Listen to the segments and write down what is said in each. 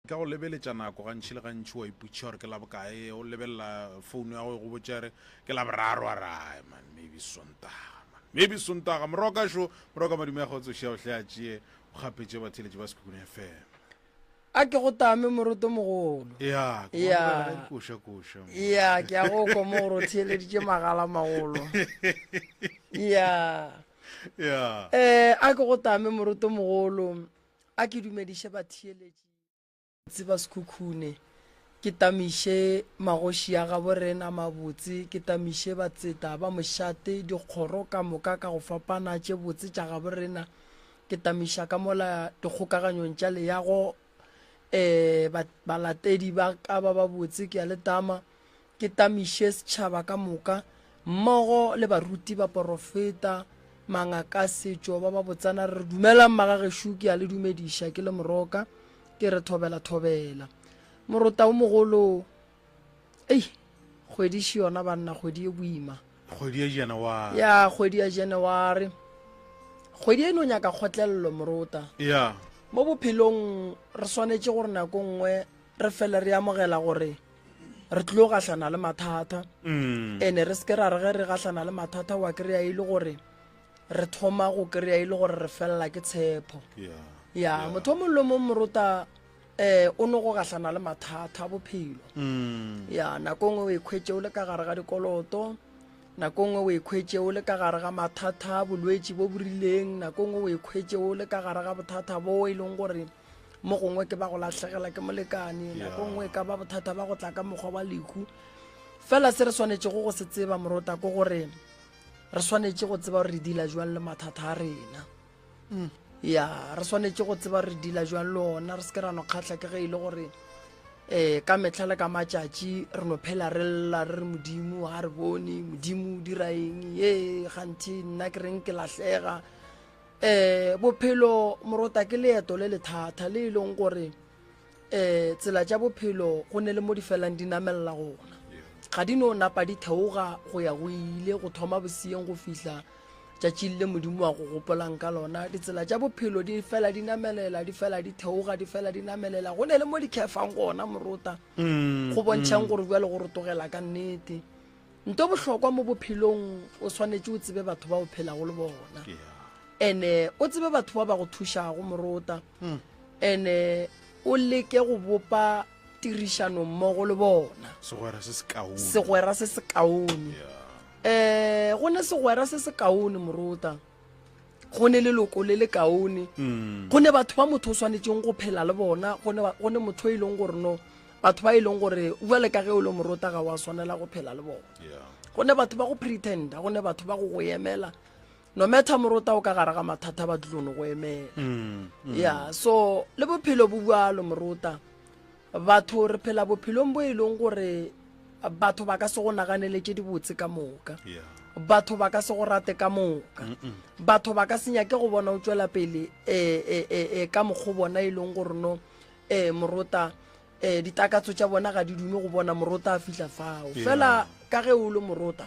Ka go lebeletša nako gantši le gantši wa ipotšiša gore ke la bokae, o lebelela founu ya go e go botša re ke la boraro a re ai man maybe Sontaga man maybe Sontaga. Moroka šo moroka madume a kgotso šea o hle a tšee o kgapetše batheeletši ba Sekhukhune FM. A ke go tame moroto mogolo. Ya, ke Ya. go amogela ka dikoša koša. mo. Ya, ke a go kwa mo gore o theeleditše magala magolo. Ya. Ya. Eh, a ke go tame moroto mogolo. A ke dumediše batheeletši ba Sekhukhune, ke tamiše magoši a gabo rena mabotse, ke tamiše batseta ba mošate, dikgoro ka moka ka go fapana tše botse tša gabo rena, ke tamiša ka mola dikgokaganyong tša leago, um balatedi ba ka ba babotse, ke a le tama. Ke tamiše setšhaba ka moka, mmogo le baruti, baporofeta, mangakasetšo ba babotsana, re re, Dumelang magagešo, ke a le dumediša ke le Moroka, ke re thobela thobela. Morota o mogolo, ei, kgwedi še yona banna, kgwedi e boima. Kgwedi ya Janaware. Ya, kgwedi ya Janaware. Kgwedi e no nyaka kgotlelelo, Morota. Ya. Mo bophelong re swanetše gore nako nngwe re fele re amogela gore re tlilo gahlana le mathata mm. ene re seke ra re ge re gahlana le mathata wa kry-a e le gore re thoma go kry-a e le gore re felela ke tshepo ya motho o mongwe le mong morota um o no go gahlana le mathata a bophelo mm. ya nako nngwe o ikhwetše o le ka gare ga dikoloto nako nngwe o ikhwetše o le ka gare ga mathata a bolwetši bo bo rileng nako nngwe o ikhwetše o le ka gare ga bothata bo e leng gore mo gongwe ke ba go lahlegela ke molekane nako nngwe e ka ba bothata ba go tla ka mokgwa wa lehu fela se re swanetšego go se tseba morota ke gore re swanetše go tseba gore re dila jwang le mathata a rena mm. ya re swanetše go tseba re dila jwang le ona re se ke ra no kgatlha ke ge e le gore um ka metlha le ka matšatši re no phela re lla re re modimo ga re bone modimo o dira eng ye ganthe nna ke reng ke lahlega um bophelo morota ke leeto le lethata le e leng gore um tsela tša bophelo go ne le mo di felang di namelela gona ga di no napa di theoga go ya go ile go thoma boseyeng go fihla tšatšing le modimo wa go gopolang ka lona ditsela tša bophelo di fela di namelela di fela di theoga di fela di namelela go ne le mo di khefang gona morota mm, go bontšhang mm. gore bjale go rotogela ka nnete Nto bohlokwa mo bophelong o swanetše o tsebe batho ba o phelago le bona ene o tsebe batho ba ba go thušago morota hmm. ene o leke go bopa tirišano mmogo le bona segwera se sekaone segwera se sekaone eh go ne segwera se sekaone morota go ne leloko le le kaone mm. go ne batho ba motho o swanetšeng go phela le bona go ne motho e leng gore no batho ba e leng gore bjale ka ge o le morota ga wa swanela go phela le bona go ne batho ba go pretenda go ne batho ba go go emela no matter morota o ka gare ga mathata ba tlilo no go emela mm, mm. ya so le bophelo bo bjalo morota Batho re phela bophelong bo e leng gore batho ba ka se go naganele tše dibotse ka moka. Batho ba ka se go rate ka moka. Batho ba ka se nyake go bona o tšwela pele e, e, e, e, ka mokgo bona e leng gore no e, morota e, ditakatso tša bona ga di dume go bona morota a fihla fao. Fela ka ge o le morota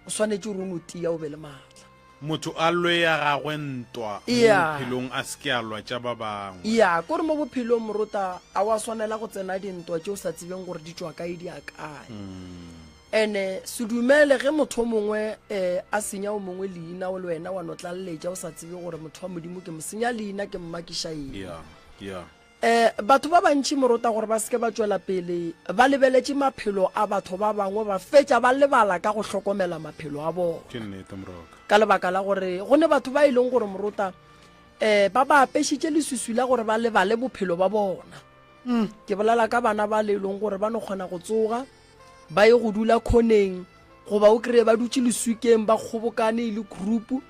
o swanetše gore o no tia o be le maatla. Motho a lwe ya gagwe ntwa mo Yeah. bophelong a se ke a lwa tša ba bangwe. Ya, kore mo bophelong morota a wa swanela go tsena dintwa tše o sa tsebeng gore di tšwa kae di ya kae. Ene se dumele ge motho o mongwe um a senya o mongwe leina o le wena wa no tlaleletša o sa tsebe gore motho wa Modimo ke mo senya leina ke mmakiša eng. Yeah, yeah. Um batho ba bantši morota gore ba se ke ba tšwela pele ba lebeletše maphelo a batho ba bangwe ba fetša ba lebala ka go hlokomela maphelo a bona. Ke nnete moroka. Ka lebaka la gore go ne batho ba e leng gore morota um ba ba apešitše leswiswi la gore ba lebale bophelo ba bona. Ke bolela ka bana ba le e leng gore ba no kgona go tsoga ba ye go dula khoneng goba o kry-e ba dutše leswikeng ba kgobokane e le group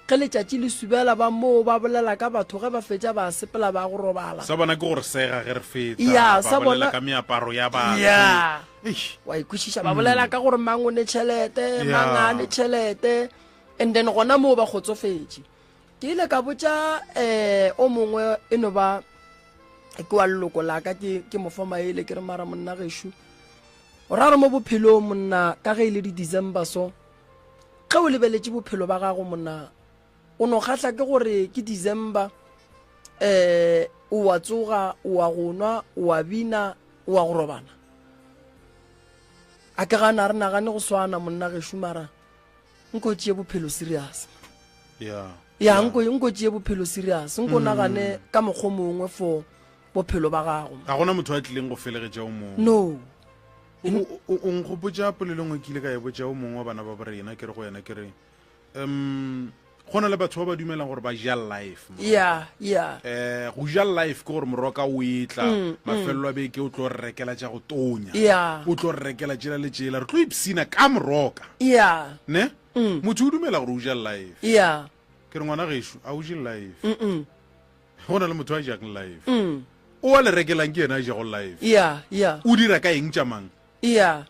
ge letšatši le subela ba moo ba bolela ka batho ge ba fetša ba sepela ba go robala sa bona ke gore sega ge re feta Ya, ba sa bolela bona- ka meaparo ya batho ya Eish. wa ikwešiša ba bolela ka gore mang o ne tšhelete Ya. mang a ne tšhelete and then gona moo ba kgotsofetše ke ile ka botša um o mongwe e no ba ke wa leloko la ka ke ke mo fa maele ke re mara monna gešo O ra re mo bophelong monna ka ge e le di-December so, ge o lebeletše bophelo ba gago monna, o no kgahla ke gore ke December um O wa tsoga, o wa go nwa, o wa bina, o wa go robala. A ke gana a re nagane go swana monna gešo mara nko tšee bophelo serious. Yeah. Ya nko nko tšee bophelo serious. Nko nagane ka mokgo mongwe for bophelo ba gago. Ga gona motho a tlileng go felegetša o mongwe. No. O o nkgopotša polelo nngwe ke ile ka e botša o mongwe wa bana ba borena ke re go yena ke re um go na le batho ba ba dumelang gore ba ja life ya ya eh go ja life ke gore moroka o etla mm, mm. mafelelo a beke o tlo re rekela tša go tonya ya o tlo re rekela tšela le tšela re tlo ipsina ka moroka ya ne mm. motho o dumela gore o ja life ya ke re ngwana gešo a o je life go na le motho a jang life o a le rekelang ke yena a jago life ya ya o dira ka eng tša mang ya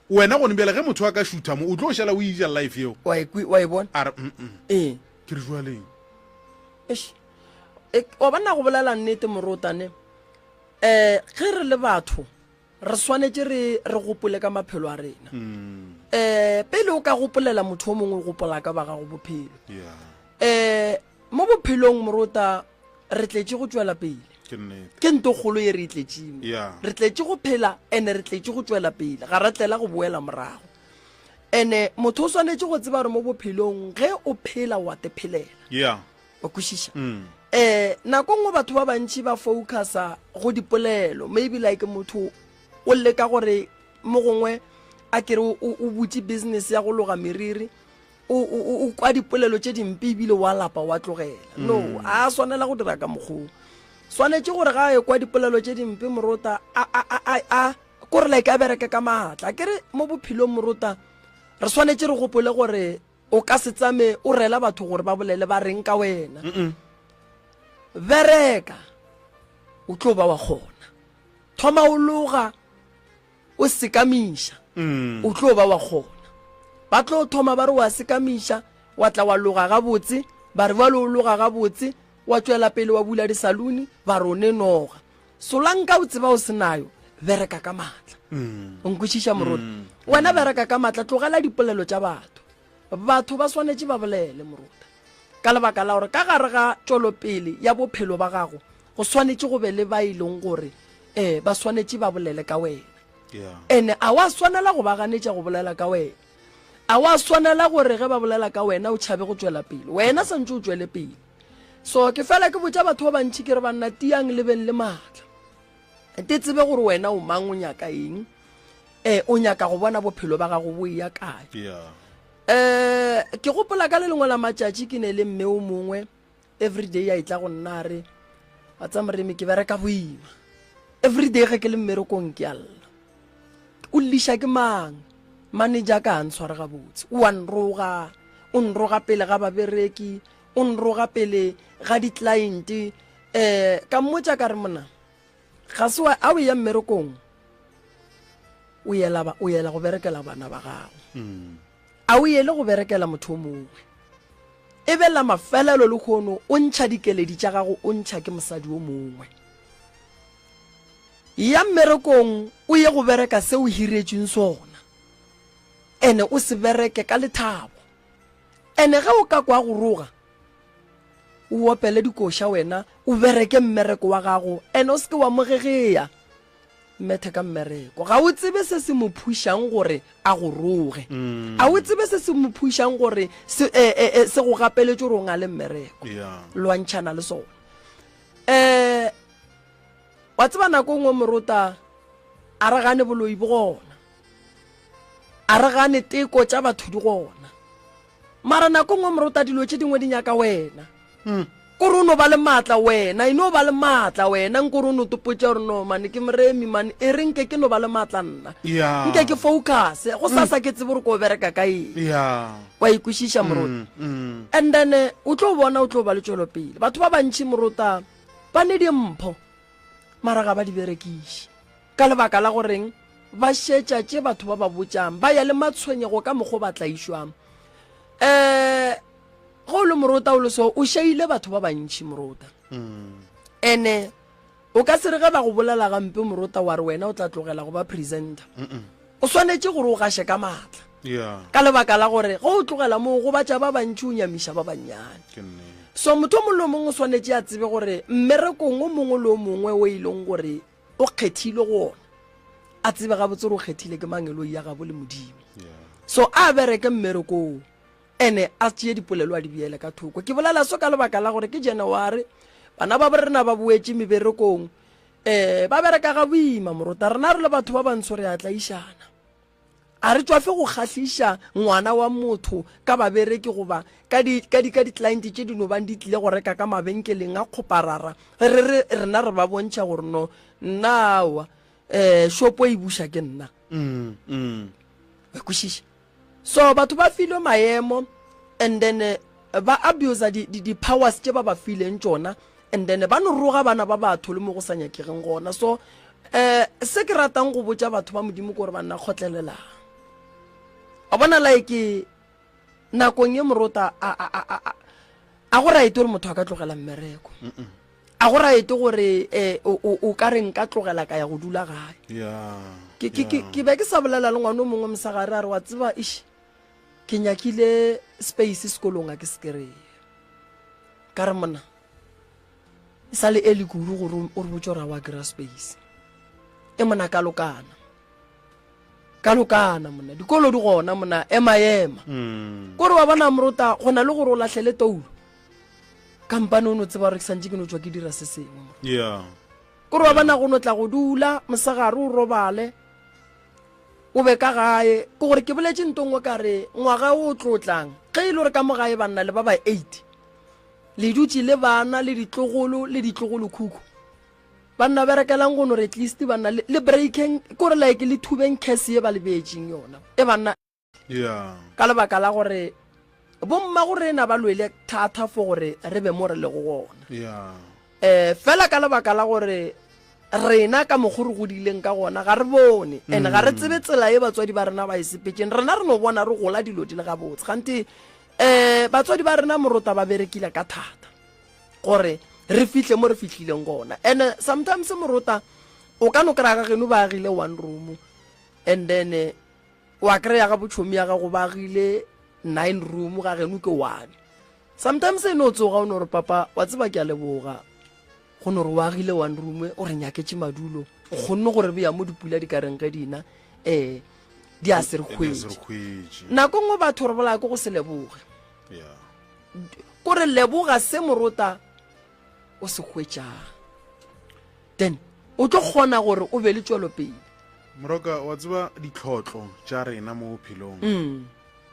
Wena gone bjale ge motho a ka šutha mo, o tlo šala o ija life yeo? Wa e kwi, wa e bona? A re, mm-mm. Ee. Ke re jwaleng? Eish. E, wa bona go bolela nnete morota ne. Eh, ge re le batho, re swanetše re re gopole ka maphelo a rena. Mm. Eh, pele o ka gopolela motho o mongwe o gopola ka ba gago bophelo. Yeah. Eh, mo bophelong morota re tletše go tšwela pele. Ke nnete. Ke nto kgolo ye re e tletšeng. Yeah. Re tletše go phela ene re tletše go tšwela pele. Ga ra tlela go boela morago. Ene motho o swanetše go tseba gore mo bophelong ge o phela wa te phelela. Yeah. Wa kwešiša? Mm. Eh nako nngwe batho ba bantši ba focusa go dipolelo maybe like motho o leka gore mo gongwe a kere o o butše business ya go loga meriri o, o, o kwa dipolelo tše dimpe ebile wa lapa wa tlogela no mm. a swanela go dira ka mokgoo swanetše gore ga a ekwa dipolelo tše dimpe morota a, a, a, a, a kore like a bereke ka maatla ke re mo bophelong morota re swanetše re gopole gore o ka se tsame o rela batho gore ba bolele ba reng ka wena mm -mm. bereka o tlo ba wa kgona thoma o loga o sekamiša mm. o tlo ba wa kgona ba tlo thoma ba re wa sekamiša wa tla wa loga gabotse ba re bjalo o loga gabotse wa tšwela pele wa bula disaluni ba re o ne noga solanka o tseba o se nayo bereka ka maatla mm. o nkwešiša moruti mm. wena bereka ka maatla tlogela dipolelo tša batho batho ba swanetše ba bolele moruta ka lebaka la gore ka gare ga tšwelopele ya bophelo ba gago go swanetše go be le ba e leng gore um ba swanetše ba bolele ka wena Yeah. ene a wa swanela go ba ganetša go bolela ka wena a wa swanela gore ge ba bolela ka wena o tšhabe go tšwela pele wena santse o tšwele pele so ke fela ke botša batho ba bantši ke re banna tiang le beng le maatla te tsebe gore wena o mang o nyaka eng um o nyaka go bona bophelo ba gago bo eya kae Yeah. um ke gopola ka le lengwe la matšatši ke ne le mme o mongwe everyday a etla go nna a re wa tsa moremi ke bereka boima everyday ge ke le mmerekong ke a lla o lliša ke mang manager ka a ntshware gabotse o a nroga o nroga pele ga babereki o nroga pele ga di-client um ka mmotša ka re mona ga se wa a o ya mmerekong o yela o yela go berekela bana ba gago mm. a o yele go berekela motho o mongwe E be la mafelelo lehono o ntšha dikeledi tša gago o ntšha ke mosadi o mongwe. Ya mmerekong o ye go bereka se o hiretšweng sona, ene o se bereke ka lethabo. Ene ge o ka kwa go roga, o opele dikoša wena o bereke mmereko wa gago, ene o se ke wa mo gegea. Mmethe ka mmereko. Ga o tsebe se se mo phušang gore a go roge. Mm. A o tsebe se se mo phušang gore se, e, e, e, se go gapeletše gore o ngale mmereko. Yeah. Lwantšhana le sona. Eh, wa tseba nako nngwe morota a re gane boloi bo gona. A re gane teko tša batho di gona. Mara nako nngwe morota dilo tše dingwe di nyaka wena. Mm. Kore o no ba le maatla wena, e no ba le maatla wena, nkore o no topotša gore no mane ke moremi mane, e re nke ke no ba le maatla nna. Yeah. Nke ke focus, go sasa ke tsebe gore ko bereka ka eng. Yeah. Wa ikwešiša morota. Mm, mm. And then eh, o tlo bona o tlo ba le tšwelopele. Batho ba bantši morota ba ne dimpho mara ga ba di berekiše. Ka lebaka la goreng ba šetša tše batho ba ba botšang, ba ya le matshwenyego ka mokgo ba tlaišwang. Eh Ge o le morota o le so, o šaile batho ba bantši morota. Ene o ka se re ge ba go bolela gampe morota wa re wena o tla tlogela go ba presenter. O swanetše gore o gaše ka maatla. Yeah. Ka lebaka la gore ge o tlogela moo o gobatša ba bantši o nyamiša ba bannyane. Ke nnete. So motho o mongwe le o mongwe o swanetše a tsebe gore mmerekong o mongwe le o mongwe o e leng gore o kgethilwe go ona, a tsebe gabotse gore o kgethile ke mangeloi ya gabo le Modimo. So a bereke mmerekong ene a tšee dipolelo a di beele ka thoko. Ke bolela so ka lebaka la gore ke January, bana ba borena ba boetše meberekong, um ba bereka ga boima morota. Rena re le batho ba bantsho re a tlaišana. A re tšwafe go kgahliša ngwana wa motho ka babereki goba ka di, ka di, ka di-client tše di no bang di tlile go reka ka mabenkeleng a kgoparara, re re rena re ba bontšha gore no, nna aowa, um shopo e buša ke nna. Mm, mm. Wa kwešiša? So batho ba filwe maemo and then eh, ba abuser di, di, di-powers tše ba ba fileng tšona and then ba no roga bana ba batho le mo go sa nyakegeng gona. So um se ke ratang go botša batho ba Modimo ke gore banna kgotlelelang. A bona like nakong ye morota a a a a a go right gore motho a ka tlogela mmereko. A go right gore eh, o, o, o ka re nka tlogela ka ya go dula gae. Yeah. Ke, ke, ke, ke be ke sa bolela le ngwana o mongwe mosegare a re wa tseba ish ke nyakile space sekolong a ke se kry-e. Ka re monna e sa le early kudu gore o re botse gore a wa kry-a space. E mona ka lokana. Ka lokana monna dikolo di gona monna ema ema. Mm. Kore wa bona morota go na le gore o lahlele toulo. Kampane o no tseba gore ke santse ke no tšwa ke dira se sengwe mo. Yeah. Kore wa bona go no tla go dula mosegare o robale o be ka gae. Ke gore ke boletše nto nngwe ka re ngwaga o tlo tlang ge e le gore ka mo gae banna le ba ba 8 le dutše le bana le ditlogolo le ditlogolokhukhu. Banna berekelang go no re at least banna le, le breakeng kore like le thubeng curse ye ba le beetšeng yona e banna. Yeah. Ka lebaka la gore bomma go rena ba lwele thata for gore re be mo re lego gona. Yeah. Eh fela ka lebaka la gore rena ka mokgo re godileng ka gona ga re bone and ga re tsebe tsela ye batswadi ba rena ba e sepetšeng. Rena re no bona re gola dilo di le gabotse gante eh batswadi ba rena morota ba berekile ka thata gore re fihle mo re fihlileng gona. And sometimes morota o ka no kry-a ga geno ba agile one room and then wa kry-a ga botšhomi ya gago ba agile 9 room ga geno ke one. Sometimes e no tsoga o no re papa wa tseba ke a leboga go no re o agile one room o re nyaketše madulo o kgonne gore beya mo dipula di ka reng ge dina eh di a se re hwetše. Nako nngwe batho re bolaya ke go se leboge. Yeah. Ko re leboga se morota o se hwetšang then o tlo kgona gore o be le tšwelopele. Moroka wa tseba ditlhotlo tša rena mo bophelong. Mm.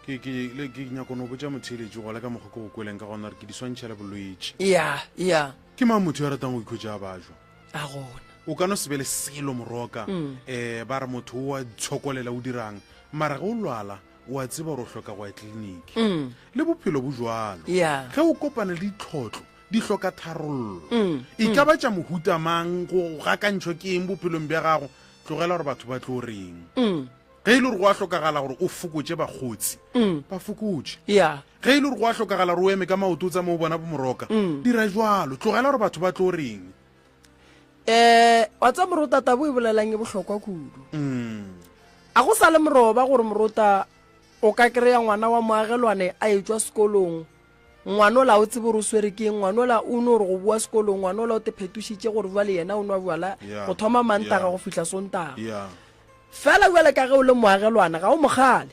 Ke ke le ke nyako no botša motheeletši gola ka mokgwa ke go kweleng ka gona gore ke di swantšha le bolwetši. Ya, ya. Ke mang motho ya ratang go ikhwetša a bajwa? A gona. O ka no se be le selo moroka. Mm. Eh ba re motho o a tshokolela o dirang mara ge o lwala o a tseba gore o hloka go ya tleliniki. Mm. Le bophelo bo jwalo. Ya. Ge o kopana le ditlhotlo di hloka tharollo. Mm, E ka ba tša mohuta mang, go gakantšhwa ke eng bophelong bja gago, tlogela gore batho ba tlo reng. Mm. Ge e le gore go a hlokagala gore o fokotše bakgotsi, Mm. ba fokotše. Yeah. Ge e le gore go a hlokagala gore o eme ka maoto o tsamaye o bona bomoroka, Mm. dira jwalo. Tlogela gore batho ba tlo reng. Eh, wa tseba morota taba o e bolelang e bohlokwa kudu. Mm. A go sa le moroba gore morota o ka kry-a ngwana wa moagelwane a etšwa sekolong Ngwanola o tsebe gore o swere ke eng, ngwanola o no re go boa sekolong, ngwanola o te phetošitše gore jwale yena o nwa bjala Yeah. go thoma Mantaga Yeah. go fihla Sontaga. Yeah. Fela bjale ka ge o le moagelwana ga o mogale,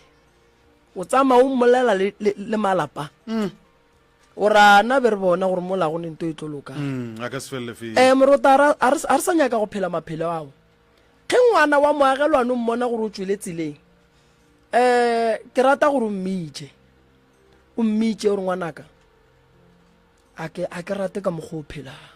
o tsamaya o mmolela le, le, le malapa. Mm. O ra na be re bona gore mola go ne nto e tlo lokang. Mm, a ka se felele fele. Eh, morota a ra- a re a re sa nyaka go phela maphelo ao. Ge ngwana wa moagelwane o mmona gore o tšwele tseleng, eh, ke rata gore o mmitše. O mmitše o re ngwanaka a ke a ke rate ka mokgwa o phelang.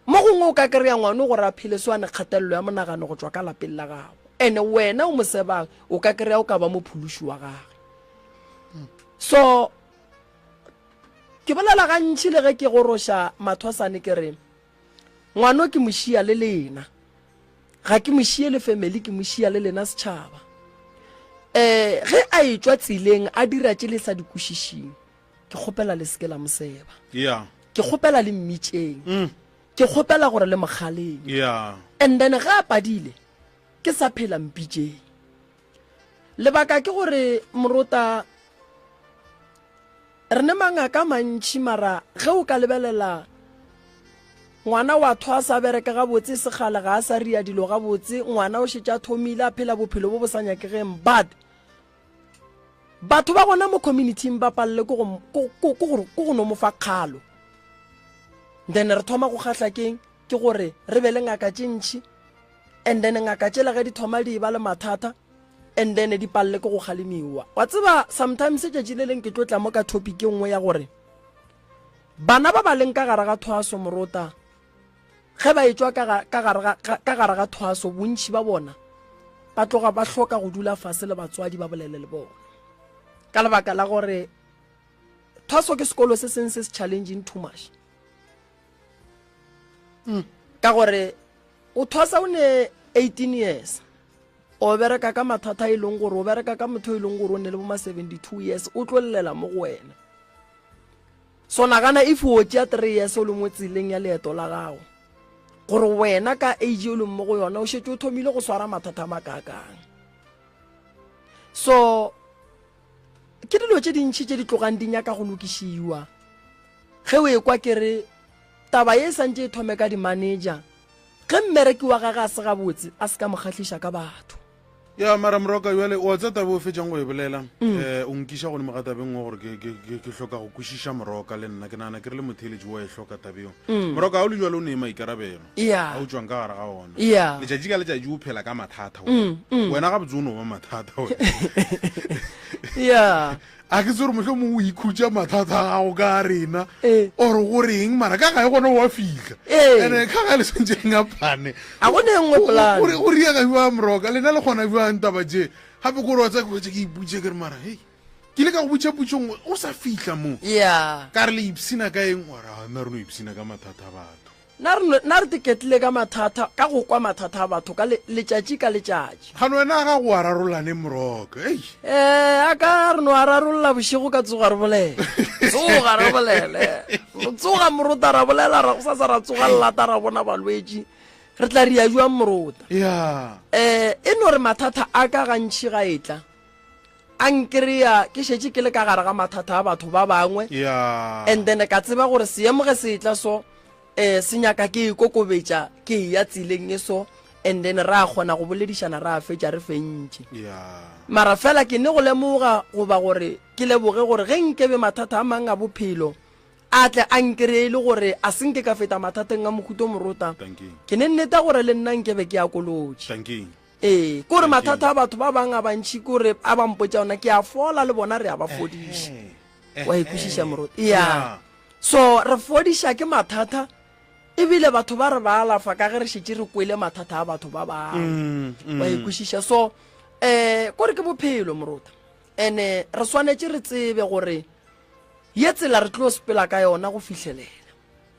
Mo gongwe o ka kry-a ngwana gore a phele so a ne kgatelelo ya monagano go tšwa ka lapeng la gago. Ene wena o mo sebang o ka kry-a o ka ba mophološi wa gage. So ke bolela gantši le ge ke goroša mathwasane ke re ngwano ke mošia le lena. Ga ke mo šie le family, ke mo šia le lena setšhaba. Eh, ge a etšwa tseleng a dira tše le sa di kwešišing, ke kgopela le seke la mo seba. Yeah. Ke kgopela le mmitšeng. Mm. Ke kgopela gore le mo kgaleng. Yeah. And then ge a padile, ke sa phela mpitšeng. Lebaka ke gore morota. Re ne mangaka a mantši mara ge o ka lebelela ngwana wa thwasa a bereka gabotse e se kgale ga a sa ria dilo gabotse, ngwana o šetše a thomile a phela bophelo bo bo sa nyakegeng but batho ba gona mo community-ing ba palele ke go no mo fa kgalo. Then re thoma go kgahla keng? Ke gore re be le ngaka tše ntši and then ngaka tšela ge di thoma di ba le mathata and then di palele ke go kgalemiwa. Wa tseba sometimes tšatši le leng ke tlo tla mo ka topic e nngwe ya gore bana ba ba leng ka gare ga thwaso morota ge ba etšwa ka gare ga thwaso bontši ba bona ba tloga ba hloka go dula fase le batswadi ba bolele le bona ka lebaka la gore thwaso ke sekolo se seng se se challenging too much. mm. Ka gore o thwasa o ne 18 years o bereka ka mathata e leng gore o bereka ka motho e leng gore o ne le bo ma 72 years o tlo llela mo go wena. So nagana if o tšea 3 years o le mo tseleng ya leeto la gago gore wena ka age o leng mo go yona o šetše o thomile go swara mathata a makaakang. So ke dilo tše dintšhi tše di tlogang di nyaka go lokišiwa. Ge o ekwa ke re taba ye e santše e thome ka di-manager, ge mmereki wa gage a se gabotse a se ka mo kgahliša ka batho. Ya, mara Moroka, bjale o a tseba taba e o fetšang go e bolela, um o nkiša godimo ga taba e nngwe gore ke, ke, ke, ke hloka go kwešiša Moroka le nna. Ke nagana ke re le motheeletši o a e hloka taba eo. Moroka, ga o le bjalo o ne maikarabelo Ya. a o tšwang ka gare ga ona. Ya. Letšatši ka letšatši o phela ka mathata wena. Wena gabotse o no ba mathata wena. Ya. A ke tsore mohlomongwe o ikhutša mathata a gago ka rena Ee. or go reng mara ka gae gona wa fihla Ee. ene ka gae le swantse le ngapane A go ne e nngwe plan. Go riega bjang moroka lena le kgona bjang taba tše gape kore wa tsaya ke hwetša ke iputše ke re mara hei ke ile ka go botša potšo nngwe o sa fihla mo Ya. ka re le ipshina ka eng wa re "Ah, nna re no ipshina ka mathata a batho Na re, na re tiketlile ka mathata, ka go kwa mathata a batho ka le, letšatši ka letšatši. Kgane wena a ga go a rarolla neng Moroka? Ei. Eh, a ka re no a rarolla bošego ka tsoga re bolele. Tsoga re bolele. Re tsoga morota ra bolela ra gosasa ra tsoga lata ra bona balwetši. Re tla ria jwang morota? Ya. Eh, e no re mathata a ka gantši ga etla. A nkreya ke šetše ke le ka gare ga mathata a batho ba bangwe. Ya. And then ka tseba gore seemo ge se etla so, eh, se nyaka ke ikokobetša, ke eya tseleng e so, and then ra kgona go boledišana ra fetša re fentše. Ya. Mara fela ke ne go lemoga goba gore ke leboge gore ge nkebe mathata a mang a bophelo a tle a nkreye e le gore a se nke ka feta mathateng a mohuto morota, ke ne nneta gore le nna nkebe ke a kolotše. Dankie. Ee, ke gore mathata a batho ba bang a bantši ke gore a ba mpotša ona ke a fola le bona re a ba fodiša. Wa e kwešiša moruti? Ya. So re fodiša ke mathata ebile batho ba re ba alafa ka ge re šetše re kwele mathata a batho ba bangwe. Wa e kwešiša? So eh kore ke bophelo moruti. Ene re swanetše re tsebe gore ye tsela re tlo sepela ka yona go fihlelela.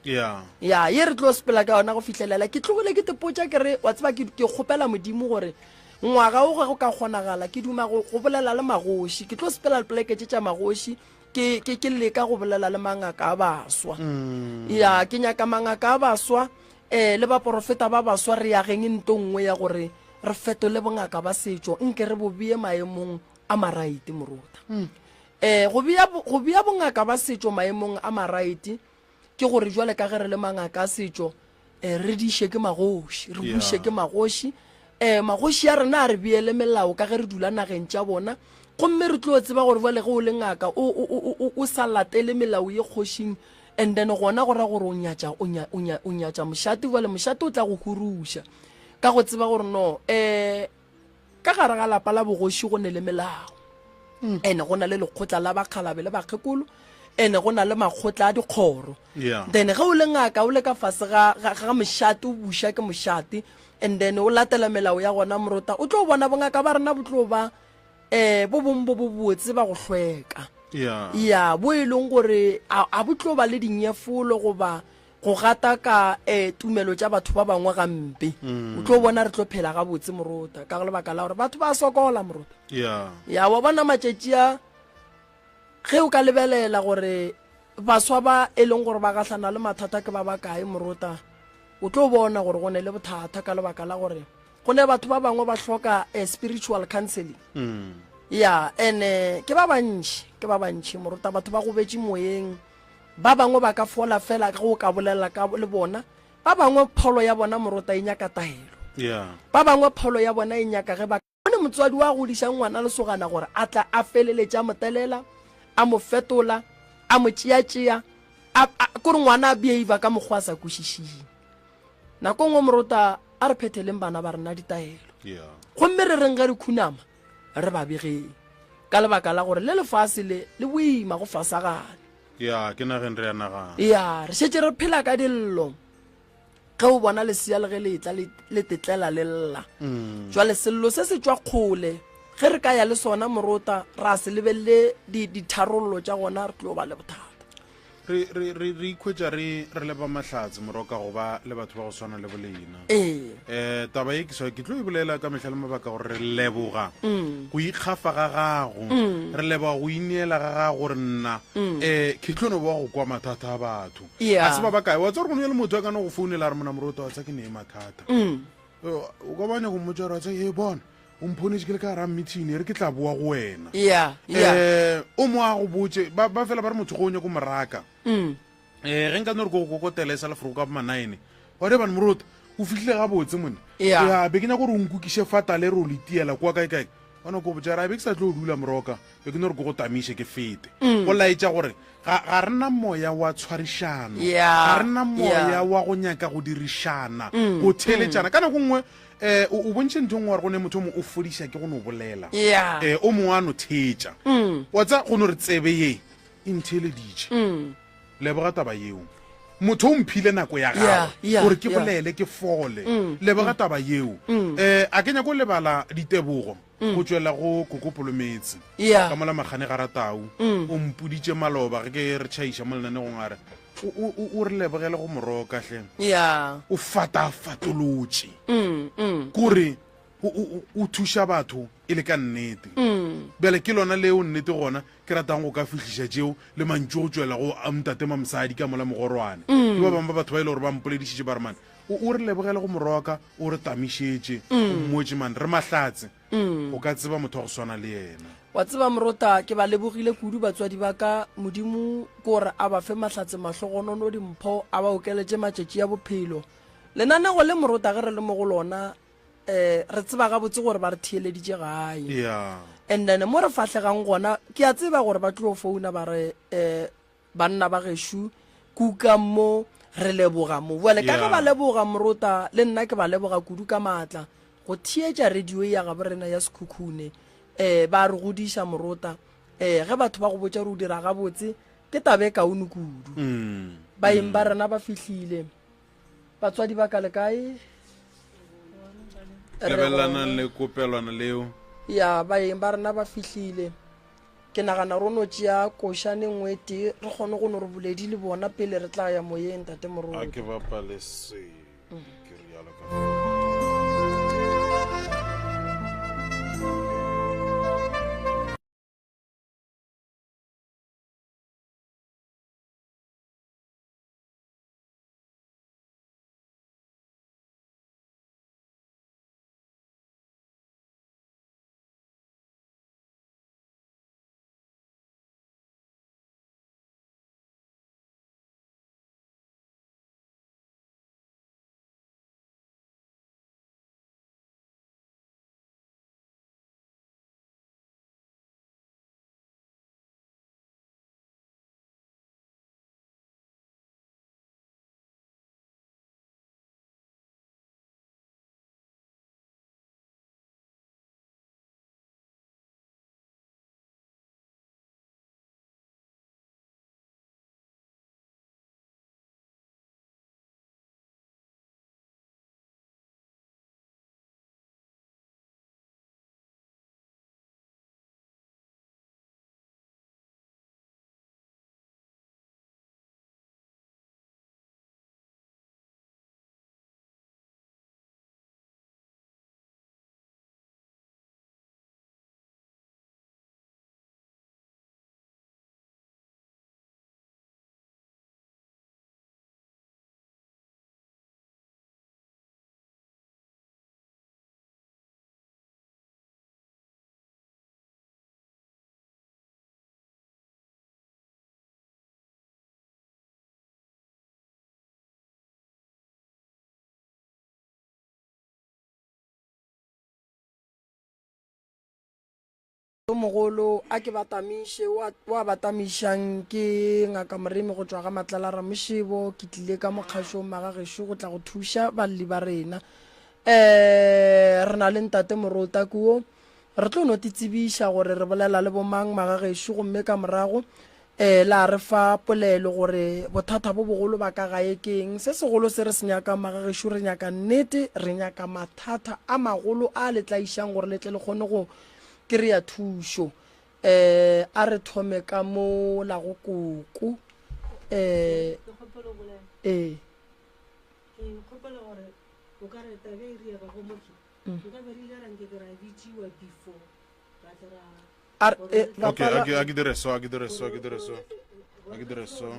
Ya. Ya, ye re tlo sepela ka yona go fihlelela. Ke tlogile ke tepotša ke re, wa tseba, ke, ke kgopela Modimo gore ngwaga wo ge go ka kgonagala, ke duma go, go bolela le magoši. Ke tlo sepela dipoleke tše tša magoši, ke, ke, ke leka go bolela le mangaka a baswa. Ya, ke nyaka mangaka a baswa, eh, le baporofeta ba baswa, re ageng nto nngwe ya gore re fetole bongaka ba setšo, nke re bo bee maemong a maraite, morota. Eh, go bea, go bea bongaka ba setšo maemong a maraite, Ke gore jwale ka ge re le mangaka a setšo, eh, re diše ke magoši, re buše ke magoši. Eh, magoši a rena a re beele melao ka ge re dula nageng tša bona. Gomme re tlo tseba gore jwale ge o le ngaka o, o, o, o, o sa latele melao ye kgošing, and then gona go ra gore o nyatša, o nya, o nya, o nyatša mošate. Jwale mošate o tla go huruša ka go tseba gore no, eh, Ka gare ga lapa la bogoši go ne le melao. Ene go na le lekgotla la bakgalabe le bakgekolo, ene go na le makgotla a dikgoro. Yeah. Then ge o le ngaka o le ka fase ga, ga, ga mošate, o buša ke mošate, and then o latela melao ya gona morota, o tlo bona bongaka ba rena bo tlo ba um bo bong bo bo botse ba go hlweka. Yeah. Ya, bo e leng gore a, a bo tlo ba le dinyefolo goba go gataka um tumelo tša batho ba bangwe gampe. O tlo bona re tlo phela gabotse morota, ka lebaka la gore batho ba sokola morota. Yeah. Ya, wa bona matšatši a ge o ka lebelela gore baswa ba e leng gore ba gahlana le mathata ke ba bakae morota, o tlo bona gore go ne le bothata ka lebaka la gore go ne batho ba bangwe ba hloka eh, spiritual counseling. Ya, ene ke ba bantši, ke ba bantši morota, batho ba gobetše moyeng. Ba bangwe ba ka fola fela ge o ka bolela ka le bona. Ba bangwe pholo ya bona morota e nyaka taelo. Yeah. Ba bangwe pholo ya bona e nyaka ge ba bone motswadi wa godišang ngwana lesogana gore a tla a feleletše a mo telela, a mo fetola, a mo tšeatšea, a, a, kore ngwana a behave ka mokgwa a sa kwešišing. Nako nngwe morota a re phetheleng bana ba rena ditaelo. Yeah. Gomme re reng ge re khunama? Re ba begeng. Ka lebaka la gore le lefase le le boima go fasagane. Ya, ke nageng re ya nagana. Ya, re šetše re phela ka dillo. Ge o bona lesea le ge le etla le, le tetlela le lla. Mm. Jwale sello se se tšwa kgole. Ge re ka ya le sona morota, ra se lebelele di, ditharollo tša gona, re tlo ba le bothata. Re, re, re, re ikhwetša re, re le ba mahlatse moroka go ba le batho ba go swana le bolena. Ee. Eh, taba ye ke swa ke tlo e bolela ka mehla le mabaka gore re leboga mm. go ikgafa ga gago mm. re leboga go ineela ga gago gore nna mm. eh ke tlo no ba go kwa mathata a batho yeah. a se ba ba kae wa tswa gore go ne le motho a kana go founela re mona moroto wa tsa ke ne mathata mm. Eh, o ka ba nyako mmotsa gore wa tsa e bona o mphonetše ke le ka gara meeting e re ke tla boa go wena yeah, yeah. Eh, o mo a go botse ba, ba fela ba re motho go o nyako moraka mm. eh ge nka no re ko go kokotela e sa lefroko ka bomanaene wa re bane morota o fihlile gabotse mone Yeah. ya be ke nyako gore o nkukiše fatale re o le tiela kwa kae kae ona ko botša ra be ke sa tlo dula moroka be ke no re ko go tamiše ke fete Mm. go laetša gore ga ga re na moya wa tshwarišano Yeah, ga re na moya yeah. wa go nyaka go dirišana Mm, go theeletšana ka nako nngwe um o bontšhe ntho nngwe gore go ne motho o mongwe o fodiša ke go no bolela Yeah. um o mongwe a no theetša Mm. wa tsa go no re tsebe ye e ntheeleditše Mm. Leboga taba yeo. Motho o mphile nako ya Yeah, gagwe yeah, gore ke yeah. bolele ke fole. Mm, Leboga taba yeo. Mm. Eh, a ke nyako lebala ditebogo go tšwela go Koko Polometse Yeah. ka mola Makgane ga Ratau. Mm. O mpoditše maloba ge ke re tšhaiša mo lenanegong a re o, o, o, o re lebogele go moroka hle. Yeah. O fatafatolotše. Mm, mm. Kore o, o, o, o thuša batho e le ka nnete. Mm. Bjale ke lona leo nnete gona ke ratang go ka fihliša tšeo le mantšu go tšwela go a ntate Mamosadi ka mola Mogorwane. Mm. Ke ba bangwe ba batho ba e le gore ba mpoledišitše ba re man, o, o re lebogele go moroka, o re tamišetše, Mm. o mmotše man, re mahlatse Mm. go ka tseba motho wa go swana le yena. Wa tseba Morota, ke ba lebogile kudu batswadi ba ka, Modimo ke gore a ba fe mahlatse mahlogonono dimpho, a ba okeletše matšatši a bophelo. Lenanego le Morota ge re le mo go lona, eh re tseba gabotse gore ba re theeleditše gae yeah and then mo re fahlegang gona ke a tseba gore ba tlo founa ba re eh banna ba gešu kuka mo re leboga mo bjale ka ge Yeah. ba leboga morota le nna ke ba leboga kudu ka maatla go theetša radio ya gabo rena ya sekhukhune eh ba re godiša morota eh ge batho ba go botša gore o dira gabotse ke tabe kaone kudu mm. baeng ba rena ba fihlile Batswadi ba ka le kae? Lebelelanang le kopelwana leo. Ya, baeng ba rena ba fihlile. Ke nagana ro no tšea košane nngwe e tee re kgone go no re boledi le bona pele re tla ya moyeng, Tate A Moruti. ke bapale se ke rialo ka Yo mogolo a ke batamiše, o a batamišang ke Ngaka Moremi go tšwa ga Matlala Ramošebo. Ke tlile ka mo kgašong magagešo go tla go thuša balli ba rena. Um re na le Ntate Morota kuo. Re tlo no te tsebiša gore re bolela le bomang magagešo gomme ka morago um la re fa polelo gore bothata bo bogolo ba ka gae ke eng. Se segolo se re se nyakang magagešo, re nyaka nnete, re nyaka mathata a magolo a le tla išang gore le tle le kgone go Kry-a thušo. Um a re thome ka mo la go koko. Um Ke kgopela go bolela. Ee. Ke kgopela gore o ka re taba e re go motho. Nka be re ile ra nke ke ra bitsiwa before ra tle ra A re, eh, Okay, bapala. a ke a ke dire so, a ke dire so, a ke dire so. A ke dire so.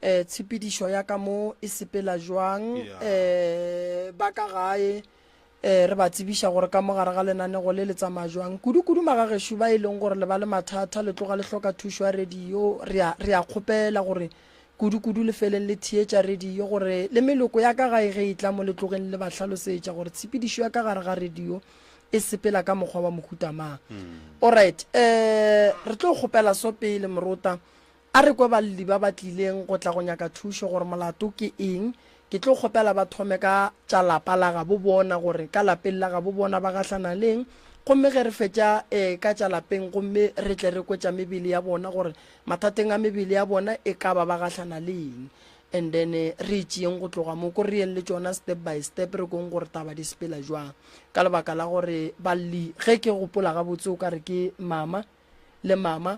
Eh, tshepedišo ya ka mo e sepela jwang eh, ba ka gae eh, re ba tsebiša gore ka mo gare ga lenanego le le tsamaya jwang kudu-kudu magagešo ba e leng gore le ba le mathata le tloga le hloka thušo ya radio re a re a kgopela gore kudu-kudu le feleng le theetša radio gore le meloko ya ka gae ge e tla mo le tlogeng le ba hlalosetša gore tshepedišo ya ka gare ga radio e sepela ka mokgwa wa mohuta mang. Alright, eh, re tlo kgopela so pele morota a re kwe balli ba ba tlileng go tla go nyaka thušo gore molato ke eng. Ke tlo kgopela ba thome ka tša lapa la gabo bona gore ka lapeng la gabo bona ba gahlana leng gomme ge re fetša eh, ka tša lapeng gomme re tle re kwe tša mebele ya bona gore mathateng a mebele ya bona e ka ba ba gahlana le eng and then eh, re tšeeng go tloga mo ko re yeng le tšona step by step re kong gore taba di sepela jwang ka lebaka la gore balli ge ke gopola gabotse o ka re ke mama le mama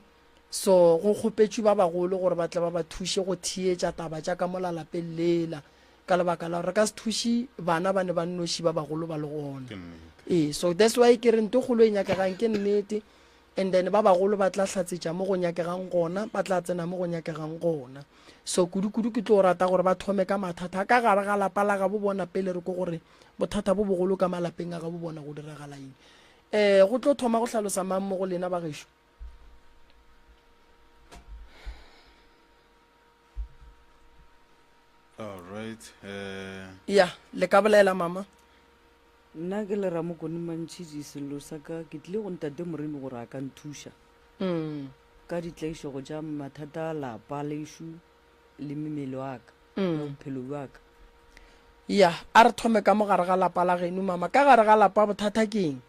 so go kgopetšwe ba bagolo gore ba tle ba ba thuše go theetša taba tša ka mola lapeng lela ka lebaka la gore re ka se thuše bana ba ne ba nnoši ba bagolo ba le gona ee so that's why ke re nto kgolo e nyakegang ke nnete And then ba bagolo ba tla hlatsetša mo go nyakegang gona, ba tla tsena mo go nyakegang gona. So kudu-kudu ke tlo rata gore ba thome ka mathata a ka gare ga lapa la gabo bona pele re ko gore bothata bo bogolo ka malapeng a gabo bona go diragala eng. Eh, go tlo thoma go hlalosa mang mo go lena ba gešo? All Alright. Eh Ya, le ka bolela mama. Nna ke le Ramokone Mantšhidi, sello sa ka ke tlile go ntate Moremi gore a ka nthuša ka ditlaišego tša mathata a lapa lešo le mmele wa ka le bophelo bja ka. Ya, a re thome ka mo gare ga lapa la geno mama. Ka gare ga lapa bothata ke eng?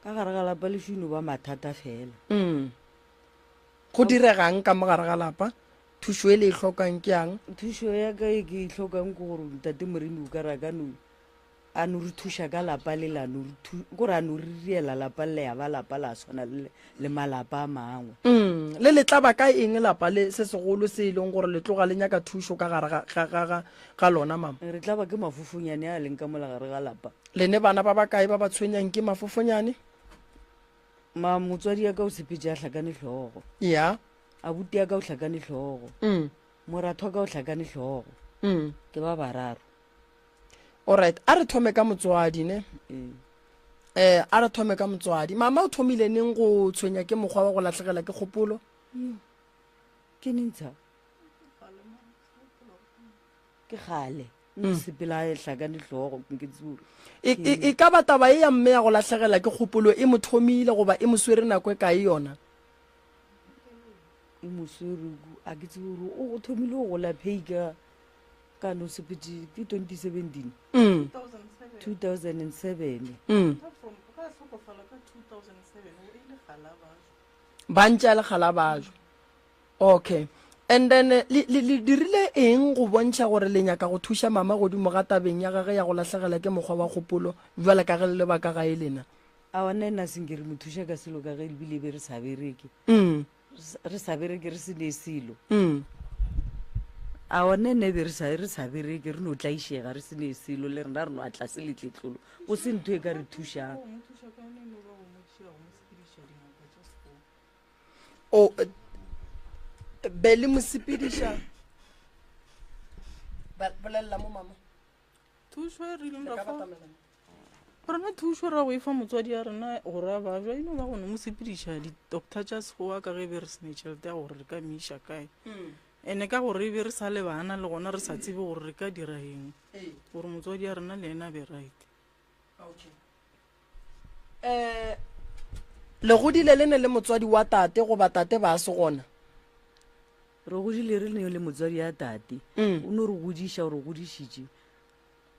Ka gare ga lapa lešo e no ba mathata fela. Go direga'ng ka mo gare ga lapa? Thušo e le e hlokang ke yang? Thušo ya ka e ke e hlokang ke gore ntate Moremi o ka re a ka no a no re thuša ka lapa le la no re thu kore a no re riela lapa le ya ba lapa la swana le le malapa a mangwe. Mm, le le tlaba ka eng lapa le se segolo se e leng gore le tloga le nyaka thušo ka gare ga, ga, ga, ga, ga lona, mama? Re tlaba ke mafofonyane a leng ka mola gare ga lapa. Le ne bana ba bakae ba ba tshwenyang ke mafofonyane? Ma, motswadi ya ka o sepetše a hlakane hlogo. Ya. Abuti ya ka o hlakane hlogo. Mm. Moratho wa ka o hlakane hlogo. Mm. Ke ba bararo. Alright, a re thome ka motswadi ne. Ee. Eh, a re thome ka motswadi. Mama o thomile neng go tshwenya ke mokgwa wa go lahlegela ke kgopolo? Yo. Ke neng tsha? Ke kgale. Mm. Sepela a hlakane hlogo ke tsebo. E, e, e ka ba taba e ya mme ya go lahlegela ke kgopolo e mo thomile goba e mo swere nako e kae yona? E mo swere a ke tsebe gore o thomile go gola phei ka ka no sepetse ke 2017 mm. 2007 mm. ba ntše a le galabajo okay and then eh, le, le, le dirile eng go bontšha gore le nyaka go thuša mama godimo ga tabeng ya gage ya go lahlegela ke mokgwa wa kgopolo bjale ka ge le le ba ka gae lena awa nna ena senke re mo thuša ka selo ka ge ebile be re sa bereke mm. re sa bereke re se ne selo mm. awa nne nne be re sa re sa bereke re no tlaišega re se ne selo le rena re no a tlase letletlolo go se ntho e ka re thušang o be le mo sepediša bolelela mo mama thušo e re ileng ra fa rena thušo ra go e fa motswadi ya rena gore a bajwa e no ba go no mo sepediša di-doctor tša sekgowa ka ge be re sene tšhelete ya gore re ka mo iša kae ene ka gore e be re sa le bana le gona re sa tsebe gore re ka dira eng gore motswadi ya rena le ena a be right okay um le godile le ne le motswadi wa tate goba tate ba se gona re godile re ne le motswadi ya tate mm. o no re godiša o re godišitše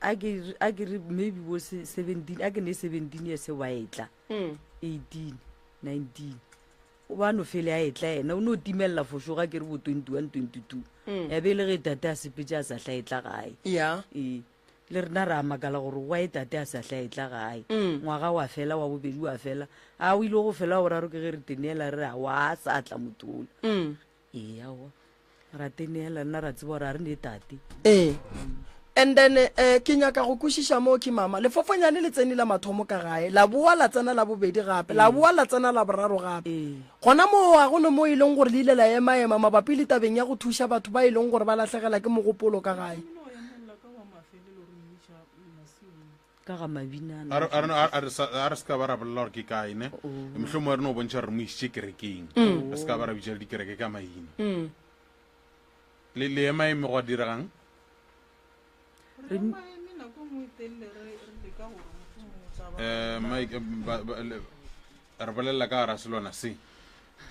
a ke re maybe bo 17 a ke ne 17 years wa etla 18 mm. 19 o ba no fele a etla ena o no timelela fošo ga ke re bo 21 22 mm. ya be e le ge tate a sepetse a sa hla etla gae ya ee le rena re a makala gore why tate a sa hla etla gae mm. ngwaga wa fela wa bobedi wa fela a o ile go fela wa boraro ke ge re teneela re re a wa sa tla motho mm. Ee, aowa. Ra teneela, nna ra tseba gore a re ne tate. Ee. And then eh, ke nyaka go kwešiša mo ke mama. Lefofonyane le tsene la mathomo ka gae, la boa la tsena la bobedi gape, la boa la tsena la boraro gape. Ee. Gona moo ga go ne mo e leng gore le ile la ema-ema mabapi le tabeng ya go thuša batho ba e leng gore ba lahlegela ke mogopolo ka gae. Ka ga mabinana. A re- a re- a re- a re sa- a re se ka ba ra bolela gore ke kae ne mohlomongwe re no bontšha gore re mo išitše kerekeng re se ka ba ra bitša le dikereke ka maina le le ema eme gwa diregang re ema nako e nngwe e telele re re leka gore mohlomongwe o tla ba um mike eh, ba- ba- le- re bolelela ka gara selwana se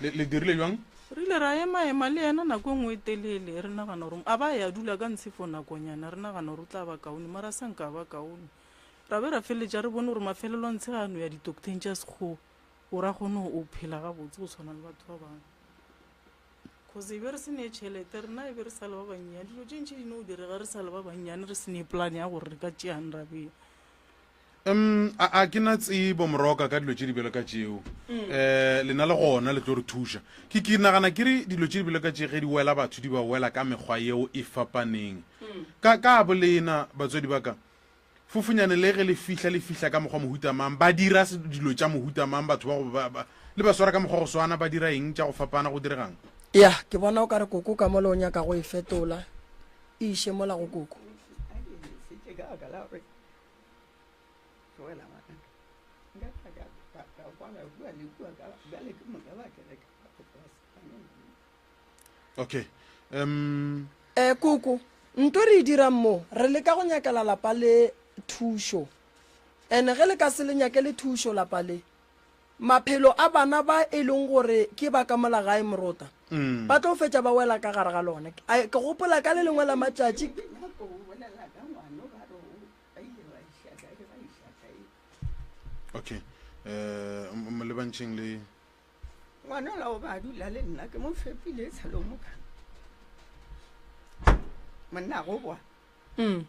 le le dirile jwang re ile ra ema-ema le yena nako e nngwe e telele re nagana gore a ba ya dula ka ntshe for nakonyana re nagana gore o tla ba kaone mara sa nka ba kaone ra be ra feleletša re bone gore mafelelo a ntshe ga no ya ditoktheng tša sekgowa gore a kgone o phela gabotse go tshwana le batho ba bangwe cause e be re se ne tšhelete rena e be re sa le ba bannyane dilo tše ntši di no direga re sa le ba bannyane re se ne plan ya gore re ka tšeang ra bea Um, a, a ke na tsebo moroka ka dilo tše di bjalo ka tšeo. Um, lena le gona le tlo re thuša. Ke, ke nagana ke re dilo tše di bjalo ka tše ge di wela batho di ba wela ka mekgwa yeo e fapaneng. Ka, ka bolena batswadi ba ka, fofunyane le ge le fihla le fihla ka mokgwa mohuta mang, ba dira dilo tša mohuta mang batho ba go ba, ba, le ba swara ka mokgwa go swana, ba dira eng tša go fapana, go diregang? Ya, ke bona o ka re koko ka mola o nyaka go e fetola, e iše mola go koko. Tlogela ngwanaka. Nka tla ka, ka, ka kwala kua le kua, ka, bjale ke moka ba kereke ba gopola Okay. Um Eh, koko. Nto re e dirang mo, re leka go nyakela lapa le thušo. And ge le ka se le nyakele thušo lapa le, maphelo a bana ba e leng gore ke ba ka mola gae morota, ba tlo fetša ba wela ka gare ga lona. Ke gopola ka le lengwe la matšatši. Okay, um molebantšheng le Ngwana ola o ba dula le nna ke mo fepile tshelo moka. Monna go boa. Mm.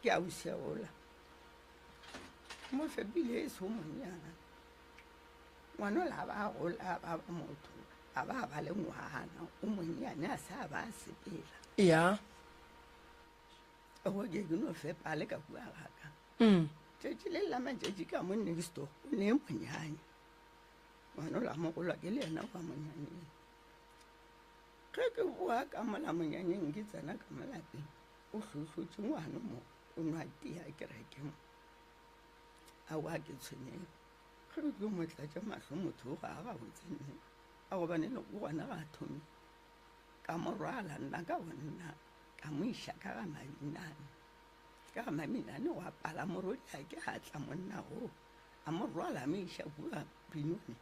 Ke a useola. Ke mo fepile e se o monnyana. Ngwana ola ba gola ba ba motho a ba ba le ngwana o monnyane a sa ba a sepela. Ya. Go ke ke no fepa le ka kua gaka. Mm. Tšatši le la matšatši ka mo next door o ne monyanya. Ngwana ola mogolwa ke le yena kwa monyanyeng. Ge ke boa ka mola monyanyeng ke tsena ka mo lapeng, o hlohlotše ngwana mo, o nwa tea kereke mo. Aowa ke tshwenyege. Ge ke tlo mo tlatša mahlo motho o ga a gabotse nne. A gobane le gona ga a thome. Ka mo rwala nna ka bonna ka mo iša ka ga Maminane. Ka ga Maminane gwa pala morwediake a tla monna oo. A mo rwala a mo iša kua Benoni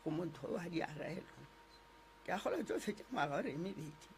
go motho wa diarelo. Ke a kgolwa tšohle tša ngwaga gore e mebedi,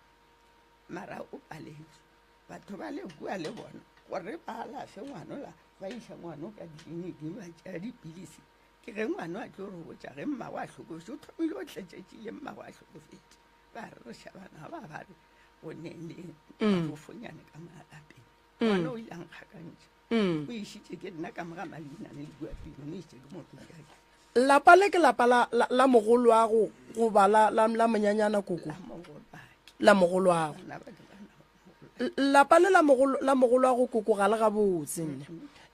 mara o paletswe. Batho ba le kua le bona gore ba alafe ngwanola, ba iša ngwano ka tleliniking ba tšea dipilisi. Ke ge ngwano a tlo re botša ge mmago a hlokofetše, o thomile o tletšetšile mmago a hlokofetše. Ba re re šabana ba ba re go ne le mafofonyane ka malapeng. Ngwana o ile a nkgakantšha. Mm. O išitše ke nna ka moga mainane le kua pele, o išitše ke morwediake. Lapa le ke lapa la, la, la mogolwago goba la, la, la monyanyana koko? La mogolwake. La mogolwago. Bana ba ke bana ba mogolwake. Lapa le la mogolo, la mogolwago koko ga le gabotse nne.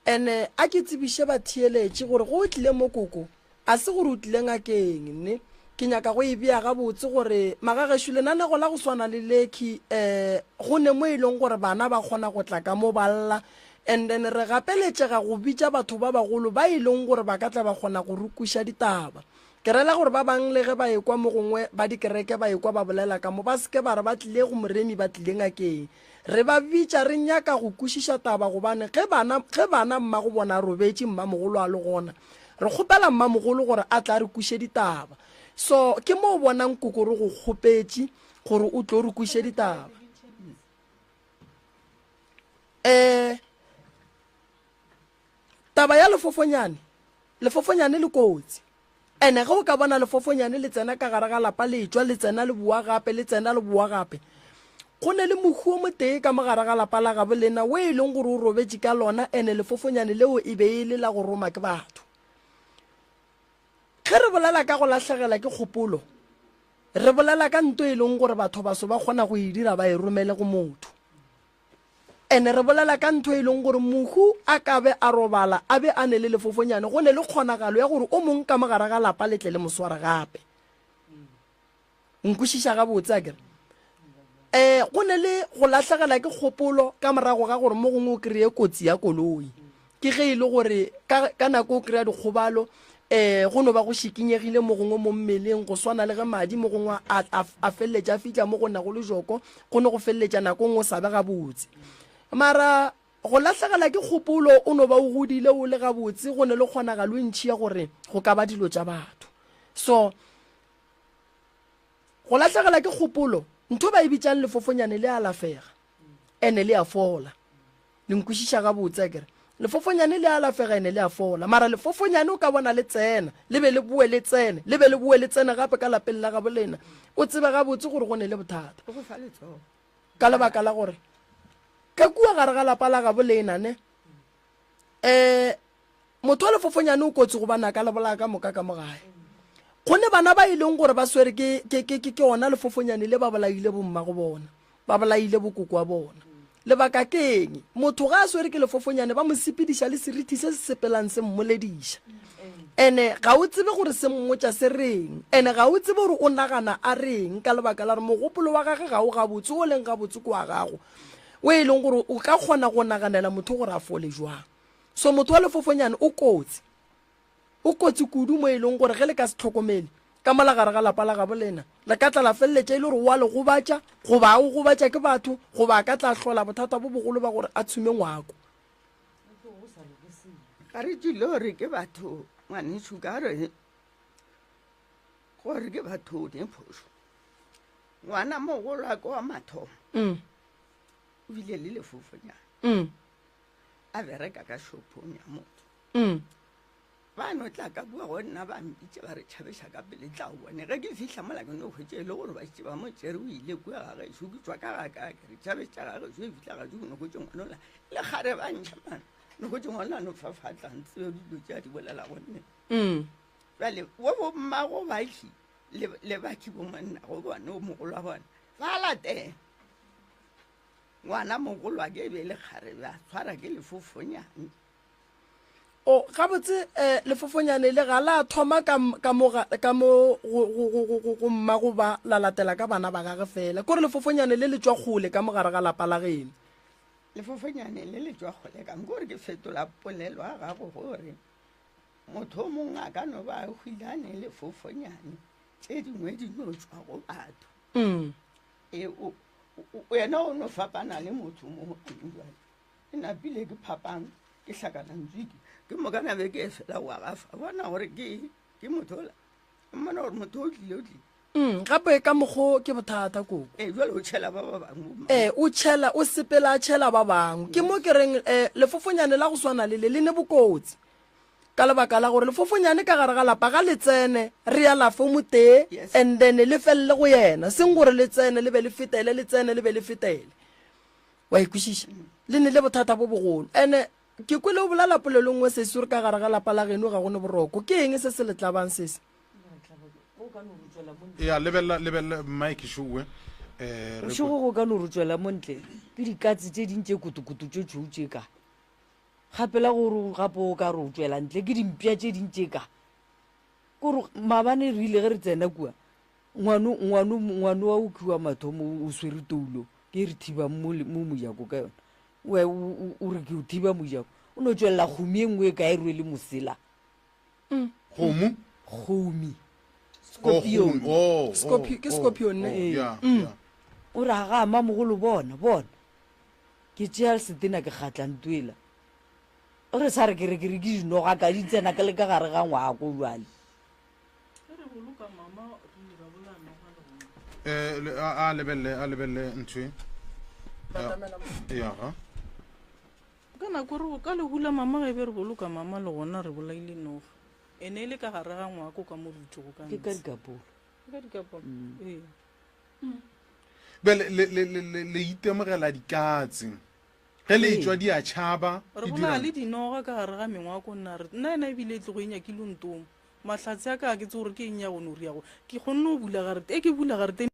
Ene a ke tsebiše batheeletši gore go o tlile mo koko, A se gore o tlile ngakeng, ne? Ke nyaka go e bea gabotse gore magagešo lenanego la go swana le lekhi eh go ne mo e leng gore bana ba kgona go tla ka mo ba lla and then re gapeletšega go bitša batho ba bagolo ba e leng gore ba ka tla ba kgona go re kweša ditaba. Ke rela gore ba bang le ge ba ekwa mo gongwe ba dikereke ba ekwa ba bolela ka mo ba se ke ba re ba tlile go moremi ba tlile ngakeng. Re ba bitša re nyaka go kwešiša taba gobane ge bana, ge bana mmagobona a robetše mmamogolo a le gona, re kgopela mmamogolo gore a tle a re kweše ditaba. So ke mo o bonang koko re go kgopetše gore o tlo re kweše ditaba. Eh, taba ya lefofonyane, lefofonyane le kotsi. Ene ge o ka bona lefofonyane le tsena ka gare ga lapa le tšwa le tsena le boa gape le tsena le boa gape, go ne le mohu o motee ka mo gare ga lapa la gabo lena wo e leng gore o robetše ka lona ene lefofonyane leo e be e le la go roma ke batho. Ge re bolela ka go lahlegela ke kgopolo, re bolela ka nto e leng gore batho baso ba kgona go e dira ba e romele go motho. Ene re bolela ka ntho e leng gore mohu a ka be a robala a be a ne le lefofonyane, go ne le kgonagalo ya gore o mong ka mo gare ga lapa le tle le mo sware gape. Nkwešiša gabotse akere? Um go ne le go lahlegela ke kgopolo ka morago ga gore mo gongwe o kry-e kotsi ya koloi. Ke ge e le gore ka, ka nako o kry-a dikgobalo um go no ba go šikinyegile mo gongwe mo mmeleng, go swana le ge madi mo gongwe a, a, a feleletša a fihla mo go nago le joko, go no go feleletša nako nngwe o sa be gabotse. Mara go lahlegela ke kgopolo o no ba o godile o le gabotse, go ne le kgonagalo e ntši ya gore go ka ba dilo tša batho. So go lahlegela ke kgopolo, ntho ba e bitšang lefofonyane le alafega ene le a fola. Le nkwešiša gabotse akere? Lefofonyane le alafega ene le a fola. Mara lefofonyane o ka bona le tsena, le be le boe le tsene, le be le boe le tsene gape ka lapeng la gabo lena. O tsebe gabotse gore go ne le bothata. O go fa letsogo. Ka lebaka la gore ka kua gare ga lapa la gabo lena ne, eh, Motho wa lefofonyane o kotsi gobane a ka le bolaya ka moka ka mo gae. Go ne bana ba e leng gore ba swere ke, ke, ke, ke, ke ona lefofonyane le ba bolaile bommago bona, ba bolaile bokoko wa bona. Lebaka ke eng? Motho ga a swere ke lefofonyane ba mo sepediša le serithi se se sepelang se mmolediša. Ene ga o tsebe gore se mmotša se reng, ene ga o tsebe gore o nagana a reng ka lebaka la gore mogopolo wa gage ga o gabotse, o leng gabotse ke wa gago, o e leng gore o ka kgona go naganela motho gore a fole jwang. So motho wa lefofonyane o kotsi. O kotsi kudu mo e leng gore ge le ka se tlhokomele, ka mola gare ga lapa la gabo lena le ka tla la feleletša e le gore o a le gobatša goba a o gobatša ke batho goba a ka tla hlola bothata bo bogolo ba gore a tshume ngwako. Ga re tšile gore ke batho ngwanešu ka re gore ke batho ne phošo. Ngwana mogolo wa ka wa mathomo Mm. o bile le lefofonyana Mm. a bereka ka shopong ya motho. Mm. Ba no tla ka kua go nna ba mpitša ba re tšhabeša ka pele tla o bone. Ge ke fihla mola ke no hwetša e le gore ba šetše ba mo tšere o ile kua ga gešo. Ke tšwa ka ga ka ke re tšhabetša ga gešo e fihla ga ke no hwetše ngwanola le kgare ba ntšha mana no hwetše ngwanola no fafatla ntsebe dilo tše a di bolela go nne. Mm. Bjale bo bommago bakhi le, le bakhi bo monna go bone o mogolo wa bona ba latela. Ngwana mogolo wa ke e be e le kgarebe a tshwara ke lefofonyane. O, gabotse, eh, lefofonyane le ga la thoma ka, ka mo, ka mo go, go, go, go, go, go mma go ba la latela ka bana ba gage fela. Kore lefofonyane le le tšwa kgole ka mo gare ga lapa la geno. Lefofonyane le le tšwa kgole ka mo, kore ke fetola polelo ya gago gore motho o mongwe a ka no ba a hwile a ne lefofonyane, tše dingwe di no tšwa go batho. Mm. E, o, o, yena o no fapana le motho mo jwale. Ke napile ke phapang ke hlakana ntswiki ke moka na be ke e fela wa gafa bona gore ke ke motho ola mmona gore motho o tlile o tlile. Mm, gape ka mokgo ke bothata koko. Ee, jwale o tšhela ba ba bangwe. Ee, o tšhela, o sepela a tšhela ba bangwe. Ke mo ke reng eh, lefofonyane la go swana le le le ne bokotsi. Ka lebaka la gore lefofonyane ka gare ga lapa ga le tsene re alafe o motee Yes. and then le felele go yena, seng gore le tsene le be le fetele, le tsene le be le fetele. Wa e kwešiša? Le ne le bothata bo bogolo. Ene ke kwele o bolela polelo nngwe sesi gore ka gare ga lapa la geno ga go ne boroko. Ke eng se se le tlabang sesi? Ya, lebelela, lebelela, Mike Šowe. Eh, re Bošego go ka no re tšwela mo ntle ke dikatse tše ding tše kutukutu tše tšhweu tše ka. Gape la gore gape o ka re o tšwela ntle ke dimpša tše ding tše ka. Kore maabane re ile ge re tsena kua, Ngwano, ngwano, ngwano wa o wa mathomo o swere toulo ke re thibang mo, mo mojako ka yona. O, o, o re ke o thiba mojako. O no tšwelela kgomi e nngwe e kae rwele mosela. Kgomo? Kgomi. Oh, Scorpion. kgomi. Oh, oh, Scorpio- ke oh, scorpion, ne? oh, Ee. yeah, yeah. O re a ga mamogolo bona, bona. Ke tšea setena ke kgatla ntwela. O re sa re ke re ke re ke dinoga ka di tsena ka le ka gare ga ngwako jwale. Ge re boloka mama re ile ra bolaya noga le gona. Eh, le- a a lebelele a lebelele ntho e. Batamela mo. Ya ga. Ka nako re ka lehu la mama ge be re boloka mama le gona re bolaile noga. E ne e le ka gare ga ngwako ka mo re dutšego ka Ke ka ntshe. dikapolo. Ke ka dikapolo. Ee. Bjale le le le le le itemogela dikatse. Ge le etšwa di a tšhaba, Re di bolaya dirang? le dinoga ka gare ga mengwako nna re nna ena ebile e tlogo e nyakile o ntoma. Mahlatse a ka ga ke tsebe gore ke eng ya go no riago. Ke kgonne go bula garete e ke bula garete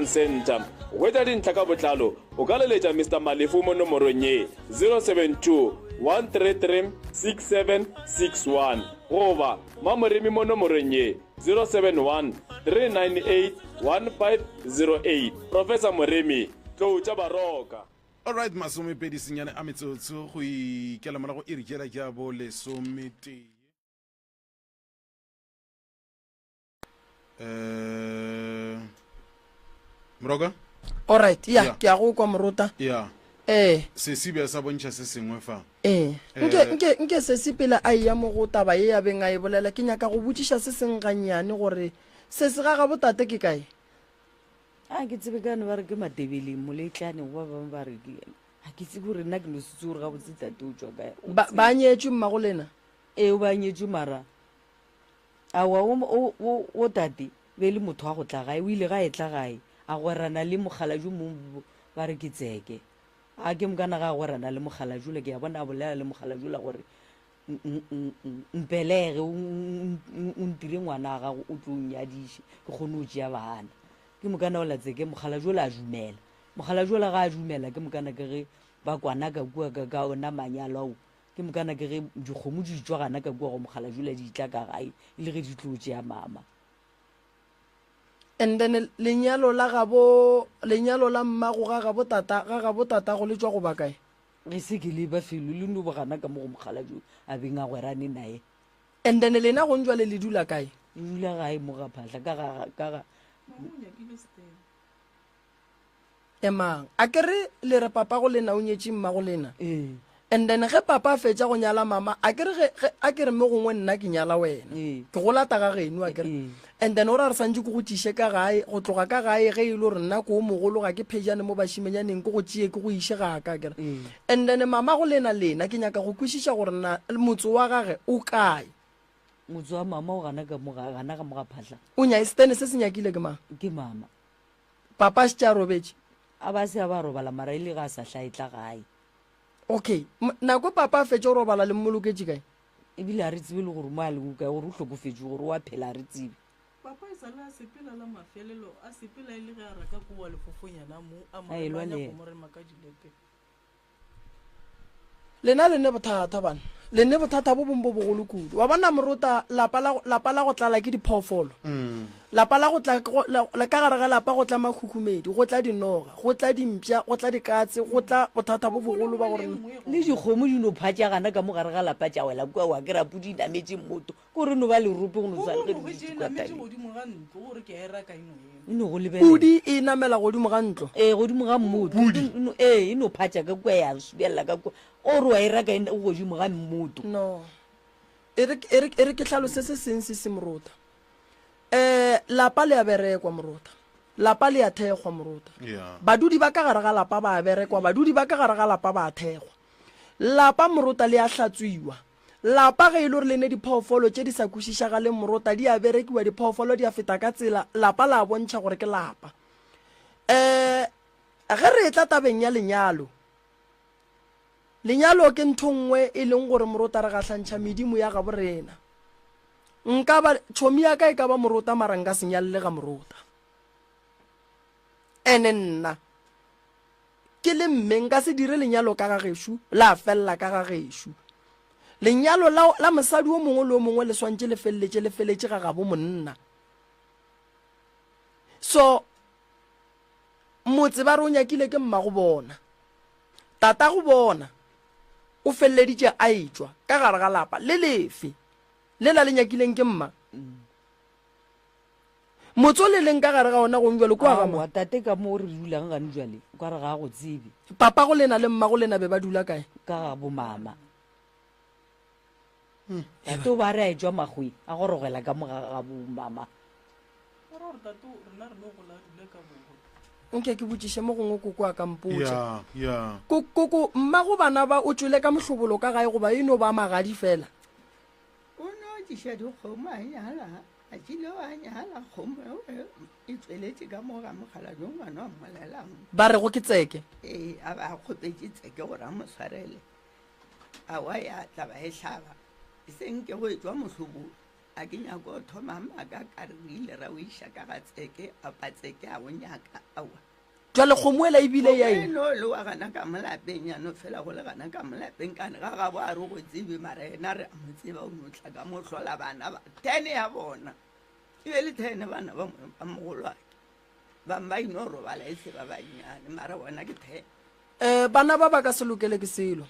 Centre. Go hwetša dintlha ka botlalo, o ka leletša Mister Malefo mo nomorong ye, 072 133 6761 goba Mamoremi mo nomorong ye, 071 398 1508. Professor Moremi, Tlou tša Baroka. Alright, masomepedi senyane a metsotso go ikela morago iri tšela tša bo lesometee. Eh, Moroka? Alright, ya, yeah. ke a go kwa morota. Yeah. Eh. Sesi be sa bontšha se sengwe fa. Eh. Nke eh. nke nke sesi pele a ya mo go taba ye ya beng a e bolela ke nyaka go botšiša se seng gannyane gore sesi ga ga botate ke kae? A ke tsebe ka ne ba re ke Matebeleng moletlane go ba bangwe ba re ke a ke tsebe gore nna ke no se tsebe gore gabotse tate o tšwa kae. Ba ba nyetšwe mmago lena? Ee, o ba nyetšwe mara Aowa, wo, wo, wo, wo tate be e le motho wa go tla gae. O ile ga etla gae, a gwerana le mokgalabje mong ba re ke Tseke. A ke mokana ga a gwerana le mokgalabje ola, ke a bona a bolela le mokgalabje ola gore, Mpelege, o, o, o ntire ngwana wa gago o tlo nnyadiše, ke kgone go tšea bana. Ke mokana ola Tseke, mokgalabje ola a dumela. Mokgalabje ola ga a dumela, ke mokana ke ge ba kwana ka kua ka, ka ona manyalo ao. Ke mokana ke ge dikgomo di tšwa gana ka kua go mokgalajula di tla ka gae e le ge di tlo tšea mama. And then lenyalo la gabo, lenyalo la mmago ga gabo tata, ga gabo tatago le tšwa go ba kae? Ge se ke le ba felo le no ba gana ka mo go mokgalajula a beng a gwerane naye. And then lena gong jwale le dula kae? Le dula gae mo ga Phahla ka ga, ka ga. Mama o nyakile step. Emang. A ke re le re papa go lena o nyetše mma go lena? Ee. And then ge papa a fetša go nyala mama, a ke re ge, ge, a ke re mo gongwe nna ke nyala wena. Ee. Ke go lata ga geno, a ke re. Ee. And then o ra re santše ke go tšiše ka gae, go tloga ka gae ge e le gore nna ke o mogolo ga ke phejane mo bašimenyaneng ke go tšee ke go iše ga ka, a ke re. Ee. And then mama go lena lena ke nyaka go kwešiša gore na motse wa gage o kae. Motse wa mama o gana ka mo ga, gana ka mo ga Phahla. O nya, setene se se nyakile ke mang? Ke mama. Papa a šetše a robetše? A ba se a ba robala mara e le ga a sa hla etla gae. Okay, nako papa a fetše go robala le mmoloketše kae? Ebile ga re tsebe le gore mo a lego kae, gore o hlokofetše, gore o a phela ga re tsebe. Papa e sa le a sepela la mafelelo, a sepela e le ge a raka kowa lefofonyana mo, a mo A elwa rema a le nyako yena. mo rema ka dilepe. Lena le ne bothata bana. Le ne bothata bo bong bo bogolo kudu. Wa bona morota lapa la lapa la go tlala ke diphoofolo. Lapa la go tla go la, la ka gare ga lapa go tla makhukhumedi, go tla dinoga, go tla dimpša, go tla dikatse, go tla bothata bo bogolo ba gore Le dikgomo di no phatša gana ka mo gare ga lapa tša wela kua wa kry-a pudi e nametše mmoto. Ke gore e no ba lerope go no swana le ge di dutše kua thabeng. E no go lebelela. Pudi e namela godimo ga ntlo. Ee, godimo ga mmoto. Pudi. Ee, e no phatša ka kua ya subelela ka kua. O re wa e raka e godimo ga mmoto. No. E re, e re, e re ke hlalose se seng se se morota. Eh, lapa le a berekwa morota. Lapa le a thekgwa morota. Yeah. Badudi ba ka gare ga lapa ba a berekwa, badudi ba ka gare ga lapa ba a thekgwa. Lapa morota le a hlatswiwa. Lapa ge e le gore le ne diphoofolo tše di sa kwešišagaleng morota di a berekiwa, diphoofolo di a feta ka tsela, lapa la bontšha gore ke lapa. Um ge re etla tabeng ya lenyalo, lenyalo ke ntho nngwe e leng gore morota re gahlantšha medimo ya gabo rena. Nka ba, tšhomi ya ka e ka ba morota mara nka se nyalele ga morota. Ene nna Ke le mme, nka se dire lenyalo ka ga gešo, la felela ka ga gešo. Lenyalo la, la mosadi o mongwe le o mongwe le swantše le feleletše le feletše ga gabo monna. So, motse ba re o nyakile ke mmago bona. Tatago bona o feleleditše a etšwa ka gare ga lapa le lefe lela le nyakileng ke mma. Motse o le leng ka gare ga ona gong jwale, kua ga Aowa, tate ka mo re dulang gane jwale, o ka re ga a go tsebe. Papago lena le mmago lena be ba dula kae? Ka ga bo mama. Tate o ba re a etšwa makgweng, a gorogela ka mo ga ga bo mama. Go ra gore tate rena re no gola a dula ka bogo. Nke ke botšiše mo gongwe koko a ka mpotša. Ya, ya. Ko, koko, mmago bana ba o tšwele ka mohlobolo ka gae goba e no ba magadi fela? O no tliša dikgomo a nyala. A kile wa nyala kgomo eo e tšweletše ka mo ga mokgalabje ngwana wa mmolelang. Ba rego ke Tseke. Ee, a ba a kgopetše Tseke gore a mo swarele. Aowa ya tla ba e hlaba, e seng ke go etšwa mohlobolo. A ke nyako go thoma maaka ka re re ile ra o iša ka ga Tseke, apa Tseke a go nyaka, aowa. Jwale kgomo ela e bile ya eng? Kgomo eno le wa gana ka mo lapeng, ya no fela go le gana ka mo lapeng, kane ga gabo a re go tsebe, mara yena re a mo tseba, o no tla ka mo hlola bana ba ten ya bona, e be le ten bana ba ba mogolwake, bang ba ino robala e se ba bannyane, mara bona ke ten. Um bana ba ba ka se lokele ke selo.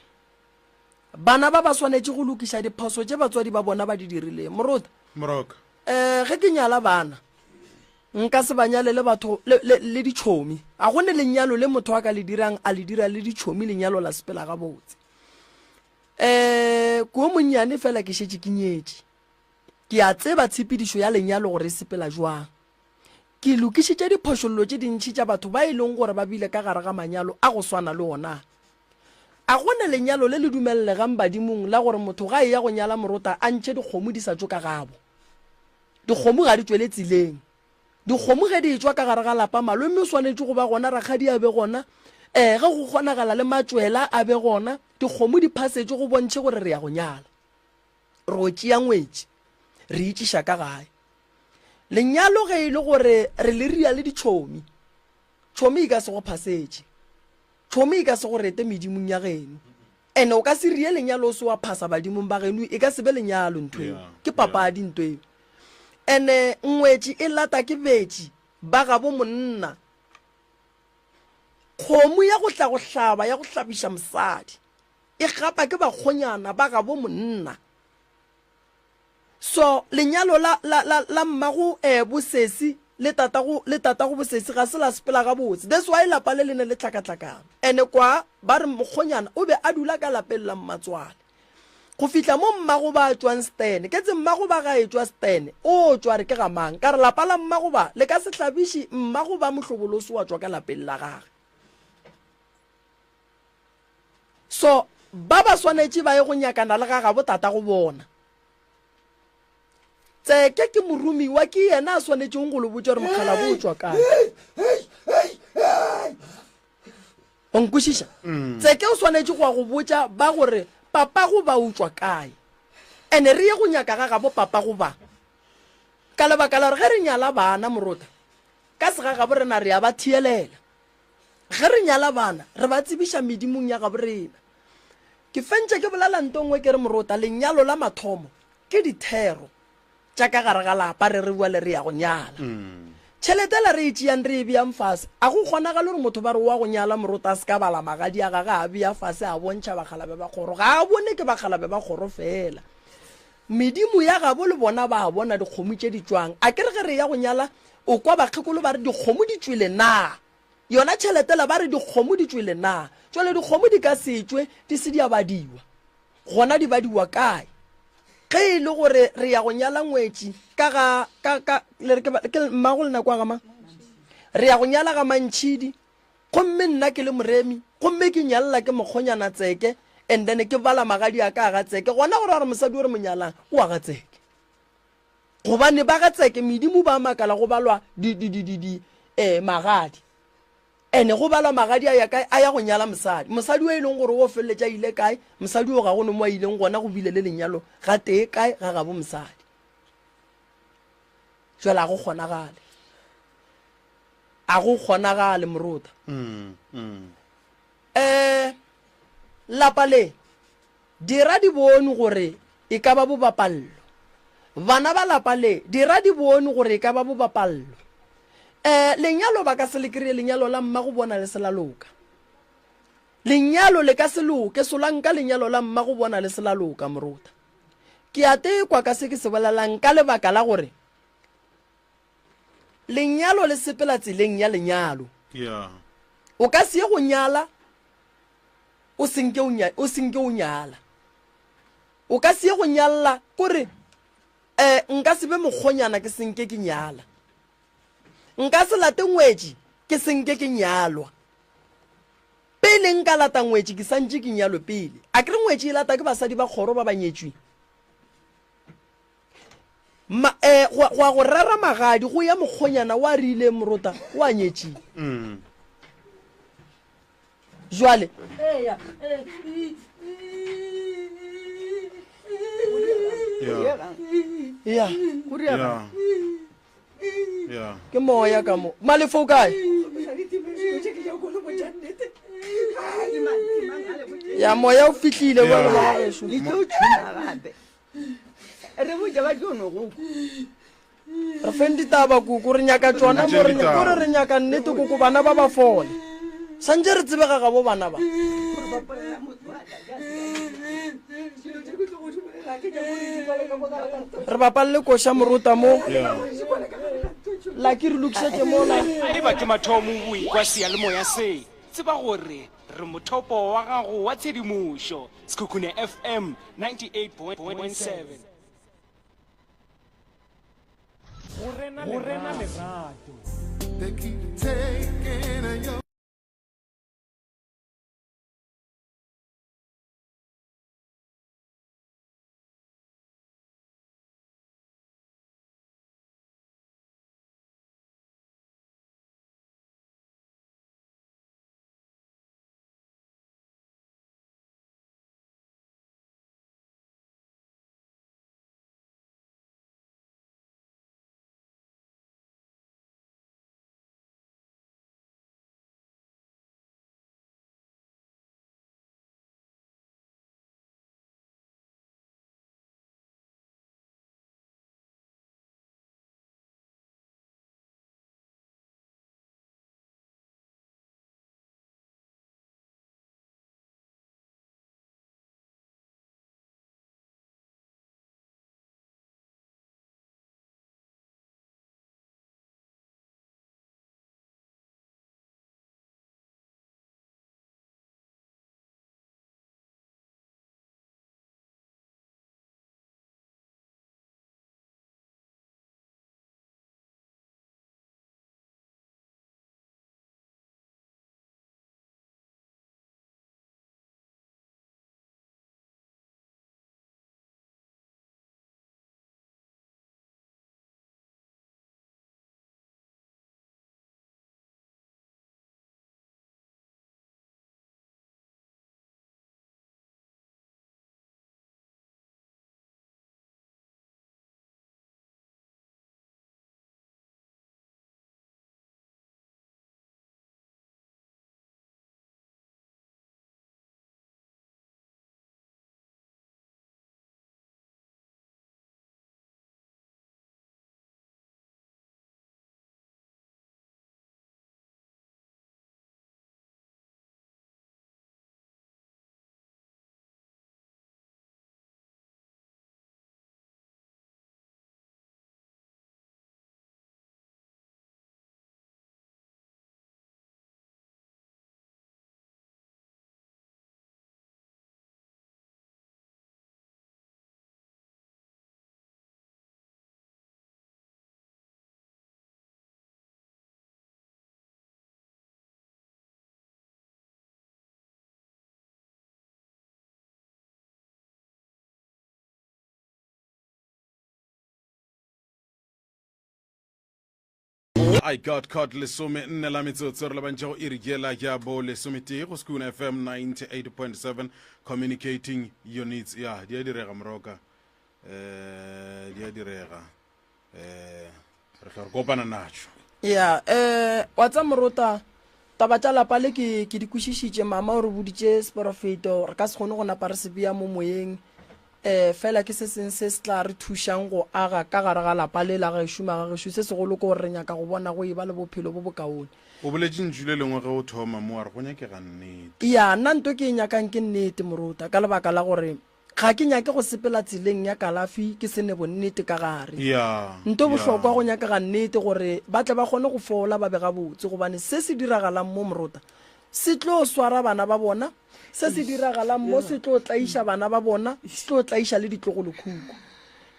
Bana ba ba swanetše go lokiša diphoso tše batswadi ba bona ba di dirileng. Morota. Moroka. Um ge ke nyala bana, nka se ba nyale le batho le, le, le ditšhomi. A go ne lenyalo le motho a ka le dirang a le dira le ditšhomi lenyalo la sepela gabotse. Um ko monnyane fela ke šetše ke nyetše. Ke a tseba tshepedišo ya lenyalo gore e sepela jwang. Ke lokišitše diphošollo tše dintši tša batho ba e leng gore ba bile ka gare ga manyalo a go swana le ona. A go ne lenyalo le le dumelelegang badimong la gore motho ga a eya go nyala morota a ntšhe dikgomo di sa tšwe ka gabo? Dikgomo ga di tšwele tseleng. Dikgomo ge di etšwa ka gare ga lapa malome o swanetše go ba gona, rakgadi a be gona, ee ge go kgonagala le matšwela a be gona, dikgomo di phasetšwe go bontšhe gore re ya go nyala. Ro tšea ngwetši re itšiša ka gae. Lenyalo ge e le gore re le ria le ditšhomi, tšhomi e ka se go phasetše. Tšhomi e ka se go rete medimong ya geno. Ene o ka se rie lenyalo o se wa phasa badimong ba geno, e ka se be lenyalo ntho eo. Ke papadi nto eo. Ene ngwetši e lata ke betši ba gabo monna. Kgomo ya go tla go hlaba ya go hlabiša mosadi e gapa ke bakgonyana ba gabo monna. So lenyalo la, la, la, la mmago eh, bosesi le tatago, le tatago bosesi ga se la sepela gabotse. That's why lapa le le ne le tlakatlakana. Ene kwa ba re mokgonyana o be a dula ka lapeng la mmatswale. Go fihla mo mmago ba a tšwang Stene. Ke tse mmago ba ga etšwa Stene, o tšwa re ke ga mang? Ka re lapa la mmago ba le ka se hlabiše mmago ba mohlobolo o se wa tšwa ka lapeng la gage. So ba ba swanetše ba ye go nyakana le ga gabo tatago bona. Tseke ke moromiwa, ke yena a swanetšeng go le botša gore mokgalabo o tšwa kae. O nkwešiša? Mm. Tseke o swanetše go ya go botša ba gore papago ba o tšwa kae. Ene re ye go nyaka ga gabo papago ba. Ka lebaka la gore ge re nyala bana morota, ka segagabo rena re a ba thielela. Ge re nyala bana, re ba tsebiša medimong ya gabo rena. Ke fentše ke bolela nto nngwe ke re morota, lenyalo la mathomo ke dithero tša ka gare ga lapa re re bjale re ya go nyala. Tšhelete ela re e tšeang re e beang fase, a go kgonagale gore motho ba re o wa go nyala morota a se ka bala magadi a gage a bea fase a bontšha bakgalabe ba kgoro. Ga a bone ke bakgalabe ba kgoro fela. Medimo ya gabo le bona ba a bona dikgomo tše di tšwang. A ke re ge re eya go nyala o kwa bakgekolo ba re dikgomo di tšwele na? Yona tšhelete la ba re dikgomo di tšwele na? Tšwale dikgomo di ka se tšwe di se di a badiwa. Gona di badiwa kae? Ge e le gore re ya go nyala ngwetši ka ga, ka, ka, le re ke, ke mmago lena kwa ga mang? Re ya go nyala ga Mantšhidi, gomme nna ke le moremi, gomme ke nyalla ke mokgonyana Tseke, and then ke bala magadi a ka a ga Tseke, gona go ra gore mosadi o re mo nyalang o wa ga Tseke. Gobane ba ga Tseke medimo ba makala go balwa di, di, di, di, di, eh, magadi. Ene go balwa magadi a ya kae? A ya go nyala mosadi. Mosadi o e leng gore o feleletša a ile kae? Mosadi o ga go ne mo a ileng gona go bile le lenyalo ga tee kae ga gabo mosadi. Jwale a go kgonagale. A go kgonagale morota. Mm, mm. Eh, lapa le Dira di bone gore e ka ba bobapallo. Bana ba lapa le, dira di bone gore e ka ba bobapallo. E, lenyalo ba ka se le kry-e lenyalo la mmago bona le se la loka. Lenyalo le ka se loke, solanka lenyalo la mmago bona le se la loka, morota. Ke a tekwa ka se ke se bolelang ka lebaka la gore lenyalo le sepela tseleng ya lenyalo. Yeah. O ka se ye go nyala o senke o nya, o senke o nyala. O ka se ye go nyalla kore eh nka se be mokgonyana ke senke ke nyala. Nka se late ngwetši ke senke ke nyalwa. Pele nka lata ngwetši ke santše ke nyalwe pele. A ke re ngwetši e lata ke basadi ba kgoro ba ba nyetšweng. Ma, eh, go, go ya go rera magadi go ya mokgonyana wa rileng morota wa nyetšing. Mm. Jwale. Yeah. Ya. Go ria Ya. Ya. Ke moya ka mo. Malefo o kae? Ya moya o fihlile Ya. bjale ba gešo. Le tlo tšhuma gape. Re botša ba tlo no go. Re feng ditaba koko re nyaka tšona mo re Ditaba. kore re nyaka nnete koko bana ba ba fole. Santše re tsebega gabo bana ba. Re bapalele koša morota mo. Ya. Laki re lokišetše mola. Ge e ba ke mathomo o ekwa seyalemoya se, tseba gore re mothopo wa gago wa tshedimošo. Sekhukhune FM 98.7. Go rena lerato. I got caught lesome nne la metsotso re lebantše go iri yela ya bo lesometee go Skoon FM 98.7 communicating your needs. Ya di a direga moroka, eh di a direga, eh re tla re kopana natšo. Ya eh wa tsa morota taba tša lapa le ke ke di kwešišitše mama o re boditše seporofeto re ka se kgone go napa re se bea mo moyeng. Eh, fela ke se seng se se tla re thušang go aga ka gare ga lapa le la gešo, magagešo. Se segolo ke gore re nyaka go bona go eba le bophelo bo bokaone. O boletše ntšu le lengwe ge o thoma mo, wa re go nyakega nnete. Ya, nna nto ke e nyakang ke nnete, Moruta, ka lebaka la gore ga ke nyake go sepela tseleng ya kalafi ke se ne bonnete ka gare. Ya, Nto ya. bohlokwa go nyakega nnete gore ba tle ba kgone go fola ba be gabotse, gobane se se diragalang mo, Moruta, se tlo swara bana ba bona, Se se diragalang mo se tlo tlaiša bana ba bona, se tlo tlaiša le ditlogolokhukhu.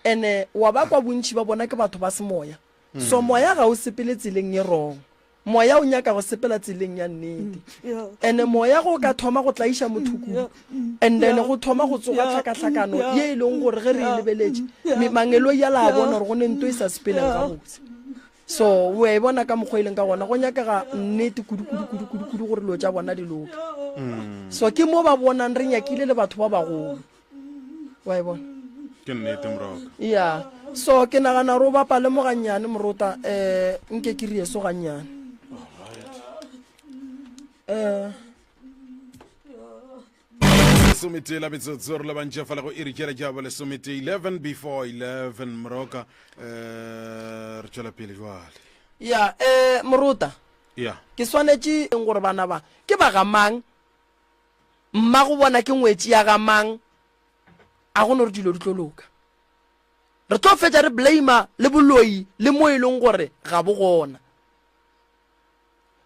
Ene wa ba kwa bontši ba bona ke batho ba semoya. So moya ga o sepele tseleng ye wrong. Moya o nyaka go sepela tseleng ya nnete. Ene moya ge o ka thoma go tlaiša motho kudu, and then go thoma go tsoga tlhakahlakano ye e leng gore ge re e lebeletše, mangeloi a la a bona gore go ne nto e sa sepeleng gabotse. So o a e bona ka mokgwa e leng ka gona, go nyakega nnete kudu kudu kudu kudu kudu gore dilo tša bona di loke. So ke mo ba bonang re nyakile le batho ba bagolo. Wa e bona? Ke nnete moroka. Ya. So ke nagana gore o bapale mo gannyane morota um nke ke rie so gannyane. Um lesometee la metsotso re lebantše fa le go iri kere ke abo lesometee 11 before 11 moroka um re tšwela pele jwale ya um morota ya ke swanetše gore bana ba ke ba ga mang mmago bona ke ngwetši ya ga mang a go no re dilo di tlo loka re tlo fetša re blame le boloi le mo e leng gore ga bo gona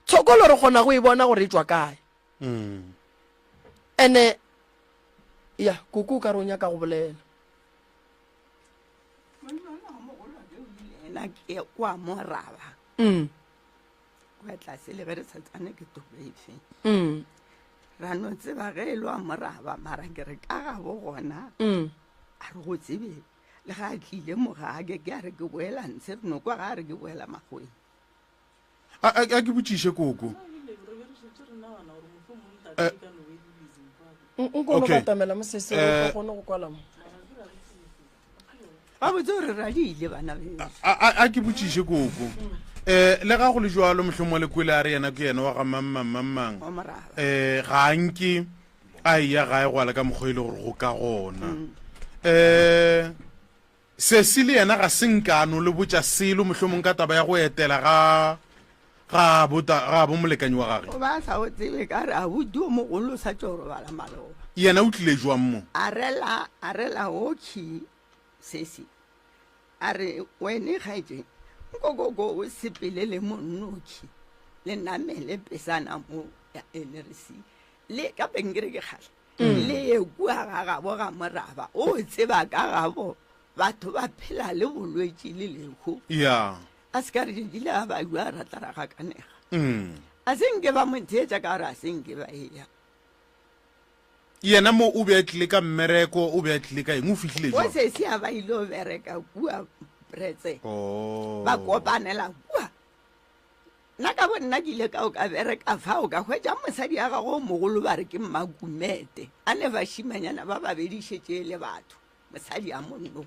tshokolo re kgona go e bona gore e tšwa kae mm. ene ya koko o ka re o nyaka go bolela ena ke kwa moraba mm. kwa tlase le ge re sa tsane ke topo efe mm. ra no tseba ge e le wa moraba mara ke re ka gabo gona mm. a re go tsebe le ga a tlile mo gage ke a re ke boela ntshe re no kwa ga a re ke boela makgweng A, a, a ke botšiše koko. Eh, Nko no Okay. batamela mosese o Eh, tlo kgone go kwala mo. Ba botse gore ra di ile bana beso. A, a, a ke botšiše koko. Eh, le ga go le jwalo mohlomongwe le kwele a re yena ke yena wa ga mang mang mang mang. Wa moraba. Eh, ga a nke a eya gae go ala ka mokgwa e le gore go ka gona. Eh, Sesi le yena ga se nka a no le botša selo mohlomong ka taba ya go etela ga ga bo ta, ga bo molekanyi wa gage. O ba a sa o tsebe ka re abuti o mogolo o sa tšo robala maloba. Yena o tlile jwang mo? A rela, a rela okhi sesi a re wene kgaetšeng nkokoko o sepele le monnokhi le namele pesana mo ya NRC le ka penkere ke kgale. Mm. Le ye kua ga gabo ga moraba o tseba ka gabo batho ba phela le bolwetši le lehu. Ya. A se ka re dile a ba bua ra tla ra gakanega. Mm. A se nke ba mo theetša ka gore a se nke ba eya. Yena mo o be a tlile ka mmereko, o be a tlile ka eng, o fihlile O jwang? sesi a ba ile o bereka kua Pretse. Oh. Ba kopanela kua. Nna ka bonna ke ile ka o ka bereka fao ka hwetša mosadi ya gagwe o mogolo ba re ke Mmakumete a ne bašimanyana ba babedi šetše e le batho mosadi a monno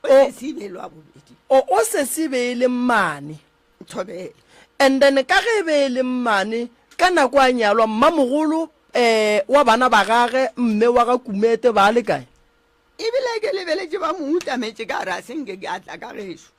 o sesi e be e le wa bobedi. O o sesi e be e le mmane. Thobela. And then ka ge e be e le mmane ka nako a nyalwa mmamogolo eh wa bana ba gage mme wa ga Kumete ba le kae? Ebile ke lebeletše ba mo utametše ka gare a se nke ke a tla ka gešo.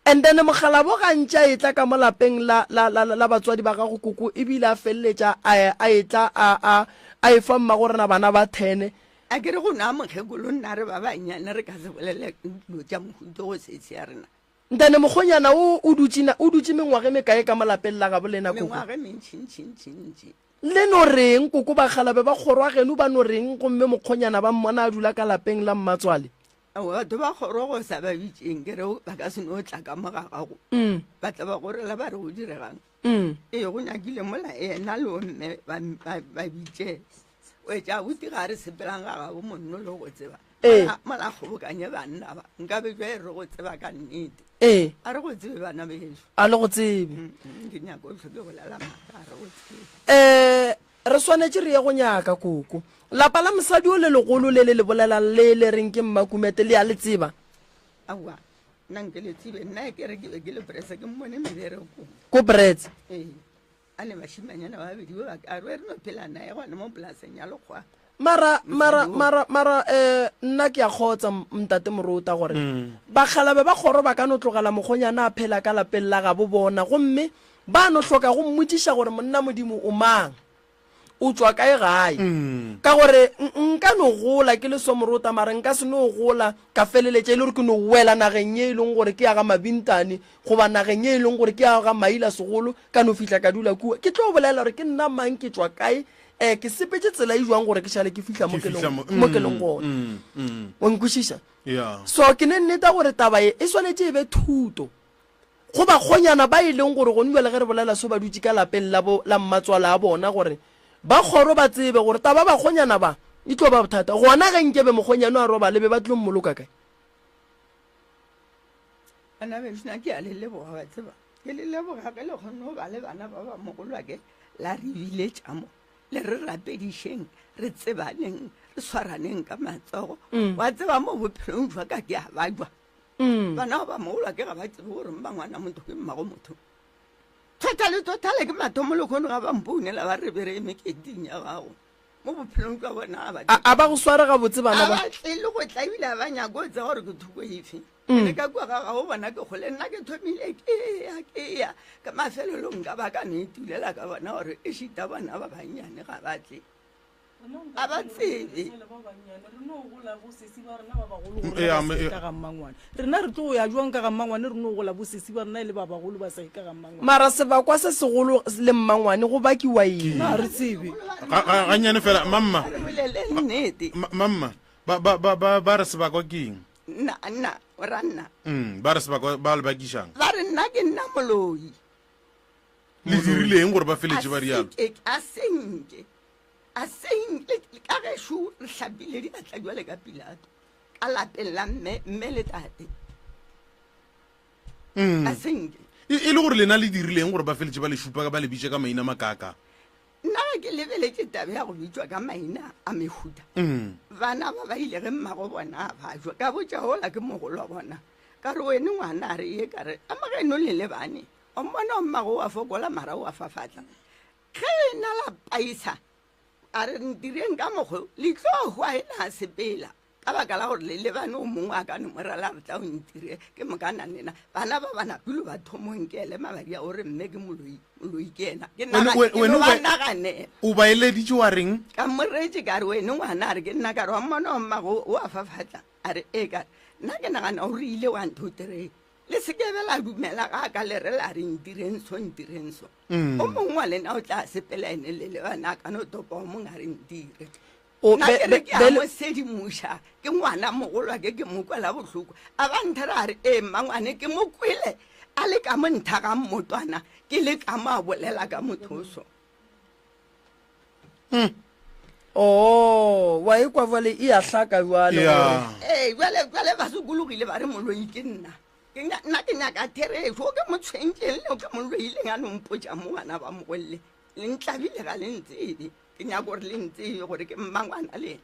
And then mokgalabo gantši a etla ka mo lapeng la, la, la, la batswadi ba gago koko, ebile a feleletša a, a etla a, a, a efa mmagorena bana ba thene. A ke re go nwa mokgekolo nna re ba bannyane re ka se bolele dilo tša mohuta go sesi ya rena. Ntane mokgonyana o, o dutše, o dutše mengwaga e mekae ka mo lapeng la gabo lena koko? Mengwaga e mentšintšintšintši. Le no reng koko bakgalabe ba kgoro wa geno ba no reng gomme mokgonyana ba mmona a dula ka lapeng la mmatswale? Aowa, batho ba kgoro go sa ba bitšeng ke re ba ka se no tla ka mo ga gago ba tla ba gorela ba re go diregang ee go nyakile mola yena le omme ba bitše o etša abuti ga re sepelang ga gabo monno le go tseba mola kgobokanye banna ba nkabe jwa e re go tseba ka nnete ee a re go tsebe bana beso a le go tsebe ke nyako tlhoke go lela maaka a re go tsebe um Re swanetše re ye go nyaka koko. Lapa la mosadi o le legolo le le le bolelang le le reng ke Mmakumete le a le tseba? Aowa, nna nke le tsebe. Nna e ke re ke be ke le Bretse, ke mmone meberekong. Ko Bretse? Ee, a ne bašimanyana ba babedi ba ba ka re re no phela naye gona mo polaseng ya Lekgowa. Mara, mara, mara, mara, eh, nna ke a kgotsa, Ntate Morota, gore bakgalabe ba kgoro ba ka no tlogela mokgonyana a phela ka lapeng la gabo bona, gomme ba no hloka go mmotšiša gore monna Modimo o mang, o tšwa kae gae. Ka gore nka no gola ke le so Morota, mara nka se no gola ka feleletša e le gore ke no wela nageng ye e leng gore ke ya ga Mabintane, goba nageng ye e leng gore ke ya ga Maila Segolo, ka no fihla ka dula kua. Ke tlo bolela gore ke nna mang, ke tšwa kae, um ke sepetše tsela e jwang gore ke šale ke fihla mo ke leng mo ke leng gona. O nkwešiša? So ke ne nneta gore taba ye e swanetše e be thuto go bakgonyana ba e leng gore gone bjale ge re bolela so ba dutše ka lapeng la bo la mmatswala a bona gore ba kgoro ba tsebe gore taba bakgonyana ba e tlo ba bothata. Gona ge nkebe mokgonyana a robale be ba tlo mmoloka kae? Bana bešo, nna ke a le leboga, wa tseba. Ke le leboga ge le kgonne go ba le bana ba ba mogolwake la re biletša mo, le re rapedišeng, re tsebaneng, re swaraneng ka matsogo. Wa tseba mo bophelong jwa ka ke a bajwa. Bana ba ba mogolwa ke ga ba tsebe gore mma ngwana motho ke mmago motho. Totally totally ke mathomo le kgono ga ba mpounela ba re be re eme keting ya gago. Mo bophelong jwa bona ga ba A, a ba go sware gabotse bana A ba? ba tle le go tla ebile a ba nyake go tseba gore ke thoko efe. Ke le ka kua ga gago bona ke kgole nna ke thomile ke ya ke ya ka mafelelong ka ba ka no itulela ka bona gore e šita bona ba bannyane ga ba tle. Ga ba tsebe. Rena re tlo ya jwang ka ga mmangwane re no gola bosesi ba rena e le ba bagolo ba sa ye ka ga mmangwane. Mara sebakwa se segolo le mmangwane go bakiwa eng? Na re tsebe. Gannyane fela mamma. Re bolele nnete. Mamma ba ba ba ba ba re sebakwa ke eng? Nna nna o ra nna. Ba re sebakwa ba le bakišang. Ba re nna ke nna moloi. Le dirile eng gore ba feletše ba rialo? A senke. A seng ka gešo re hlapile diatla jwale ka Pilato ka lapeng la mme, mme le tate. Mm. A senke. E, e le gore lena le dirileng gore ba feletše ba le šupa ba le bitše ka maina makaaka? Nna ge ke lebeletše taba ya go bitšwa ka maina a mehuta, Mm. bana ba ba ile ge mmago bona a bajwa, ka botša gola ke mogolo wa bona, ka re wene ngwana a re ye ka re a mogeno le lebane, o mmona o mmago wa fokola mara o a fafatla. Ge lena la paisa, a re ntireng ka mokgo, le tlo hwa e na sepela, ka baka la gore le lebane o mongwe a ka no mo rela re tla o ntire, ke mokana nena. Bana ba ba napile ba thomo nkele mabadi a gore mme ke moloi, moloi ke yena. Ke Wena- naga- we- ke wena no o ba ba- naganela. O ba eleditše wa reng? Ka mo reetše ka re, wene ngwana, a re ke nna, ka re wa mmona wa mmago o a fafatla? A re ee, ka re nna ke nagana gore ile wa ntho tereng. Le se ke be la dumela ga a ka le re la re ntireng so, ntireng so. Mm. O mongwe wa lena o tla sepela ene le lebane a ka no topa o mongwe a re ntire. O, Nna be- ke re be- ke a be- mo sedimoša, ke ngwana mogolwa ke ke mo kwela bohloko. A ba nthera a re, ee mmangwane ke mo kwele a le ka mo ntha ga mmotwana, ke le ka mo a bolela ka motho o so. Oo, wa ekwa bjale e a hlaka bjale Ya. gore. Ee, bjale, bjale ba sokologile ba re moloi ke nna. Ke nya, nna ke nyaka therešo, o ke mo tshwentšeng le o ke mo loileng a no mpotša mo bana ba mogolle. Le ntlabile ga le ntsebe. Ke nyaka gore le ntsebe gore ke mmangwana le ena.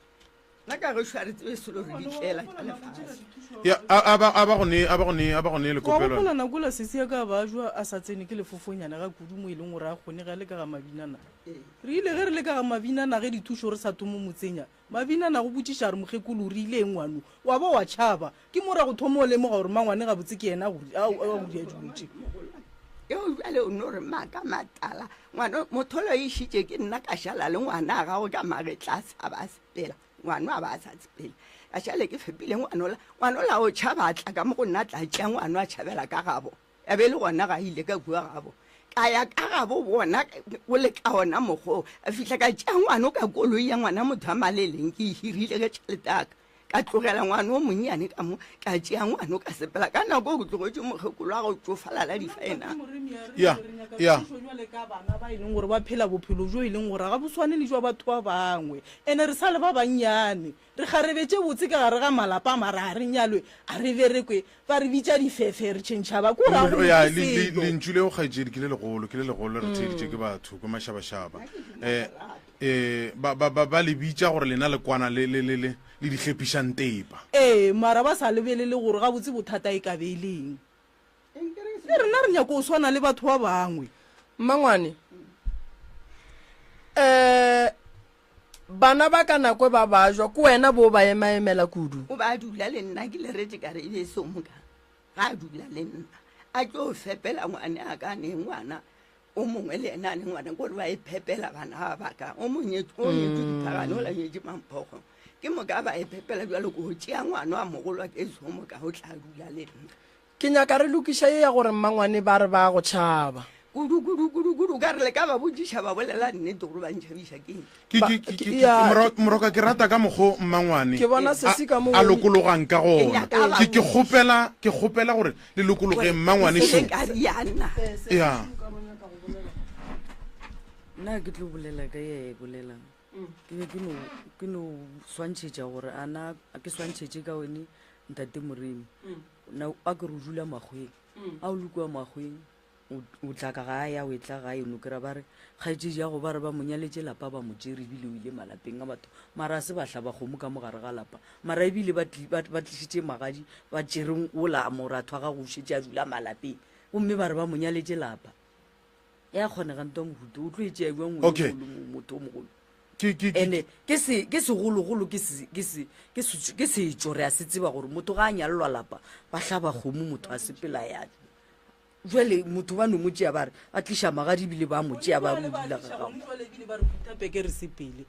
Nna ka gešo a re tsebe selo re di tlela tša lefase. Ya, a, a ba, a ba go nee, a ba go nee, a ba go nee Wa lekopelwana. gopola nako la sesi ya ka ba jwa a sa tsene ke lefofonyana ga kudu mo e leng gore a kgone ge a le ka ga mabinana. Re ile ge re le ka ga mabinana ge dithušo re sa thomo mo tsenya. Mabinana go botšiša a re mokgekolo o rile eng ngwano? Wa ba wa tšhaba. Ke mo ra go thoma o lemoga gore mmangwane gabotse ke yena a go a go dia dilo tše. Eo bjale o no re maaka matala. Ngwano motholo e išitše ke nna ka šala le ngwana a gago ka magetla a sa ba sepela. Ngwano a ba a sa sepele. Ka šale ke fepile ngwanola. Ngwanola o tšhaba a tla ka mo go nna a tla tšea ngwano a tšhabela ka gabo. Ya be e le gona ga ile ka kua gabo. Ka ya ka gabo bona go le ka ona mokgwa oo. Ka fihla ka tšea ngwano ka koloi ya ngwana motho a maleleng ke e hirile ka tšhelete ya ka. Ka tlogela ngwano o monnyane ka mo, ka tšea ngwano ka sepela. Ka nako eo ke tlogetše mokgekolo wa go tšofala la difaena. Ya, ya. Jwale ka bana ba e leng gore ba phela bophelo bjo e leng gore ga bo swane le jwa batho ba bangwe. Ene re sa le ba bannyane. Re kgarebe tše botse ka gare ga malapa mara ga re nyalwe, a re berekwe, ba re bitša difefe, re tšhentšha ba ko ra go Ya, ke le, le, selo. lentšu leo kgaetšedi ke le legolo, ke le legolo re theeditše ke batho, ke mašabašaba. Eh, eh, ba, ba, ba, ba le bitša gore lena le kwana le, le, le, le, le di hlephišantepa. Ee, mara ba sa lebelele gore gabotse bothata e ka be e le eng. Le rena re nyaka go swana le batho ba bangwe. Mmangwane, eh, bana ba ka nako e ba bajwa, ke wena bo ba emaemela kudu. O ba dula le nna, ke leretše ka re e be e somoka. Ga a dula le nna, a tlo fepela ngwane a ka ne ngwana o mongwe le ena a ne ngwana, kore ba e phepela bana ba ba ka. O monyetše, o nyetše diphagane, o la nyetše mamphogo. Ke moka ba e phepela bjalo, ko tšea ngwana wa mogolo wa ke somoka, o tla dula le nna. Ke nyaka re lokiša ye ya gore mmangwane ba re ba go tšhaba. Kudu, kudu, kudu, kudu. Ka re le ka ba botšiša ba bolela nnete gore ba ntšhabiša ke eng. Ke, Ba, ke, ke, ke, ke, ya, ke, Moroka, ke rata ka mokgo mmangwane Ke bona a, sesi ka mo a go. lokologang ka Ke gona. nyaka ba Ke, ke botšiša. kgopela, ke kgopela gore le lokologeng Gore mmangwane ke šo. se ka riana. Ya. Nna ke tlo bolela ka ye e bolelang. Ke be ke no, ke no swantšhetša gore a na, ke swantšhetše ka wene ntate Moremi. Na a ke re o dula makgweng. A o le kua makgweng. O tla ka gae, a o etla gae, o no kry-a ba re kgaetšedi ya go ba re ba mo nyaletše lapa ba mo tšere ebile o ile malapeng a batho, mara a se ba hlaba kgomo ka mo gare ga lapa, mara ebile ba ba tlišitše magadi ba tšere wola moratho wa gago o šetše a dula malapeng gomme ba re ba mo nyaletše lapa. Ya kgonega ntwa mohuta o tlo e tšea bjang Okay. motho o mogolo? Ke ke ke Ene ke se ke segologolo ke se ke se ke se ke setšo re a se tseba gore motho ga a nyalelwa lapa ba hlaba kgomo motho a sepela ya Jwale motho ba no mo tšea ba re ba tliša magadi ebile ba mo tšea ba mo dula ga gago. Jwale ebile ba re phutha peke re sepele.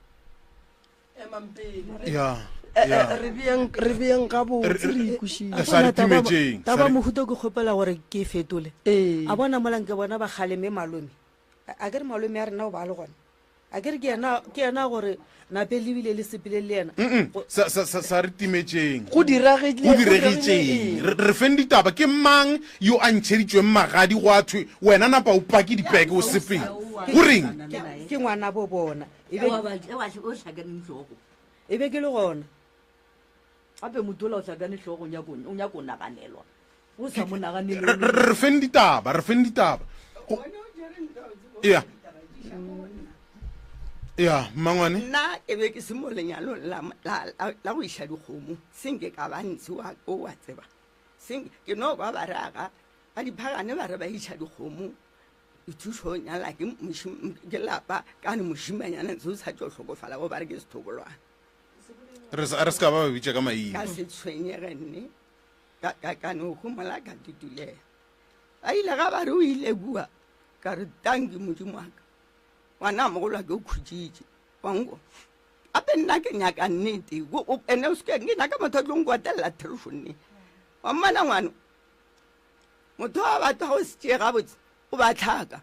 Emang pele. Ya. Eh, eh, Ya. re beeng re beeng gabotse re Re- ikwešiše. Sa re Bona taba- timetšeng, sa taba re- mohuta ke kgopela gore ke e fetole Ee. a bona mola nke bona ba kgaleme malome A- a ke re malome a rena o ba le gona A ke re ke yena, ke yena gore nape le bile le sepele le yena. Mm-mm. Sa, sa, sa, sa re timetšeng. Go diregile, Go go diregitšeng. diregile eng? Re, re feng ditaba. Ke mang yo a ntšheditšweng magadi gwa thwe wena napa o pake dipeke o sepele? Go reng? Ke, ke ngwanabo bona. E be, O hlakane hlogo. e be ke le gona. Gape motho ola o hlakane hlogo, o nyako, o nyako naganelwa. O sa mo naganele. Re, re, re feng ditaba, re feng ditaba. Go, ya. Ya, mmangwane. Nna ke be ke se mo lenyalong la, la, la, la go iša dikgomo, senke ka ba ntshe wa, o wa tseba. Senke, ke no kwa ba re aga, ba diphagane ba re ba iša dikgomo, dithušo nyala ke mošim, ke lapa, ka ne mošimanyana ntse o sa tšo hlokofala, bo ba re ke sethokolwana. Re se, re se ka ba ba bitša ka maina. Ka se tshwenyege nne, ka, ka, ka no homola ka tutulela. Ba ile ga ba re o ile kua, ka re tanki Modimo wa ka. Ngwana a mogolo wa ke o khutšitše, wa nko. Gape nna ke nyaka nnete, o, o, ene o seke, ke nyaka motho a tlo nkotelela therešo nne. Wa mmona ngwano, motho wa batho ga o se tšee gabotse, o ba tlhaka.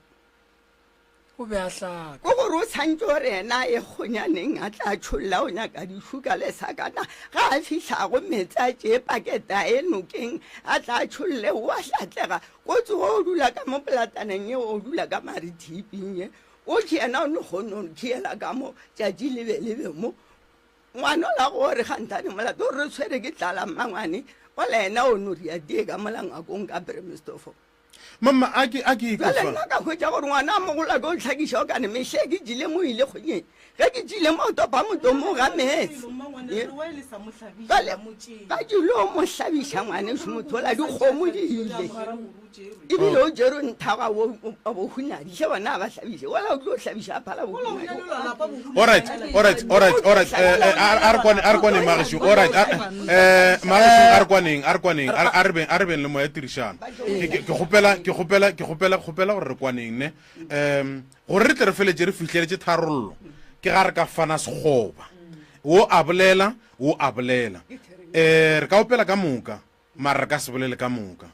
O be a hlaka. Ke gore o tshwantše gore yena a ye kgonyaneng a tla tšholla o nyaka dišuka le sakana. Ga a fihlago meetse a tšee pakete a ye nokeng a tla tšholle o a hlatlega. Kotsi ge o dula ka mo polataneng ye o dula ka marithiping ye o ke yena o no kgone go khiela ka mo tšatši le be le be mo. Ngwanola gore kganthane molato o re tshwere ke tlala mmangwane ola yena o no ria tee ka mola ngwakong ka Bremstofo. Mama, a ke, a ke ikwe Bjale fa. nna ka hwetša gore ngwana a mogolo a ke o hlakiša o kane mehle ke tšile mo ile kgonyeng. Ge ke tšile mo topa motomo ga meetse. Ye. Bjale ba tšilo mo hlabiša ngwanešu motho ola dikgomo di ile. Ebile o tšere nthaga wo wa bohunadi hle bona a ba hlabiše. Ola o tlo hlabiša a phala bohunadi. Alright, alright, alright, alright. Eh, eh, a a re kwane, a re kwaneng magešu. Alright, a, eh, magešu a re kwaneng, a re kwaneng. A a re beng, a re beng le moya tirišano. Ke ke ke kgopela, ke kgopela, ke kgopela, kgopela gore re kwaneng ne. Um, gore re tle re feletše re fihleletše tharollo. Ke ga re ka fana sekgoba. Wo a bolela, wo a bolela. Eh, re ka opela ka moka. Mara re ka se bolele ka moka.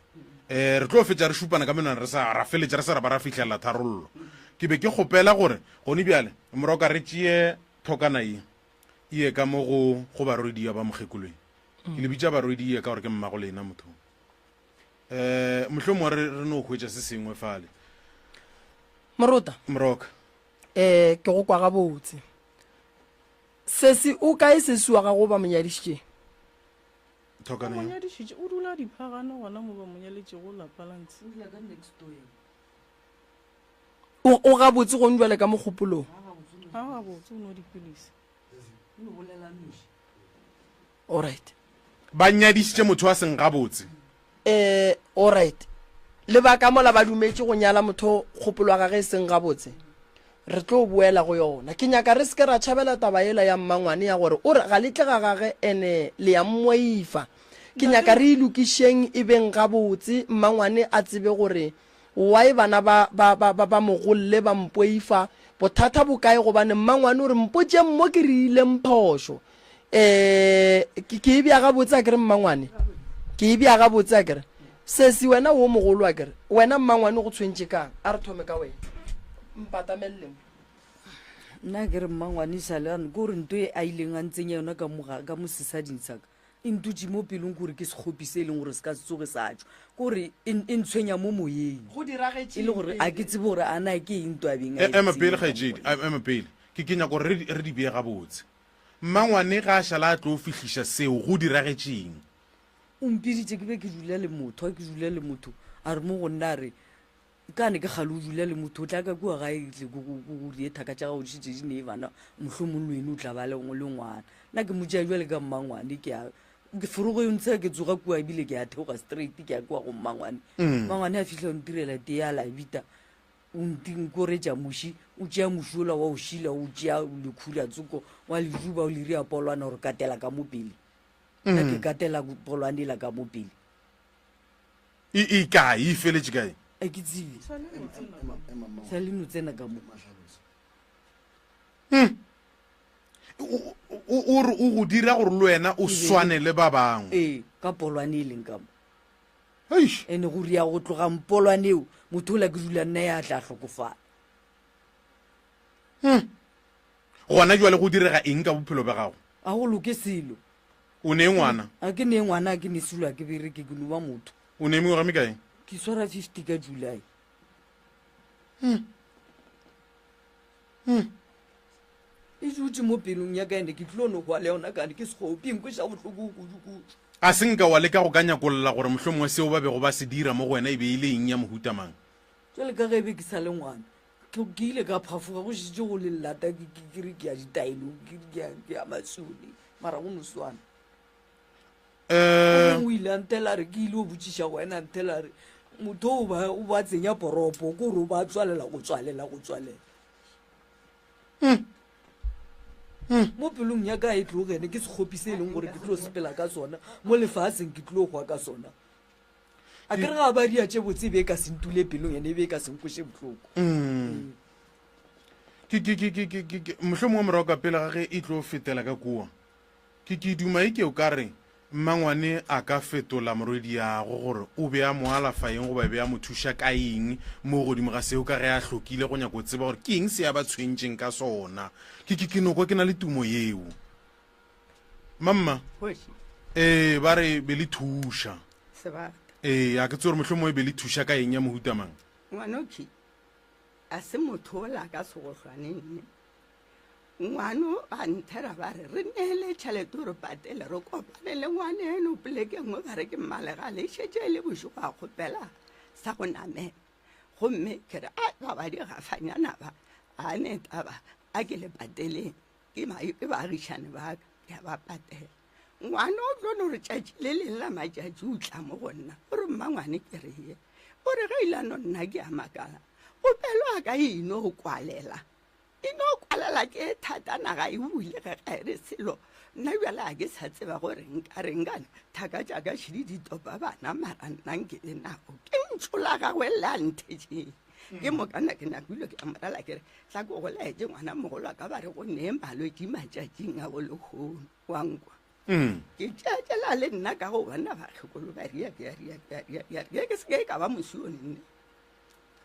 Um re tlo fetša re šupana ka menwana re sa ra feletša re sa ra ba ra fihlelela tharollo. Ke be ke kgopela gore gone bjale moroka re tšee thokana ye e ye ka mo go go barwediya ba mokgekolweng. Ke le bitša barwediya ka gore ke mmago lena motho. Um mohlomongwe re re no hwetša se sengwe fale. Morota. Moroka. Um ke go kwa gabotse. Sesi o kae sesi wa gago o ba mo nyadišitšeng? Thokana Ba mo yo. nyadišitše, o dula diphagane gona mo ba mo nyaletšego lapa la ntshe. O dula ka next door yena. O, o gabotse gong bjale ka mogopolong. Ga gabotse o nwa dipilisi. O no bolela noši. Alright. Ba nyadišitše motho a seng gabotse. Eh, alright. Lebaka mola ba dumetše go nyala motho kgopolo ya gage e seng gabotse, re tlo boela go yona. Ke nyaka re se ke ra tšhabela taba yela ya mmangwane ya gore o re ga le tle ga gage ene le ya mmoifa. Ke nyaka re e lokišeng e beng gabotse, mmangwane a tsebe gore Why bana ba, ba, ba, ba, ba mogolle ba mpoifa? Bothata bo kae? Gobane mmangwane o re, Mpotšeng mo ke reileng phošo. Eh, ke, ke e bea gabotse akere mmangwane? Ke e bea gabotse akere? Sesi, wena wo mogolo akere? Wena mmangwane o go tshwentše kang? A re thome ka wena. Mpatamelele mo. Nna ke re mmangwane e sa le ke gore nto e a ileng a ntsenya yona ka mo, ka mo sesading sa ka e ntutše mo pelong kore ke sekgopi se e leng gore se ka se tsoge sa tšwa kore e, e ntshwenya mo moyeng Go diragetše e le gore a ke tsebe gore a na ke eng nto a beng a E, e ema pele tsenya ka kgaetšedi, mo gona. ema pele. Ke, ke nyaka gore re, re di bee gabotse. Mmangwane ga a šala a tlo fihliša seo, go diragetšeng? O mpiditše ke be ke dula le motho, a ke dula le motho a re mo go nna a re. Ka ne ke kgale o dula le motho o tla ka kua gae tle ko go die thaka tša gago di šetše di ne bana mohlomong le wene o tla ba le le ngwana. Nna ke mo tšea bjale ka mmangwane ke a ke forogo e ntsha ke tsoga kua ebile ke a theoga straight ke ya kua go mmangwane. Mmangwane a fihla o ntirela tee a labita o nkoretša muši o tšea muši ola wa o šila o tšea lekhula tsoko wa le juba o le ria polwana gore katela ka mo pele. Nna ke katela polwane ela ka mo pele. E, e kae? E feletše kae? A ke tsebe. Sa le no tsena ka mo. Hmm. O, o, o re o go dira gore le wena o swane le ba bangwe. Ee, ka polwane e leng ka mo. Eish. Ene go ria go tloga mpolwane eo, motho ola ke dula nna ya tla hlokofala. Hmm. Gona jwale go direga eng ka bophelo bja gago? A go loke selo. O ne ngwana? A ke ne ngwana, a ke ne selo, a ke bereke, ke no ba motho. O ne mengwaga mekae? Ke swara 50 ka July. Hmm. Hmm. E dutše mo pelong ya ka ene ke tlilo no hwa le yona kane ke sekgopi e nkweša bohloko kudu-kudu. A se nka wa leka go ka nyakolla gore mohlomongwe seo ba bego ba se dira mo go wena e be e le eng ya mohuta mang? Jwale ka ge e be ke sa le ngwana, ke ke ile ka phafoga go šetše go le llata ke ke ke re ke ya ditaelong ke re ke ya ke ya masone mara go no swana. Eh, O ile a nthela a re ke ile go botšiša go wena a nthela a re motho o ba o ba tsenya poropo ko gore o ba tswalela go tswalela go tswalela. Mo pelong ya ka e tlogene ke sekgopi se e leng gore ke tlo sepela ka sona mo lefaseng ke tlo hwa ka sona. A ke re ga ba dia tše botse e be e ka se ntule pelong ene e be e ka se nkweše bohloko. Mm. Ke ke ke ke ke ke ke mohlomongwe morago ka pele ga ge e tlo fetela ka kua. Ke ke duma e ke o ka re mmangwane a ka fetola morwediago gore o be a mo alafa eng goba e be a mo thuša ka eng mo godimo ga seo ka ge a hlokile go nyaka go tseba gore ke eng se a ba tshwentšeng ka sona. Ke ke ke no kwa ke na le tumo yeo. Mamma. Kgoši. Ee, ba re be le thuša. Sebata. Ee, a ke tsebe gore mohlomongwe e be le thuša ka eng ya mohuta mang. Ngwanokhwi a se motho ola ka segohlwaneng ne. Ngwano ba nthera ba re re neele tšhelete o re patele re kopane le ngwaneno poleke nngwe ba re ke mmalegale e šetše e le bošego a kgopela sa go namela. Gomme ke re a ba ba digafanyana ba a ne taba a ke le pateleng. Ke ba, ke baagišane ba ka, ke a ba patela. Ngwana o tlo no re tšatši le leng la matšatši o tla mo go nna, o re mmangwane ke re ye. O re ge ile no nna ke a makala, popelo a ka e no kwalela. E no kwalela ke e thata naga e bule ge ga e re selo. Nna bjale a ke sa tseba gore nka reng kana thaka tša ka šidi di topa bana mara nna nke le nako. Ke ntšo la gagwe le a nthetšeng. Ke mokana ke napile ke a morela ke re Tla ko go laetše ngwana mogolo wa ka ba re go nee malwetši matšatšing a go lehono wa nkwa. Mm. Ke tšeatšela le nna ka go bona bakgekolo ba ria ke a ria ke a ria ke a ria ke se ke ka ba mosione nne.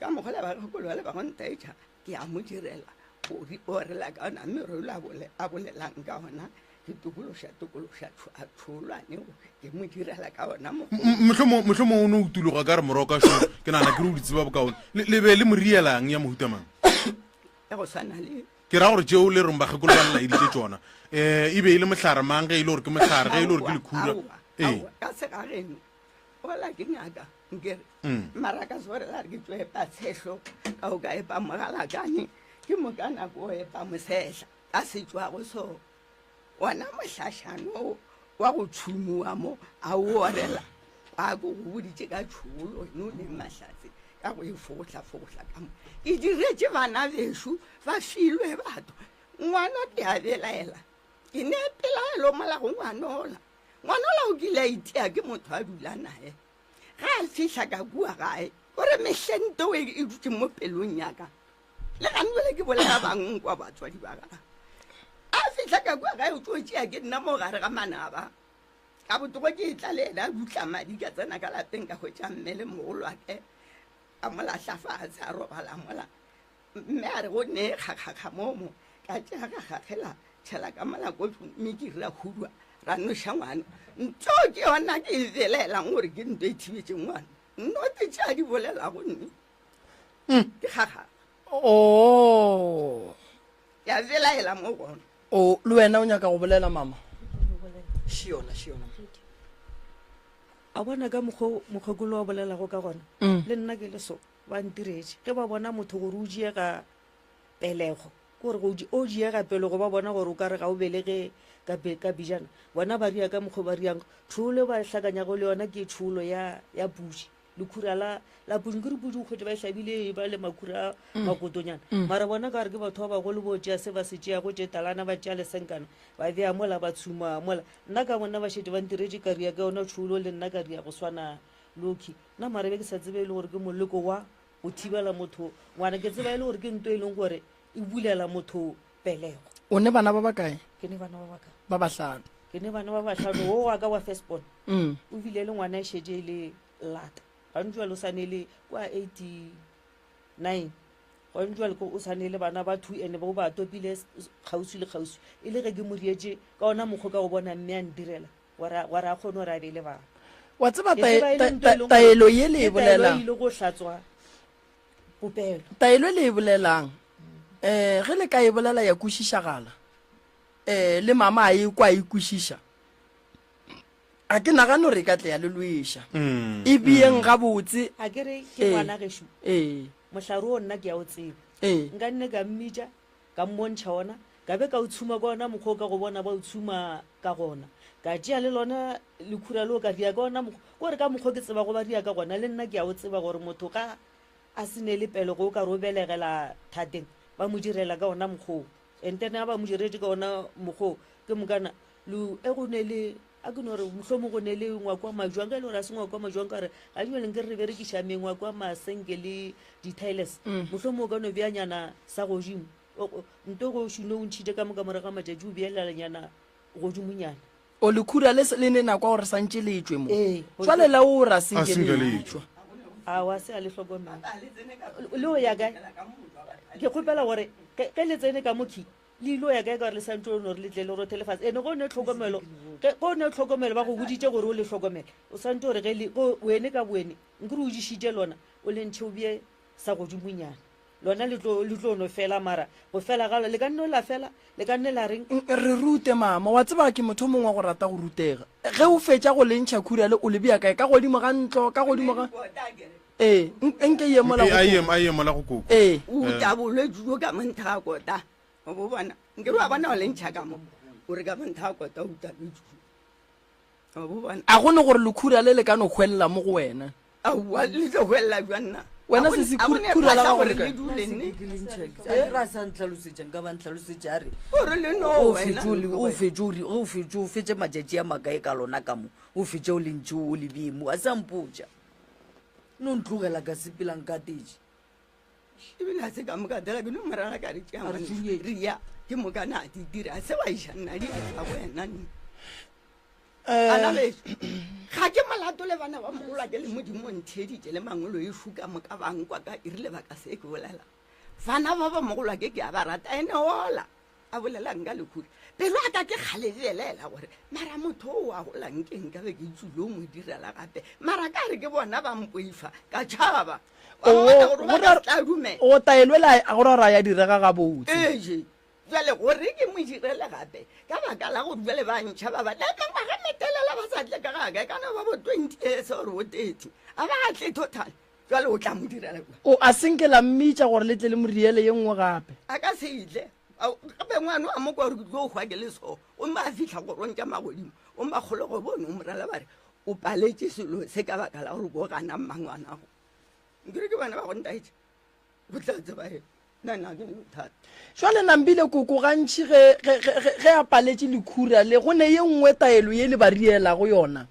Ka mogola bakgekolo ba le ba go ntaetša ke a mo direla o ri o rela ka ona merolo a bole a bolelang ka ona ke tokološa tokološa a tšholwane ke mo direla ka ona mohlomong mohlomong o ne o tuloga ka re moroka šo ke nagana ke re o di tseba bokaone le be le mo rielang ya mohuta mang ya go swana le ke ra gore tšeo le reng bakgekolo ba le laeditše tšona um e be e le mohlare mang ge e le gore ke mohlare ge e le gore ke lekhura ee ka segageno ola ke ngaka nkere mm. mara ka sore la re ke tlo epa tshehlo ka o ka epa mogalakane ke moka nako o epa mosehla ka setšwago so Wona mohlašano wo wa go tšhumiwa mo a o orela kwa ko go boditše ka tšholo eno le mahlatse ka go e fogohla-fogohla ka mo ke diretše bana bešo ba filwe batho ngwana ke a belaela ke ne pelaelo mola go ngwanola ngwanola o kile a itea ke motho a dula naye ga a fihla ka kua gae o re mehlente o e dutše mo pelong yaka Le gane bjale ke bolela bang kwa batswadi ba gagwe. A fihla ka kua gae o tlo tšea ke nna mo gare ga manaba. Ka botogo ke etla le yena a dutla madi ka tsena ka lapeng ka hwetša mme le mogolwake a mo lahla fatshe a robala mola. Mme a re go nee kgakgakga mo mo ka tšea ka gagela tšhela ka mola ko mme ke ra hudwa ra noša ngwana. Ntho ke yona ke e belaelang gore ke nto e thibetše ngwana. Nnote tše a di bolelago nne. Mm. Ke kgakgakga. Oh. Ke a belaela mo gona. O le wena o nyaka go bolela mama? Še yona, še yona. A bona ka mokgwa mokgekolo a bolelago ka gona. Mm. Le nna ke le so. Ba ntiretše. Ge ba bona motho gore o diega pelego, ke gore go o diega pelego ba bona gore o ka re ga o belege ka ka pejana. Bona ba ria ka mokgwa ba riang. Tšholo ba hlakanyago le yona ke tšholo ya ya pudi. Lekhura la la pudi nkere pudi o kgwetše ba e hlabile e ba le makhura a makotonyana. Mara bona ka gore ke batho ba bagolo bo tšea se ba se tšeago tše talana ba tšea lesenkana ba bea mola ba tshuma mola. Nna ka bona ba šetše ba ntiretše ka ria ka yona tšholo le nna ka ria go swana Loki, Nna mara be ke sa tsebe e le gore ke moleko wa go thibela motho ngwana, ke tseba e le gore ke nto e leng gore e bulela motho pelego. O ne bana ba bakae? Ke ne bana ba bakae? Ba bahlano. Ke ne bana ba bahlano, wo wa ka wa first born o bile le ngwana e šetše e le lata, gantši jwale o sa ne le kwa 89, gantši jwale o sa ne le bana ba two and ba o ba topile kgauswi le kgauswi, e le ge ke mo rietše ka ona mokgwa ka go bona mme a ntirela. Gore, gore a kgone gore a be le bana. Wa tseba Ke tseba e le ntho e leng gore taelo ye le e ke taelo e bolelang. ile go hlatswa popelo. Taelo e le e bolelang, um ge le ka e bolela ya kwešišagala, um le mama a e kwa a e kwešiša, ga ke nagane gore e ka tle ya le lweša. E beeng gabotse. A ke re ke Ee, ngwana gešo, ee, mohlare wo nna ke a o tseba. ee. Nka nne ka mmitša, ka mmontšha ona, ka be ka o tshuma ka ona mokgwa o ka go bona ba o tshuma ka gona. Ka tšea le lona lekhura leo ka ria ka ona mokgwa, ke gore ka mokgwa ke tsebago ba ria ka gona, le nna ke a o tseba gore motho ga a se ne le pelego o ka re o belegela thateng, ba mo direla ka ona mokgwa oo. And then ga ba mo diretše ka ona mokgwa oo, ke mokana le e go ne le, a ke no re mohlomong go ne le ngwako wa majwang, ge e le gore ga se ngwako wa majwang ka gore ga jwale nke re berekiša mengwako ya masenke le di-tiles, mohlomong o ka no beanyana sa godimo, nto go šune o ntšhitše ka moka morago ga matšatši o beelelanyana godimonyana. O lekhura le le ne nakwa gore santše le tšwe mo. Ee, Jwale la o ra A senke senke le le tšwa. Aowa, se a le hlokomela. Le o ya kae? Ke kgopela gore ge ge le tsene ka mo key, le ile o ya kae ka gore le santše o no re le tle le rothele fase. Ene go ne tlhokomelo, ge go ne tlhokomelo ba go boditše gore o le hlokomele. O santše gore ge le go wene ka bowene nkere o dišitše lona, o le ntšhe o bee sa godimonyana. Lona le tlo, le tlo no fela, mara go fela ga lona, le ka nno la fela, le ka nne la reng? Re rute, mama. Wa tseba, ke motho o mongwe wa go rata go rutega. Ge o fetša go le ntšha khura le, o le bea kae? Ka godimo ga ntlo, ka godimo ga. Ee, nke ye mola go koko. A ye mola go koko. Ee. O uta bolwetši bjo ka mo ntha ga kota. O bo bona. Nke wa bona o le ntšha ka mo. O re ka mo ntha ga kota o uta bolwetši bjo. A go ne gore lekhura le le ka no hwelela mo go wena? Aowa, le tlo hwelela bjang nna? Wena sesi, khura la gago le kae? A ke re a sa ntlhalosetša, nka ba ntlhalosetša a re, Gore le no o wena. fetše o le, o fetše o re, o fetše o fetše matšatši a makae ka lona ka mo, o fetše o le ntše o le bee mo, a se a mpotša. No ntlogela ka sepela nkatetše. Ebile a se ka moka dira, ke no mo rala ka re tšea A re ngwane, tšhunyetše. re ya, ke moka na di dira, se wa iša nna di a go wena nna. Eh. Bana bešo, ga ke molato le bana ba mogolwa ke le Modimo o ntheeditše le mangolo ešo ka moka ba nkwa ka e rile baka se ke bolela. Bana ba ba mogolwa ke ke a ba rata ene ola a bolelang ka lekhuri. Pelo ya ka ke kgale e belela gore mara motho o wa golang ke nka be ke tswile o mo direla gape. Mara ka re ke bona ba mpoifa ka tšhaba. Wa mmona gore ba ka se tla dumela. O taelwe la go ra ya direga gabotse. Eje. Bjale gore ke mo direle gape, ka baka la gore bjale ba ntšha ba ba le mengwaga metelele ba sa tle ka gaka, e ka no ba bo 20 years or bo 30, a ba tle total, bjale o tla mo direla jwang? O a se nke la mmitša gore le tle le mo riele ye nngwe gape. A ka se tle. Gape ngwana a mo kwa gore ke tlo hwa ke le so, gomme a fihla kgorong tša magodimo, gomme ba kgolego bone o mo rela ba re, o paletše selo se ka baka la gore bo gana mmangwanago. Nkere ke bana ba go ntaetša. Go tla tseba eng? Nna nna ke ne bothata. Jwale Nambile koko gantši ge, ge, ge, ge, ge a paletše lekhura le, go ne ye nngwe taelo ye le ba rielago yona?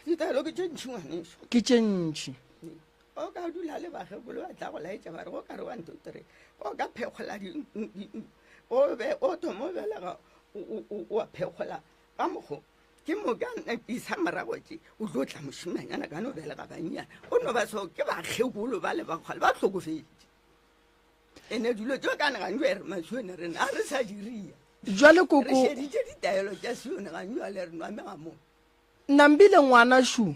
Ditaelo ke tše ntši ngwaneso. Ke tše ntši. O ka dula le bakgekolo ba tla go laetša ba re go ka re one two three, o ka phekgola di, di, o be o thoma o belega o, o, o, o a phekgola ka mokgo. Ke moka nna ke isa morago tše, o tlo tla mošimanyana ka no belega bannyane. Go no ba so ke bakgekolo ba le ba kgale ba hlokofetše. Ene dilo tšeo ka ne gantši re masione rena a re sa diria. Jwale koko. Re šeditše ditaelo tša Sione gantši jwale re nwa megamong. Nambile ngwana šu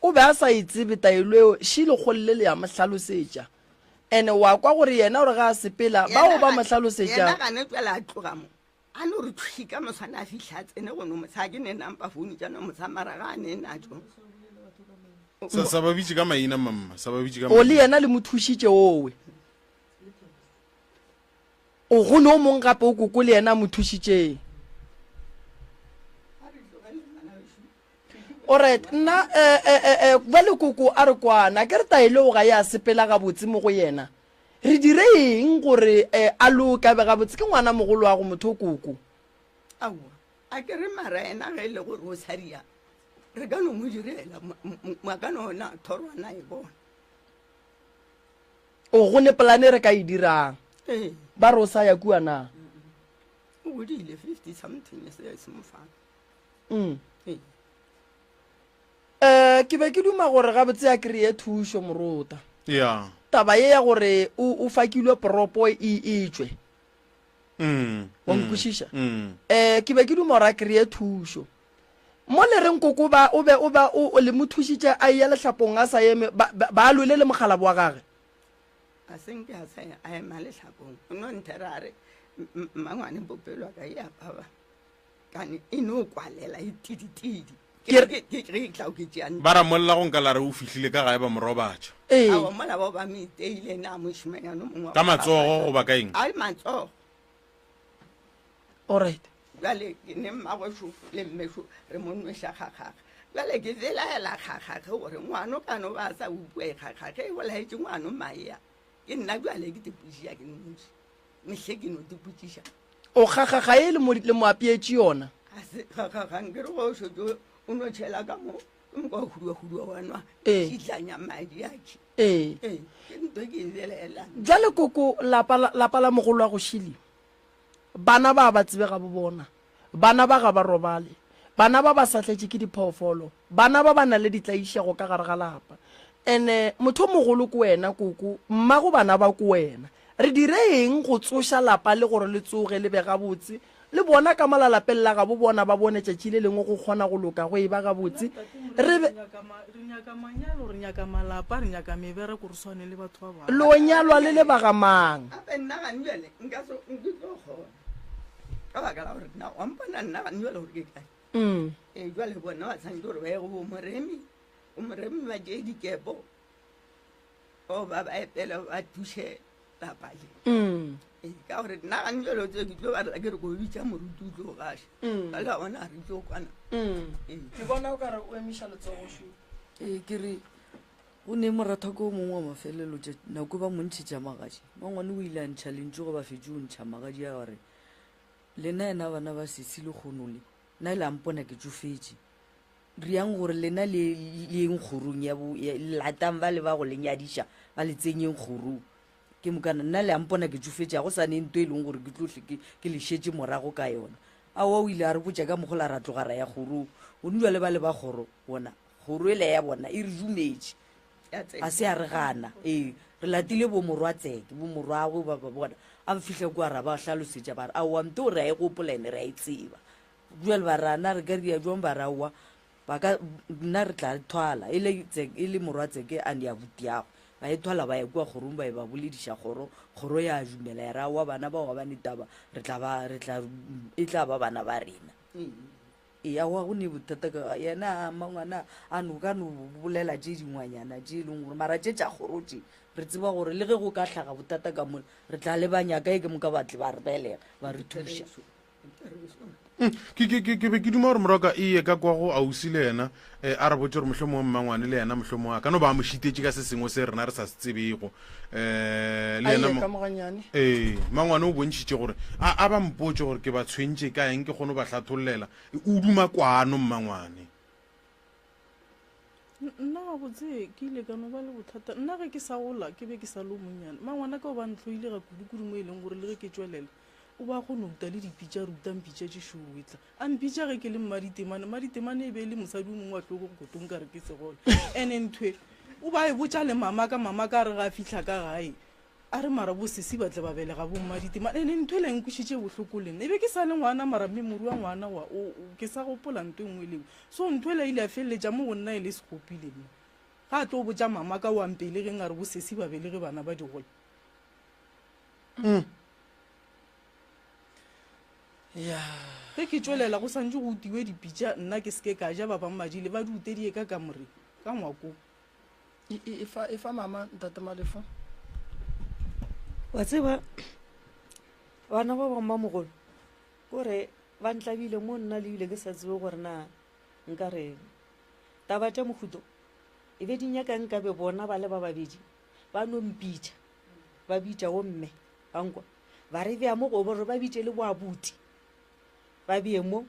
o be a sa e tsebe taelo eo, ši lekgolo le le ya mo hlalosetša. Ene wa kwa gore yena o re ge a sepela bao ba mo hlalosetša. Yena gane jwale a tloga mo. A no re thwi ka moswane a fihla a tsene go no motsha ke ne nampa founu tša no motsha mara ga a ne natšo. Sa, sa ba bitše ka maina mamma, sa ba bitše ka O le maina. yena le mo thušitše owe. O go ne o mong gape o koko le yena a mo thušitšeng. Alright, nna eh, eh, eh, eh, bjale koko a re kwana, ke re taelo ga ya sepela gabotse mo go yena. Re dire eng gore eh, a loke a be gabotse? Ke ngwana mogolo wa go motho o koko. Aowa, a ke re mara yena ge e le gore o sa ria, re ka no mo direla, a ka no na thorwana e bona. O go ne polane re ka e dirang? Ee. Ba re o sa ya kua na? O godile 50 something se se mo fana. Mm. Ee. Eh, ke be ke duma gore gabotse a kry-e thušo morota. Ya. Taba ye ya gore o, o fakilwe propo e, e tšwe. Mm. Wa mm, nkwešiša? Mm. Eh, ke be ke duma gore a kry-e thušo. Mo le reng koko ba, o be o ba o, o le mo thušitše a eya lehlapong a sa eme, ba, ba, ba lwele le mokgalabo wa gage. A se nke a sa a ema lehlapong. O no nthera a re, Mmangwane popelo ya ka e a baba. Kane e no kwalela e tiditidi. Ke Ke ke ke tla ke tšea ntlo. Ba ra molla go nka la re o fihlile ka gae ba mo robatša. Ee. Aowa mola bao ba mo iteile na mošemanyana o mongwe wa Ka go matsogo bapala. goba ka eng? Ai matsogo. Alright. Bjale ke ne mmagwešo le mmešo re mo nweša kgakgakga. Bjale ke belaela kgakgakge gore ngwano ka no ba a sa utlwe kgakgakge e bolaetše ngwano maea. Ke nna bjale ke tipotšiša ke noši. Mehle ke no tipotšiša. O kgakgakga e le mo le mo apeetše yona. Ga se kgakgakga nke re go o šetše o no tšhela ka mo ke moka wa huduahuduwa wa nwa Ee. šitlanya madi a tše. Ee. Ee, ke nto ke e belaelang. Bjale koko lapa la, lapa la mogolo wa go šili. Bana ba ba tsebe ga bo bona. Bana ba ga ba robale. Bana ba ba sa tletše ke diphoofolo. Bana ba ba na le ditlaišego ka gare ga lapa. Ene motho o mogolo ke wena koko, mmago bana ba ke wena. Re dire eng go tsoša lapa le gore le tsoge le be gabotse? Le bona ka mola lapeng la gabo bona ba bone tšatši le lengwe go kgona go loka go eba gabotse. Re be. Re nyaka manyalo, re nyaka malapa, re nyaka mebereko, re swane le batho ba bangwe. Lo nyalwa le le ba ga mang? Gape nna gane bjale nka se nke tlo kgona ka baka la gore nna wa mpona nna gane bjale gore ke kae. Ee, jwale bona ba tshwanetse gore ba ye go bo Moremi, bo Moremi ba tšee dikepo bao ba ba epele ba thuše lapa le. Ee, ka gore nna gane jalo tse ke tlo ba rela ke re ko bitša moruti o tlo gaša ba le ba bona ga re tlo kwana. Ee. Ke bona o ka re o emiša letsogo šo. Ee, ke re go ne morathoko o mongwe wa mafelelo tša nako ba mo ntšhetša magadi. Mangwane o ile a ntšha lentšu ge ba fetše go ntšha magadi a gore lena ena bana ba sesi le kgono le nna le a mpona ke tšofetše. Riang gore lena le le yeng kgorong ya bo ya, latang ba le ba go le nyadiša ba le tsenyeng kgorong. Ke mokana nna le a mpona ke tšofetše, ga go sa ne nto e leng gore ke tlo hle ke, ke le šetše morago ka yona. Aowa o ile a re botša ka mokgwa la ra tloga ra ya kgorong. Gone jwale ba le ba kgoro bona, kgoro ele ya bona e re dumetše. Ga se ya re gana. Ee, re latile bo morwa Tseke, bo morwagwe ba ba bona. A ba fihla kua ra ba hlalosetša ba re, aowa nto re a e gopola ene re a e tseba. Bjale ba re, A na re ka ria bjang? Ba re, Aowa, ba ka, nna re tla e thwala. E le Tseke, e le morwa Tseke a nea butiagwe. Ba e thwala ba ya kua kgorong ba e ba bolediša kgoro, kgoro ya dumela ya re, Aowa, bana bao ga ba ne taba, re tla ba, re tla, e tla ba bana ba rena. Ee, aowa, go ne bothata ka yena, a mangwana a no ka no bolela tše dingwanyana tše e leng gore, mara tše tša kgoro tše, re tseba gore le ge go ka hlaga bothata ka mola, re tla lebanya kae ke moka ba tle ba re belega, ba re thuša. Ke, ke, ke, ke be ke duma gore moroka e ye ka kwa go ausi le yena eh, a re botse gore mohlomongwe mmangwane le yena mohlomongwe a ka no ba a mo šitetše ka se sengwe se rena re sa se tsebego um le A yena ye mo- ka mo gannyane. ee mmangwane o bontšhitše gore a, a ba mpotse gore ke ba tshwentše ka eng ke kgone go ba hlathollela o duma kwano mmangwane Nna gabotse ke ile ka no ba le bothata. Nna ge ke sa gola ke be ke sa le o monnyane. Mangwanaka o ba ntlhoile ga kudu-kudu mo e leng gore le ge ke tšwelela o ba kgona go uta le dipitša, a re uta mpitša tše šweu e tla. A mpitša ge ke le Mmaditemane. Mmaditemane e be e le mosadi o mongwe wa hlogo kotong ka re ke segole. Ene nthwe o ba e botša le mamaka, mamaka a re ge a fihla ka gae A re, Mara bo sesi ba tle ba belega bo mmaditema. Ene ntho ela e nkwešitše bohloko le nna. E be ke sa le ngwana mara memory wa ngwana wa o, o, ke sa gopola nto e nngwe le nngwe. So ntho ela e ile ya feleletša mo go nna e le sekgopi le nna. Ga a tlo botša mama ka wa mpelegeng a re bo sesi ba belege bana ba digole. Ya. Ge ke tšwelela go santše go utiwe dipitša nna ke se ke ka ja ba bang ba jele ba di utediye ka kamoreng, ka ngwakong. E, e, e fa, e fa mama ntate Malefo. Wa tseba bana ba bangwe ba mogolo kore ba ntlabile mo nna le bile ke sa tsebe gore na nka reng. Taba tša mohuto e be di nyaka nkabe bona ba le ba babedi ba no mpitša ba bitša go mme ba nkwa ba re bea mo go gore ba bitše le boabuti ba bee mo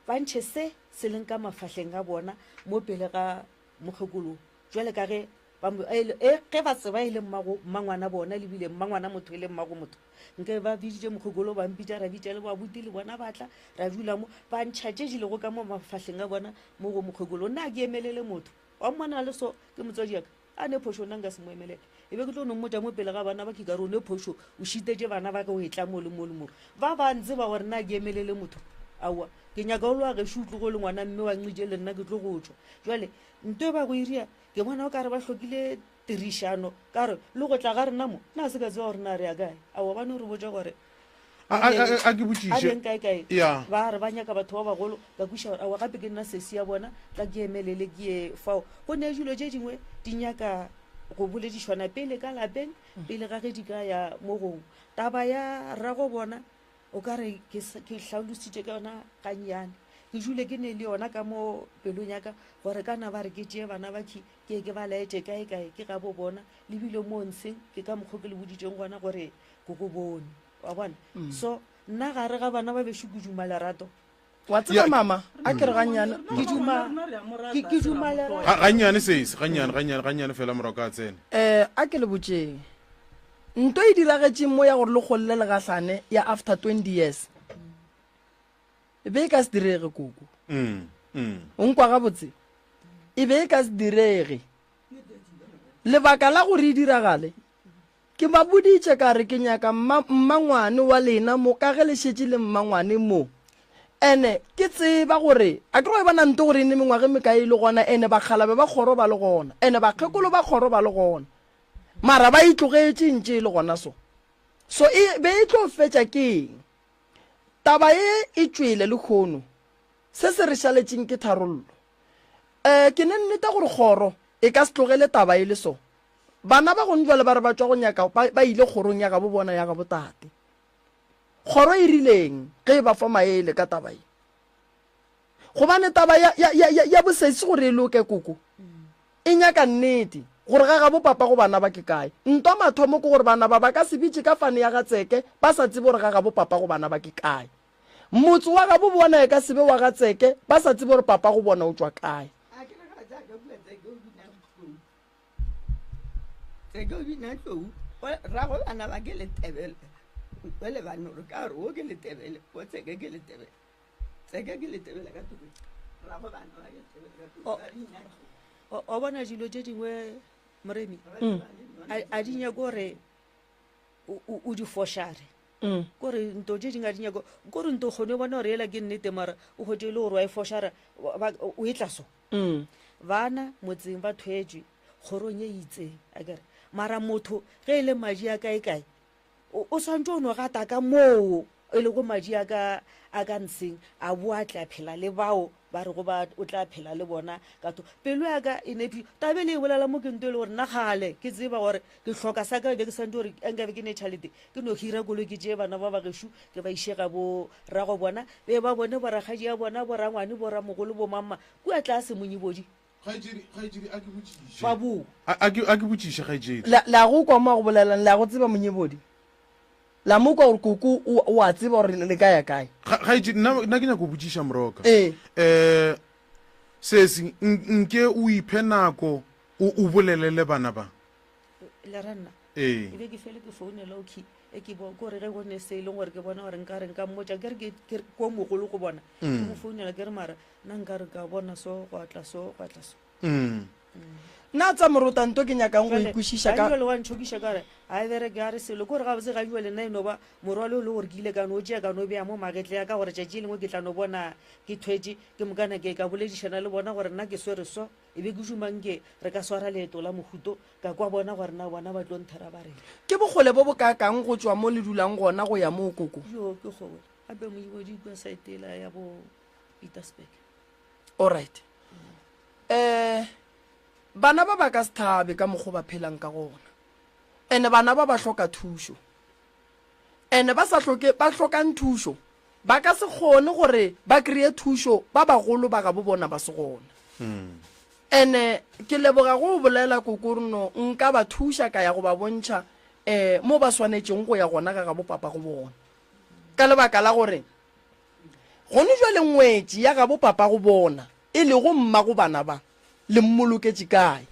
ba ntšhe se se leng ka mafahleng a bona mo pele ga mokgekolo jwale ka ge ba mo, e, e, ge ba tseba e le mmago mmangwana bona le bile mmangwana motho e le mmago motho nke ba biditše mokgekolo ba mpitša ra bitša le babuti le bona ba tla ra dula mo ba ntšha tše di lego ka mo mafahleng a bona mo go mokgekolo nna ke emelele motho wa mmona le so ke motswadi yaka a ne phošo nna nka se mo emelele e be ke tlo no mmotša mo pele ga bana ba ke ka re o ne phošo o šitetše bana ba ka o etla mo le mo le mo ba ba ntseba gore nna ke emelele motho aowa ke nyaka o loa gešo o tlogo le ngwana mme wa nqitše le nna ke tlo go tšwa jale nto e ba go iria ke bona o ka re ba hlokile tirišano ka re le go tla ga rena mo na se ka tseba gore na re ya kae aowa ba no re botša gore A ke botšiše. A kae kae. Ya. Ba re ba nyaka batho ba bagolo, ka kwešiša gore aowa gape ke nna sesi ya bona, tla ke emelele ke ye fao. Go ne dilo tše dingwe di nyaka go boledišwana pele ka lapeng, pele ga ge di ka ya mo gongwe. Taba ya rrago bona o ka re ke ke hlalositše ka yona gannyane. Ke dule ke ne le yona ka mo pelong ya ka gore ka na ba re ke tšee bana ba khi ke ye ke ba laetše kae kae ke gabo bona, le bile mo ntsheng ke ka mokgo ke le boditšeng gona gore ke go bone wa bona mm. so nna gare ga bana ba bešo ke duma lerato wa tseba mama a ke re gannyane ke duma ke duma lerato gannyane sese gannyane gannyane gannyane fela morago ka tsene eh a ke le botseng nto e diragetšeng mo ya gore le golle le gahlane ya after 20 years e be e ka se direge koko mm, mm. o nkwa gabotse e be e ka se direge lebaka la gore e diragale Ke ba boditše ka re ke nyaka mma, mmangwane wa lena mo ka ge le šetše le mmangwane mo. Ene ke tseba gore a ke go e bona nto gore e ne mengwaga e mekae e le gona ene bakgalabe ba kgoro ba le gona ene bakgekolo ba kgoro ba le gona mara ba e tlogetše ntše e le gona so. So e be e tlo fetša ke eng? Taba ye e tšwele lehono. Se se re šaletšeng ke tharollo. Um ke ne nneta gore kgoro e ka se tlogele taba e le so. Bana ba gone jwale ba re ba tšwa go nyaka, ba, ba ile kgorong ya gabo bona ya gabo tate. Kgoro e rileng ge e ba fa maele ka taba ye? Gobane taba ya, ya, ya, ya, ya bosesi gore e loke koko, e nyaka nnete, gore ga gabo papa go bana ba ke kae. Ntwa mathomo ke gore bana ba ba ka se bitše ka fane ya ga Tseke ba sa tsebe gore ga gabo papa go bana ba ke kae. Motse wa gabo bona e ka se be wa ga Tseke ba sa tsebe gore papa go bona o tšwa kae. Tseke o bina tlou rago bana ba ke letebele o le banoro ka gore o ke letebele o tseke ke letebele tseke ke letebele ka toko rago bana ba ke letebele ka toko ba bina tlou o bona dilo tše dingwe moremi mm. a di nyake gore o di fošare mm. kore nto tše dingwe a di nyako kore nto kgone o bona gore ela ke nnete mara o kgwetse e le gore wa e fošara o e tla so mm. Bana motseng ba thwetšwe kgorong ye e itseng, akere. Mara motho ge e le madi a kae kae, o, o swantše o no gata ka moo e lego madi a ka, a ka ntsheng, a boa a tla phela le bao ba rego ba o tla phela le bona ka tho. Pelo ya ka e ne phi, taba e le e bolela mo ke nto e le gore nna kgale ke tseba gore ke hloka sa ka, be ke swantše gore a nkabe ke ne tšhalete, ke no hira koloi ke tšee bana ba ba gešo ke ba iše ga bo rrago bona, be ba bone borakgadi ya bona, borangwane, boramogolo, bomamma, Kua tlase, monyibodi. Kgaetšedi, kgaetšedi, a ke botšiše. Ba bo. A, a ke, a ke botšiše, kgaetšedi. Le, le a go kwa mo a go bolelang? Le a go tseba, monyibodi? Le a mo kwa gore koko o, o a tseba gore le ka ya kae? Kga, kgaetšedi, nna, nna ke nyaka go botšiša, Moroka. Ee. Eh, sesi, nke o iphe nako o, o bolele le bana ba. Le ra nna? Ee. E be ke fele ke founela okay e ke bo kore ge go ne se e leng gore ke bona gore nka re nka mmotša ke re ke ke ko mogolo go bona ke mo founela ke re mara nna nka re ka bona so gwa tla so gwa tla so. Nna tsa morota nto ke nyakang go e kwešiša ka. Jwale wa ntšhokiša ka gore ga e bereke ga re selo kore gabotse ga jwale nna e no ba morwalo e le gore ke ile ka no tšea ka no bea mo magetleng a ka gore tšatši lengwe ke tla no bona ke thwetše ke mokana ke ka boledišana le bona gore nna ke swere so E be ke duma nke re ka swara leeto la mohuto, ka kwa bona gore na bona ba tlo nthera ba reng. Ke bokgole bo bokaakang go tšwa mo le dulang gona go ya moo, Koko? Joo, ke kgole. Gape Moibodi kua saete yela ya bo Pietersburg. Alright. Eh, Bana ba ba ka se thabe ka mokgo ba phelang ka gona. Ene bana ba ba hloka thušo. Ene ba sa hloke, ba hlokang thušo, ba ka se kgone gore ba kreye thušo ba bagolo ba gabo bona ba se gona. Ene ke leboga go o bolela Kokorno, nka ba thuša ka ya go ba bontšha um mo ba swanetšeng go ya gona ga gabo papago bona. Ka lebaka la gore gone jwale ngwetši ya gabo papago bona, e lego mmago bana ba, le mmoloketše kae?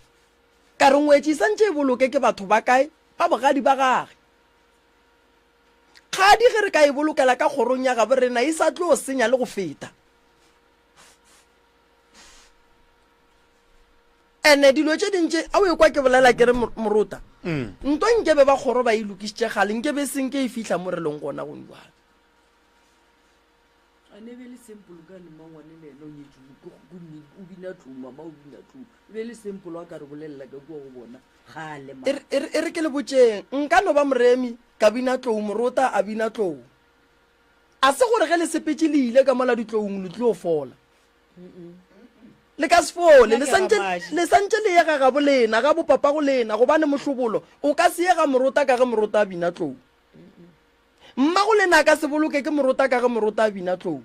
Ka re ngwetši e santše e boloke ke batho ba kae ba bogadi ba gage. Kgadi ge re ka e bolokela ka kgorong ya gabo rena e sa tlo senya le go feta. Ene dilo tše dintši a o ekwa ke bolela ke re morota. Mm. Nto nkebe ba kgoro ba e lokišitše kgale nkebe e senke e fihla mo re leng gona gone jwale. A ne be le simple ka ne mangwane le ena o nyetše o bina tlou mama o bina tlou e be le simple a ka re bolelela ka kua go bona gale ma. E re ke le botšeng nka no ba moremi ka bina tlou morota a bina tlou a se gore ge le sepetše le ile ka mola ditloung le tlo fola le ka se fole le santše le santše le ye ga gabo lena ga bo papago lena gobane mohlobolo o ka se ye ga morota ka ge morota a bina tlou Mmago lena a ka se boloke ke morota ka ge morota a bina tlou.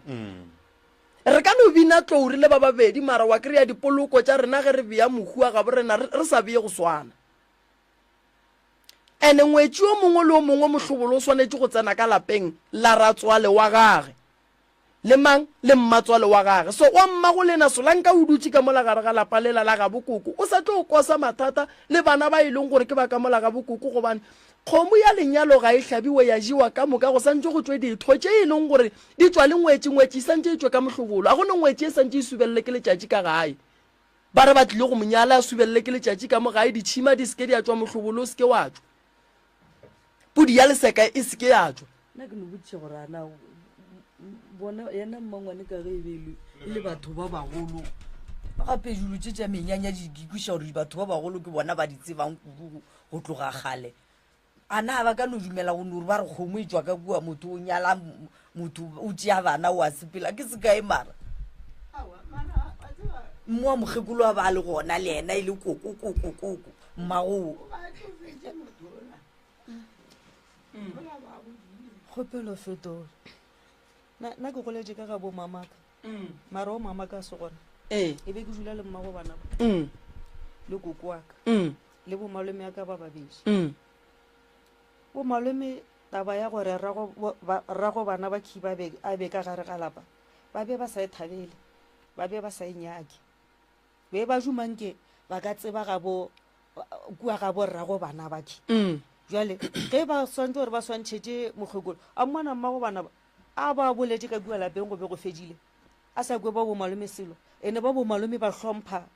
Re ka no bina tlou re le ba babedi mara wa kry-a dipoloko tša rena ge re bea mohu wa gabo rena re sa bee go swana. Ene ngwetši o mongwe le o mongwe mohlobolo o swanetše go tsena ka lapeng la ratswale wa gage. Le mang? Le mmatswale wa gage. So wa mmago lena Solanka o dutše ka mola gare ga lapa lela la gabo koko. O sa tlo kosa mathata le bana ba e leng gore ke ba ka mola gabo koko gobane kgomo ya lenyalo ga e hlabiwe ya jewa ka moka go santše go tšwe ditho tše e leng gore di tšwa le ngwetši. Ngwetši e santše e tšwe ka mohlobolo. A go ne ngwetši e santše e subelele ke letšatši ka gae. Ba re ba tlile go mo nyala a subelele ke letšatši ka mo gae ditšhima di se ke di a tšwa mohlobolo o se ke wa tšwa. Pudi ya leseka e se ke ya tšwa. Nna ke no botšiša gore a na bona yena mmangwane ka ge e be e le batho ba bagolo gape dilo tše tša menyanya di di kweša gore batho ba bagolo ke bona ba di tsebang kudu go tloga kgale. A na ba ka no dumela go no re ba re kgomo e tšwa ka kua motho o nyala motho o tšea bana o a sepela ke sekae mara mmo wa mokgekolo a ba a le gona le yena e le koko koko koko mmagoo Kgopelo fetola. Na nna ke goletše ka ga bo mamaka. Mara o mamaka a se gona. Ee. E be ke dula le mmago bana ba. Le koko wa ka. Le bo malome ya ka ba babedi. Bo malome taba ya gore rrago rrago bana ba khiba be a be ka gare ga lapa ba be ba sa e thabele. Ba be ba sa e nyake. Be ba duma nke ba ka tseba ga bo kua ga borrago bana ba ke. Jwale ge ba swantše gore ba swantšhetše mokgekolo, a mmona mmago bana ba a ba boletše ka kua lapeng go be go fedile, a sa kwe ba bomalome selo. Ene ba bomalome ba hlompha,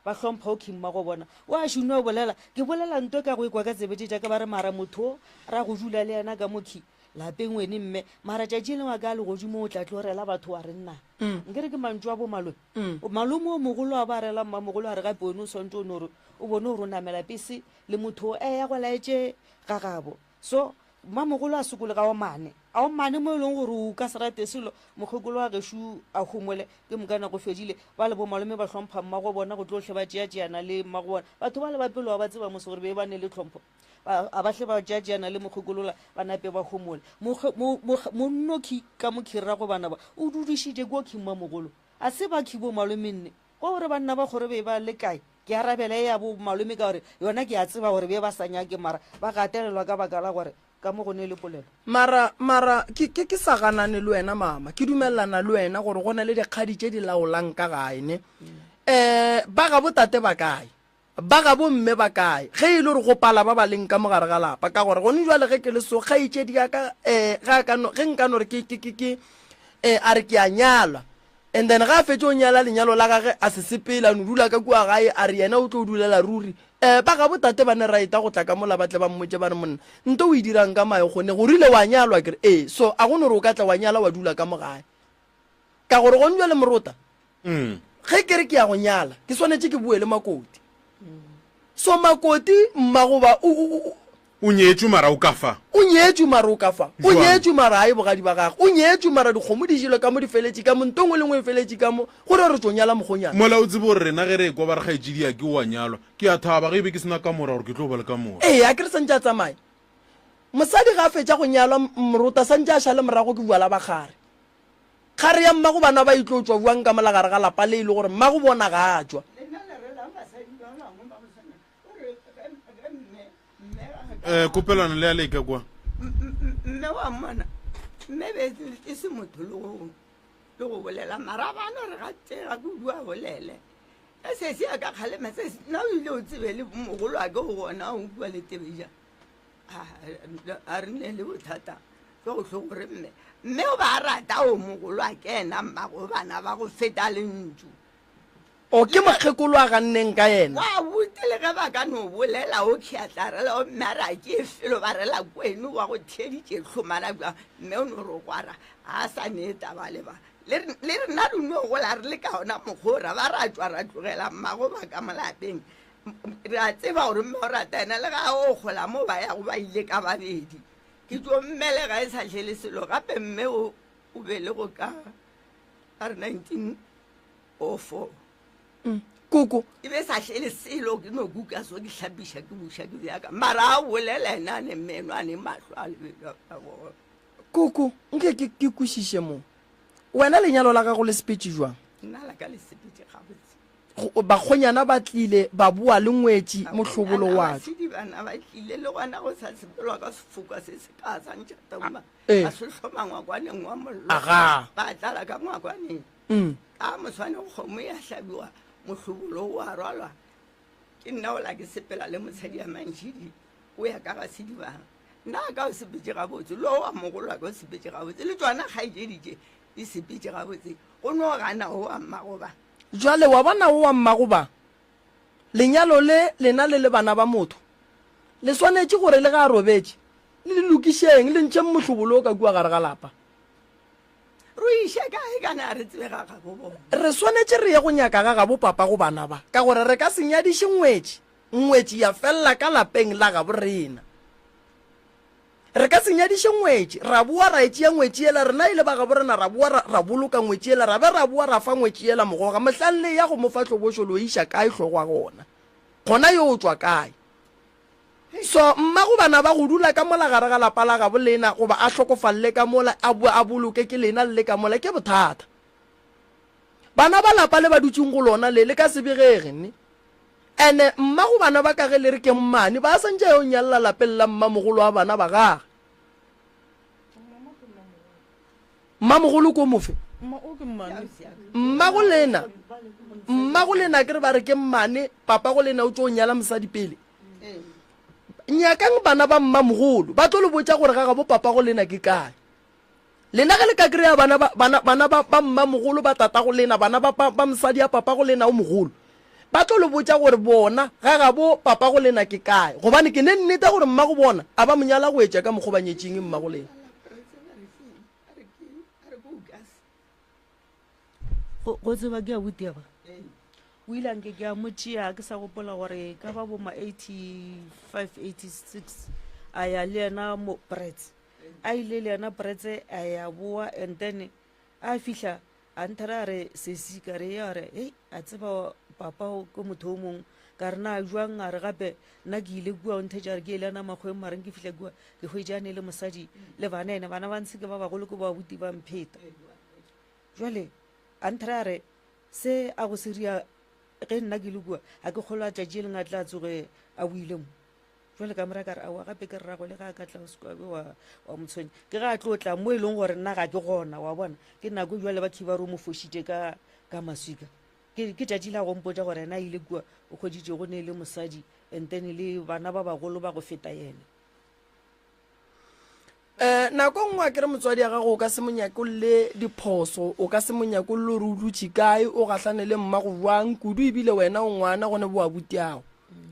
ba hlompha o mmago bona. O a šunwa o bolela, ke bolela nto ka go ekwa ka tsebe tše tša ka ba re mara motho o ra go dula le yena ka mo khi lapeng wene mme, mara tšatši le lengwe a ka legodimo o tla tlo rela batho wa re nna. Nkere ke mantšu a bomalome. Malome o mogolo a ba rela mmamogolo a re gape wene o swantše o no re o bone gore o namela pese le motho o eya go laetše ga gabo. So mmamogolo a sokologa a omane, a omane mo e leng gore o ka se rate selo. Mokgekolo wa gešo a homole ke mokana go fedile. Ba le bomalome ba hlompha mmago bona go tlo hle ba tšeatšeana le mmago bona. Batho bale ba pele wa ba tseba mos gore be ba ne le tlhompho. Ba a ba hle ba tšeatšeana le mokgekolola ba nape ba homole. Mokge, mo, mo, monnokhi ka mokhi rrago bana ba o dudišitše ko khi mmamogolo. A se ba khi bo malome nne? Ko gore banna ba kgoro be ba le kae? Ke arabela e ya bo malome ka gore yona ke a tseba gore be ba sa nyake mara ba gatelelwa ka baka la gore ka mo go ne le polelo. Mara, mara, ke, ke, ke sa ganane le wena mama, ke dumelelana le wena gore go na le dikgadi tše di laolang ka gae ne. Um, ba gabo tate ba kae? Ba gabo mme ba kae? Ge e le gore go pala ba ba leng ka mo gare ga lapa, ka gore gone jwale ge ke le so, kgaetšedi ya ka, um ge a ka no, ge nka no re ke, ke, ke, ke, um a re ke a nyalwa, and then ge a fetše go nyala lenyalo la gage a se sepele, a no dula ka kua gae, a re yena o tlo dulela ruri, um ba gabo tate ba ne right go tla ka mola ba tle ba mmotše ba re monna, nto o e dirang ka mae kgone, go rile wa nyalwa ke re ee, so a go no re o ka tla wa nyala wa dula ka mo gae. Ka gore gone jwale morota, ge ke re ke ya go nyala, ke swanetše ke boe le makoti. So makoti mmagoba o, o, o, O nyetšwe mara o ka fa. O nyetšwe mara o ka fa. O Jwang? nyetšwe mara a ye bogadi ba gagwe. O nyetšwe mara dikgomo di jelwe ka mo di feletše ka mo, nto nngwe le nngwe e feletše ka mo, gore re tšo nyala mokgonyana. Mola o tsebe gore rena ge re ekwa ba re kgaetšediake o a nyalwa, ke a thaba ge e be ke se na kamora gore ke tlo ba le kamora. Ee, a ke re santše a tsamaye. Mosadi ga a fetša go nyalwa, morota santše a šale morago ke bjala ba kgare. Kgare ya mmago bana ba e tlo tšwa bjang ka mola gare ga lapa le e le gore mmago bona ga a tšwa. Lena le relang basadi ba bangwe ba go swana gore ge mme mme Eh, kopelano le ya leka kwa. Mme wa mmona mme be e se motho le go le go bolela mara ba no re ga tega kudu a bolele ka sesi a ka kgalema sesi nna o ile o tsebe le mogolo a ke go gona o bua le tebeja a re ne le bothata ke go tlho gore mme mme o ba rata o mogolo a ke ena mmago bana ba go feta lentšu O ke mokgekolo a ganneng ka yena. Wa buti le ge ba ka no bolela o khiatla rela o mme a re a ke felo ba rela kweno wa go theeditše hlomana bjang mme o no re gwara ga a sa ne taba le ba le rena re no gola re le ka ona mokgwa o ra ba ra tšwa ra tlogela mmago ba ka molapeng Re a tseba gore mme o rata yena le ga o gola mo ba yago ba ile ka babedi. Ke tlo mmelega e sa hlele selo gape mme o o belego ka ka re 1904. Mm, koko. E be sa hlele selo ke no kuka so ke hlapiša ke buša ke bjaka mara a bolela ena a ne meno a ne mahlo a lebelo a bona. Koko, nke ke ke kwešiše mo. Wena lenyalo la gago le sepetše jwang? Nna la ka le sepetše gabotse. Bakgonyana ba tlile ba boa le ngwetši mohlobolo wa tšwa. Basidi bana ba tlile le gona go sa sepelwa ka sefoka se se ka sa ntšha tauma Ee. ba se hloma ngwakwaneng wa mollo Aga. ba tlala ka ngwakwaneng Mm. ka moswane kgomo ya hlabiwa mohlobolo o a rwalwa ke nna ola ke sepela le mosadi ya mantšhidi o ya ka ga sedibana nna ka o sepetše gabotse lo wa mogolo wa ka o sepetše gabotse le tsona kgaetšedi tše di sepetše gabotse go no gana o wa mmagoba Jwale wa bona wo wa mmago ba lenyalo le lena le le bana ba motho, le swanetše gore le ge a robetše le le lokišeng, le ntšheng mohlobolo o ka kua gare ga lapa. Re o iše kae kana re tsebe ga gabo bona? Re swanetše re ye go nyaka ga gabo papa go bana ba, ka gore re ka se nyadiše ngwetši, ngwetši ya felela ka lapeng la gabo rena. Re ka se nyadiše ngwetši, ra boa ra e tšea ngwetši yela, rena e le ba gabo rena ra boa ra, ra boloka ngwetši yela, ra be ra boa ra fa ngwetši yela mogoga, mohlang le eya go mo fa hlobošo lo e iša kae hlogo ya gona? Gona yo o tšwa kae? So mmago bana ba go dula ka mola gare ga lapa la gabo lena goba a hlokofalle ka mola, a boe a boloke ke lena le le ka mola, ke bothata. Bana ba lapa le ba dutšeng go lona le, le ka se begege, ne? Ene mmago bana ba ka ge le re ke mmane, ba santše a yo nyalla lapeng la mmamogolo wa bana ba gage. Mmamogolo ko mofe? Mmago lena, mmago lena ke re ba re ke mmane, papa go lena o tšo nyala mosadi pele. Nyakang bana ba mmamogolo, ba tlo le botša gore ga gabo papa go lena ke kae. Lena ge le ka kry-a bana ba, bana, bana ba, ba mmamogolo ba tatago lena, bana ba, ba, ba mosadi ya papago lena o mogolo, ba tlo le botša gore bona ga gabo papago lena ke kae. Gobane ke ne nneta gore mmago bona a ba mo nyala go etša ka mokgo ba nyetšeng mmago lena. Go, go tseba ke abuti ya ba. O ile a nke ke a mo tšea ke sa gopola gore ka ba bo ma 85, 86 a ya le yena mo Brits. A ile le yena Bretse a ya boa and then a fihla a nthera a re sesi ka re a re hei a tseba papa o ke motho o mongwe ka re na jwang a re gape nna ke ile kua o nthetša re ke ile yana makgweng mareng ke fihla kua ke hwetše a ne le mosadi le bana ene bana ba ntshe ke ba bagolo ke ba buti ba mpheta jwale a nthera a re se a go se ria ge nna ke le kua ga ke kgolwa tšatši e leng a tla tsoge a boile mo Jwale ka mora ka re, Aowa, gape ke rrago, le ge a ka tla o se ka be wa, wa mo tshwenya. Ke ge a tlo tla mo e leng gore nna ga ke gona, wa bona. Ke nako jwale ba khiba re o mo fošitše ka, ka maswika. Ke, ke tšatši la go mpotša gore yena a ile kua, o hweditše go ne le mosadi and then le bana ba bagolo ba go feta yena. Um nako nngwe a kere motswadi ya gago o ka se mo nyakolle diphoso, o ka se mo nyakolle gore o dutše kae, o gahlane le mmago bjang, kudu ebile wena o ngwana gone bo abutiago.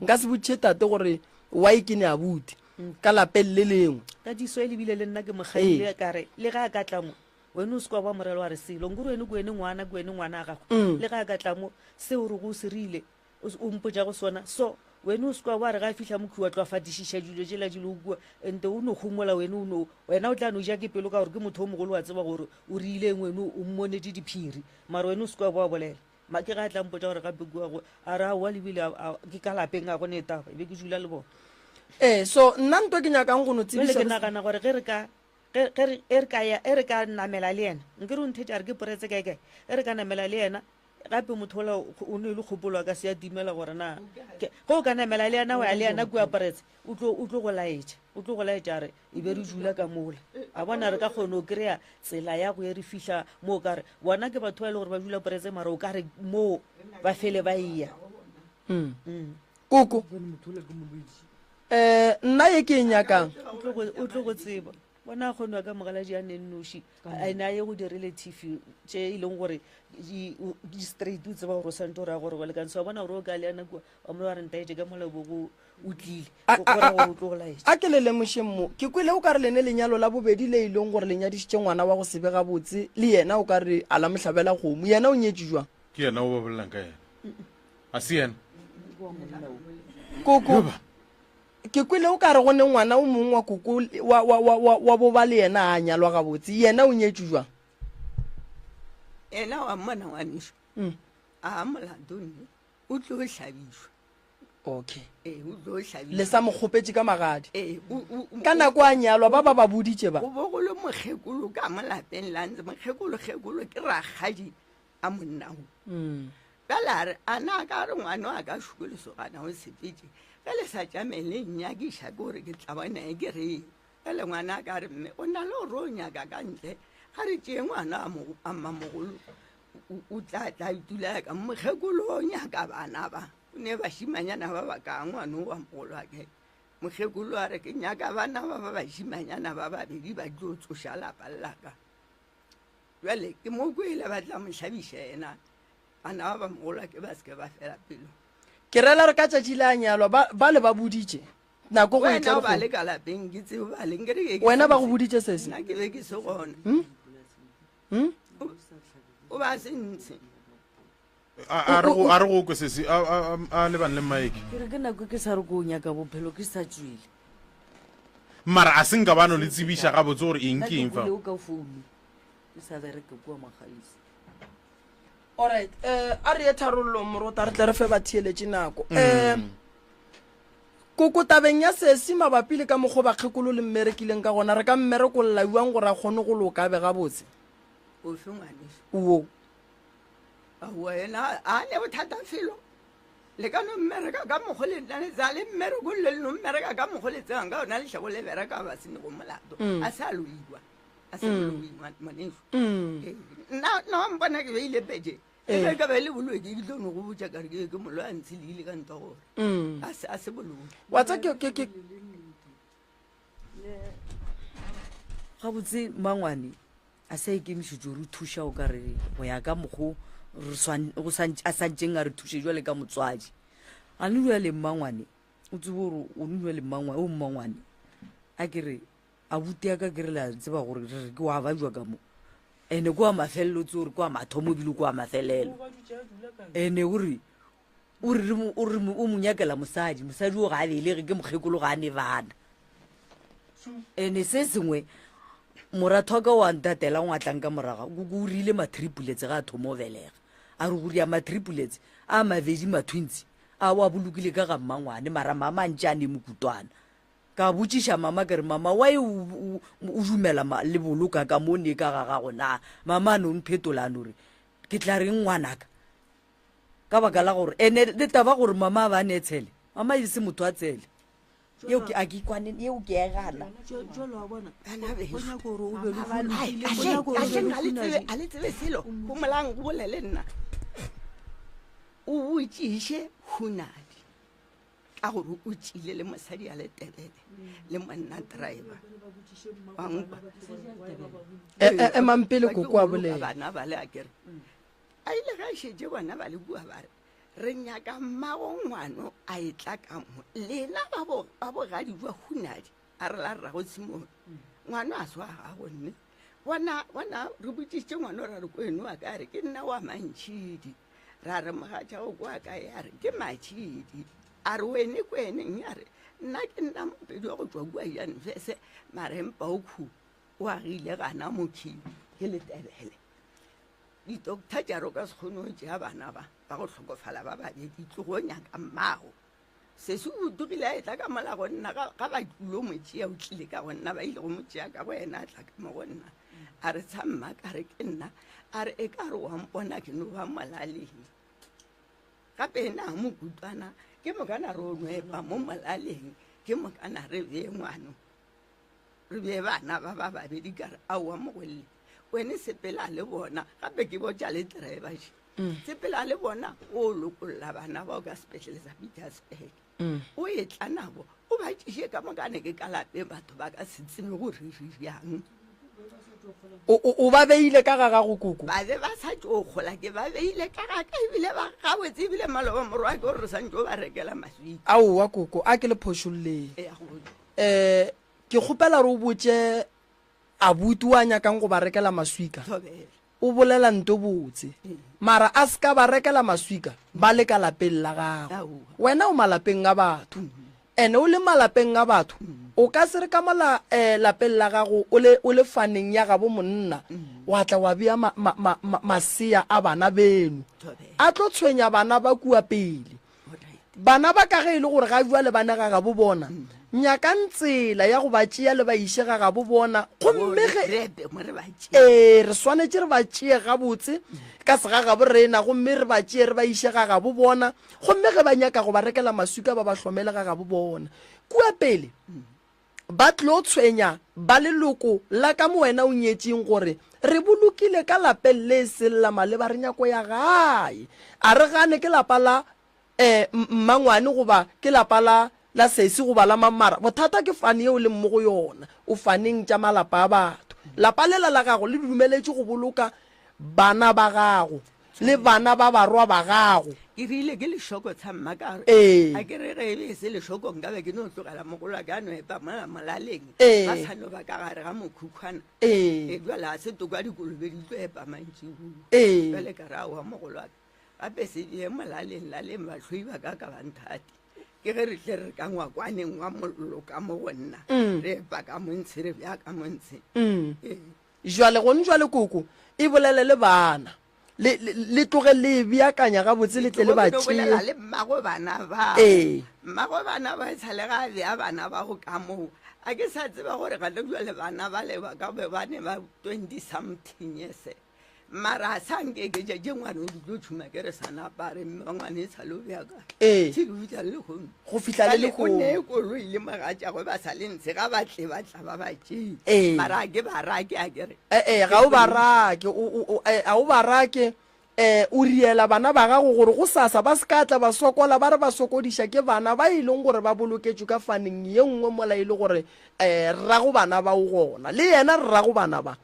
Nka se botšiše tate gore why ke ne abuti ka lapeng le lengwe. Tatiso e lebile le nna ke mo kgaile ka re le ge a ka tla mo wene o se kwa ba morelo wa re selo nkore wene ke wene ngwana ke wene ngwana a gago le ge a ka tla mo seo re go se rile o mpotša go sona so. Wene o se kwa wa re ga a fihla mokhwi wa tlo a fatišiša dilo tšela di lego kua, ente o no homola wene o no, wena o tla no ja ke pelo ka gore ke motho o mogolo wa tseba gore o riileng wene o mmonetše diphiri, mara wene o se kwa wa bolela. Ma ke ga a tla mpotša gore gape kua go, a re aowa lebile a, a, ke ka lapeng a go ne taba, e be ke dula le bona. Ee, so nna nto ke nyakang go no Jwale tsebiša ke nagana gore ge re ka, ge, ge re, e re ka ya, e re ka namela le yena, nkere o nthetša a re ke poretse kae kae, ge re ka namela le yena, Gape motho ola o ne le kgopolo a ka se ya timela gore na ge o ka namela le yena wa ya le yena kua Pretse o tlo o tlo go laetša o tlo go laetša a re e be re dula ka mola a bona re ka kgona go kry-a tsela ya go ye re fihla mo o ka re bona ke batho ba e le gore ba dula Pretse mara o ka re moo ba fele ba eya mm. mm. koko um nna ye ke e nyakang o tlo go tseba Bona a kgonwa ka mogaladi a ne nnoši, a ene a ye go di-relative tše e leng gore di straight, o tseba gore o swanetše gore a gore go lekane. So wa bona gore o ka le yana kua, wa mo wa re ntaetše ka mola bo go o tlile, o go ra gore o tlo go laetša. A ke le lemošeng mo, ke kwele o ka re lene lenyalo la bobedi le e leng gore le nyadišitše ngwana wa go se be gabotse, le yena o ka re a la mo hlabela kgomo. Yena o nyetše jwang? Ke yena o ba bolelang ka yena, a se yena? Koko. Ke kwele o ka re go ne ngwana o mongwe wa koko wa, wa, wa, wa, wa boba le yena a nyalwa gabotse. Yena o nyetšwe jwang? Yena wa mmona ngwanešu mm. a molato nne o tlo hlabišwa. Okay. Ee, o tlo hlabišwa. Le sa mo kgopetše ka magadi. Ee, ka nako a nyalwa ba ba ba boditše ba. Go bo go le mokgekolo ka mo lapeng la ntse mokgekolo kgekolo ke rakgadi a monna o mm. Bjale a re, A na ka re ngwana wa ka šuko lesogana o sepetše? Ge le sa tšame le nnyakiša ke gore ke tla bona e ke reng. Bjale ngwana a ka re, Mme, o na le gore o nyaka ka ntle, ga re tšee ngwana a mmamogolo o tla tla itula ka mokgekolo o nyaka bana ba o ne bašimanyana ba ba ka ngwana o wa mogolo wa ke mokgekolo a re ke nyaka bana ba ba bašimanyana ba babedi ba tlo tsoša lapa laka Bjale ke mo kwele ba tla mo hlabiša yena, bana ba ba mogolo ke ba se ke ba fela pelo. Ke rela re ka tšatši le a nyalwa ba ba le ba boditše nako go etla ba le ka lapeng ke tseo ba le nkere ke wena ba go boditše sese nna ke be ke se gona hmm? Hmm? O ba se ntshe a re go kwe sesi a lebane le mike ke re ke nako ke sa re ko nyaka bophelo ke sa tswile mara a se nka ba no le tsebiša gabotse gore eng ke eng fa o ka founu ke sa bereke kua magalisi alright um a re ye tharollong morota re tle re fe batheeletše nako um koko tabeng ya sesi mabapi le ka mokgwa bakgekolo le mmerekileng ka gona re ka mmerekolla juang gore a kgone go loka a be gabotse ofe ngwaneso wo Aowa yena a ne bothata felo le ka no mmereka ka mokgo le nna le tsaya le mmereko le le no mmereka ka mokgo le tsebang ka ona letlhego le bereka ba se nego molato mm. a se a loiwa a se mm. loiwa ngwaneso mm. ee, nna nna wa mpona ke beile pete e be ka be le boloi ke tlo no go botša kare ke ke molo a ntse le ile ka ntwa gore a se a se boloi wa tsa ke ke ke gabotse mangwane a sa ikemišetše go re thuša o ka re go ya ka mokgo a santšeng a re thuše jwale ka motswadi a ne jwale mmangwane o tsebe gore o ne jwale mmangwane o mmangwane a ke re abuti ya ka ke re le a tseba gore re re ke wa bajwa ka mo ene kwa mafelelo tse gore kwa mathomo ebile kwa mafelelo ene o re o re o re o mo nyakela mosadi mosadi o ga a belege ke mokgekolo ga a ne bana ene se sengwe moratho wa ka wa ntatela o atlang ka moraga koko o rile matriplets ga a thoma o belega a re gore ya matriplets a mabedi matwins a wa bolokile ka ga mmangwane mara mama a ntše a ne mokutwana ka botšiša mama ke re mama why o dumela le boloka ka mo ne ka ga gago na mama a no mphetola a no re ke tla reng ngwanaka ka baka la gore ene le taba gore mama a ba ne tshele mama e se motho a tsele yeo ke a ke kwane yeo ke e gana a le tsebe selo gomolang go bolele nna o botšiše hunadi ka gore o tšile le mosadi a le tebele le monna driver wankwa e, e, emang pele koko a bolela bana ba le a kere A ile ge a šetše bona ba le kua ba re, Re nyaka mmago ngwano a etla ka mo. Lena ba bo, ba bogadi jwa Hunadi, a re la rrago Simone. Ngwano a se wa gago mme. Bona, bona, re botšišitše ngwano ra re kweno wa ka, a re ke nna wa Mantšhidi. Ra re mogatšago kwa kae, a re ke Matšhidi. A re wene ke weneng? A re nna ke nna Mopedi wa go tšwa kua Janvese, mara empa o khu o agile gana mokhi ke Letebele. Di-doctor tša re o ka se kgone go tšea bana ba ba go hlokofala ba babedi, tlogo nyaka mmago. Sesi o togile a etla ka mola go nna, ga, ga ba tlilo mo tšea, o tlile ka go nna, ba ile go mo tšea ka go yena, a tla ka mo go nna. A re tsha mma, ka re ke nna. A re e ka re wa mpona ke no ba molaleng. Gape ena a mokutwana, ke mokana re o nwepa mo molaleng, ke mokana re bee ngwano. Re bee bana ba ba babedi, ka re aowa mogolle, wene sepela le bona, gape ke botša le driver še. Sepela le bona, o lokolla bana bao ka sepetlele sa Pietersburg. O etla nabo, o ba tšiše ka mokane ke ka lapeng, batho ba ka se tsebe gore re bjang. O, o ba beile ka ga gago, koko? Ba be ba sa tšo gola, ke ba beile ka ga ka, ebile ba gabotse, ebile maloba morwa ke gore re sa ntšo ba rekela maswika. Aowa, koko, a ke le phošolleng. Eya go botša. Um, ke kgopela gore o botše abuti o a nyakang go ba rekela maswika. Thobela. O bolela nto botse. Mara a se ka ba rekela maswika ba le ka lapeng la gago. Wena o malapeng a batho. Ene o le malapeng a batho, o ka se re ka mo la, eh, lapeng la gago o le, o le faneng ya gabo monna, wa tla wa bea ma, ma, ma, ma, masea a bana beno. A tlo tshwenya bana ba kua pele. Bana ba ka ge e le gore ga bjale ba ne ga gabo bona, nyakang tsela ya go ba tšea le ba iše ga gabo bona. Gomme ge, ee, re swanetše re ba tšee gabotse ka segagabo rena, gomme re ba tšee re ba iše ga gabo bona. Gomme ge ba nyaka go ba rekela maswika, ba ba hlomele ga gabo bona. Kua pele ba tlo tshwenya ba leloko la ka mo wena o nyetšeng gore re bolokile ka lapeng le e seng la maleba, re nyako ya gae. A re gane ke lapa la eh, mmangwane goba ke lapa la, la sesi goba la mamara. Bothata ke fane yeo leng mo go yona. O faneng tša malapa a batho. Lapa lela la gago le dumeletše go boloka bana ba gago le bana ba barwa ba gago. Ke rile ke lešoko tsha mma ka re, Ee. A ke re ge e be e se lešoko nka be ke no tlogela mogolo wa ka a no epa mola molaleng, Ee. ba sa no ba ka gare ga mokhukhwana. Ee. E bjale ga se toko ya dikolobe di tlo epa mantšiboa. Ee. Bjale ka re aowa mogolo wa ka, gape se bee molaleng laleng bahloi ba ka ka ba nthate. Ke ge re tle re ka ngwakwaneng wa mollo ka mo go nna, re epa ka montshe, re bea ka montshe. Ee. Jwale, gone jwale, koko, e bolele le bana. Le, le, le tloge le e beakanya gabotse, le tle le ba Ke bolela tšee. le mmago bana bao. Ee. Mmago bana ba e sa le ga a bea bana bao ka moo. A ke sa tseba gore gane jwale bana bale ba ka be ba ne ba 20 something years. Mara a sa nke ke tše ngwana o di tlo tšhuma ke re sa napare mme wa ngwana e sa le o bea kae. Ee. Till o fihla le lehono. Go fihla le Bjale o lehono. ne koloi le mogatšagwe ba sa le ntshe ga ba tle ba tla ba ba tšee. Ee. Mara a ke ba rake a ke re. Ee, ga o ba rake, o, o, o, eh, ga o ba rake, eh, o riela bana ba gago gore gosasa ba se ka tla ba sokola ba re ba sokodiša ke bana ba e leng gore ba boloketšwe ka faneng ye nngwe mola e le gore, eh, rrago bana ba o gona. Le yena rrago bana ba,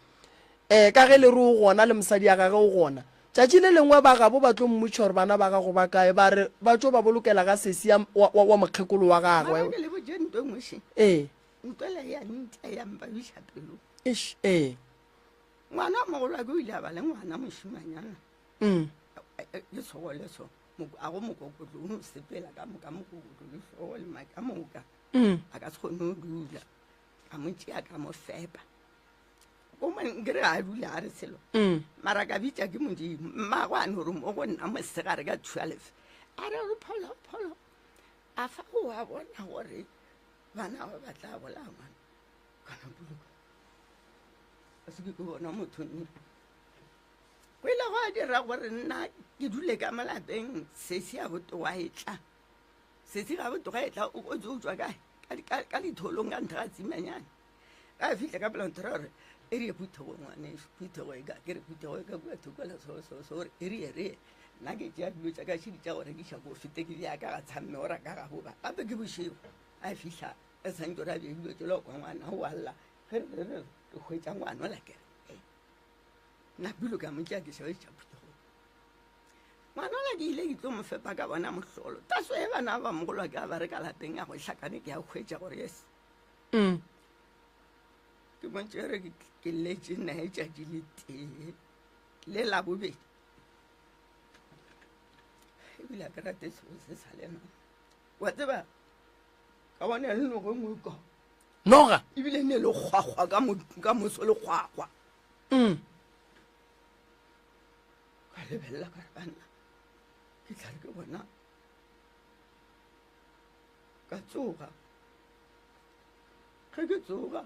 eh, ka ge le re o gona le mosadi ya gage o gona. Tšatši le lengwe ba gabo ba tlo mmotšiša gore bana ba gago ba kae, ba re ba tšo ba bolokela ga sesi ya, wa, wa, wa mokgekolo wa Mara gagwe. ke le botše nto e nngwe še. Ee. Nto ela ya ntša ya mpabiša pelo. Eish, ee. Ngwana wa mogolo wa ke o ile a ba le ngwana mošimanyana. Mm. Ke segole so, a go mokokotlo o no sepela ka moka mokokotlo le hlogo le maka moka. Mm. A ka se kgone go dula. Ka mo tšea ka mo fepa. O mo nkere ga a dule a re selo. Mm. Mara ka bitša ke Modimo. Mmagwe a no re mo go nna mosegare ka 12. A re re pholo pholo. A fa o a bona gore bana ba ba tla bolaya ngwana. Kana boloka. A se ke ke bona motho nne. Go ile gwa dira gore nna ke dule ka mo lapeng sesi a botoga e tla. Sesi ga botoga e tla o o tšwa kae? Ka ditholong ka ntha ga tsimanyana. Ga fihla ka pela ntho gore e re ye phuthego ngwaneso, phuthego e ka ke re phuthego e ka kua thoko la so so so gore e re ye re ye. Nna ke tšea dilo tša ka šedi tša go rekiša ko fete ke bea ka ga tshamme ora ka ga boba. Gape ke bošego a fihla a santse re a bea dilo tšela kwa ngwana o a lla. Ge re re re re hwetša ngwana ola ke re, nna pilo ka mo tšea ke šaetša phuthegong. Ngwana ola ke ile ke tlo mo fepa ka bona mohlolo. Taso e bana ba mogolo ke a ba re ka lapeng a go hlakane ke a hwetša gore yes. Mm. Ke mo tšere ke letše nae tšatši le tee le la bobedi. Ebile a ke rate seo se sa lena. Wa tseba ka bona le nogo e nngwe ka. Noga? Ebile ne le kgwakgwa ka mo ka moso le kgwakgwa. Mm. Ka lebelela ka re banna ke tla re ke bona ka tsoga. Ge ke tsoga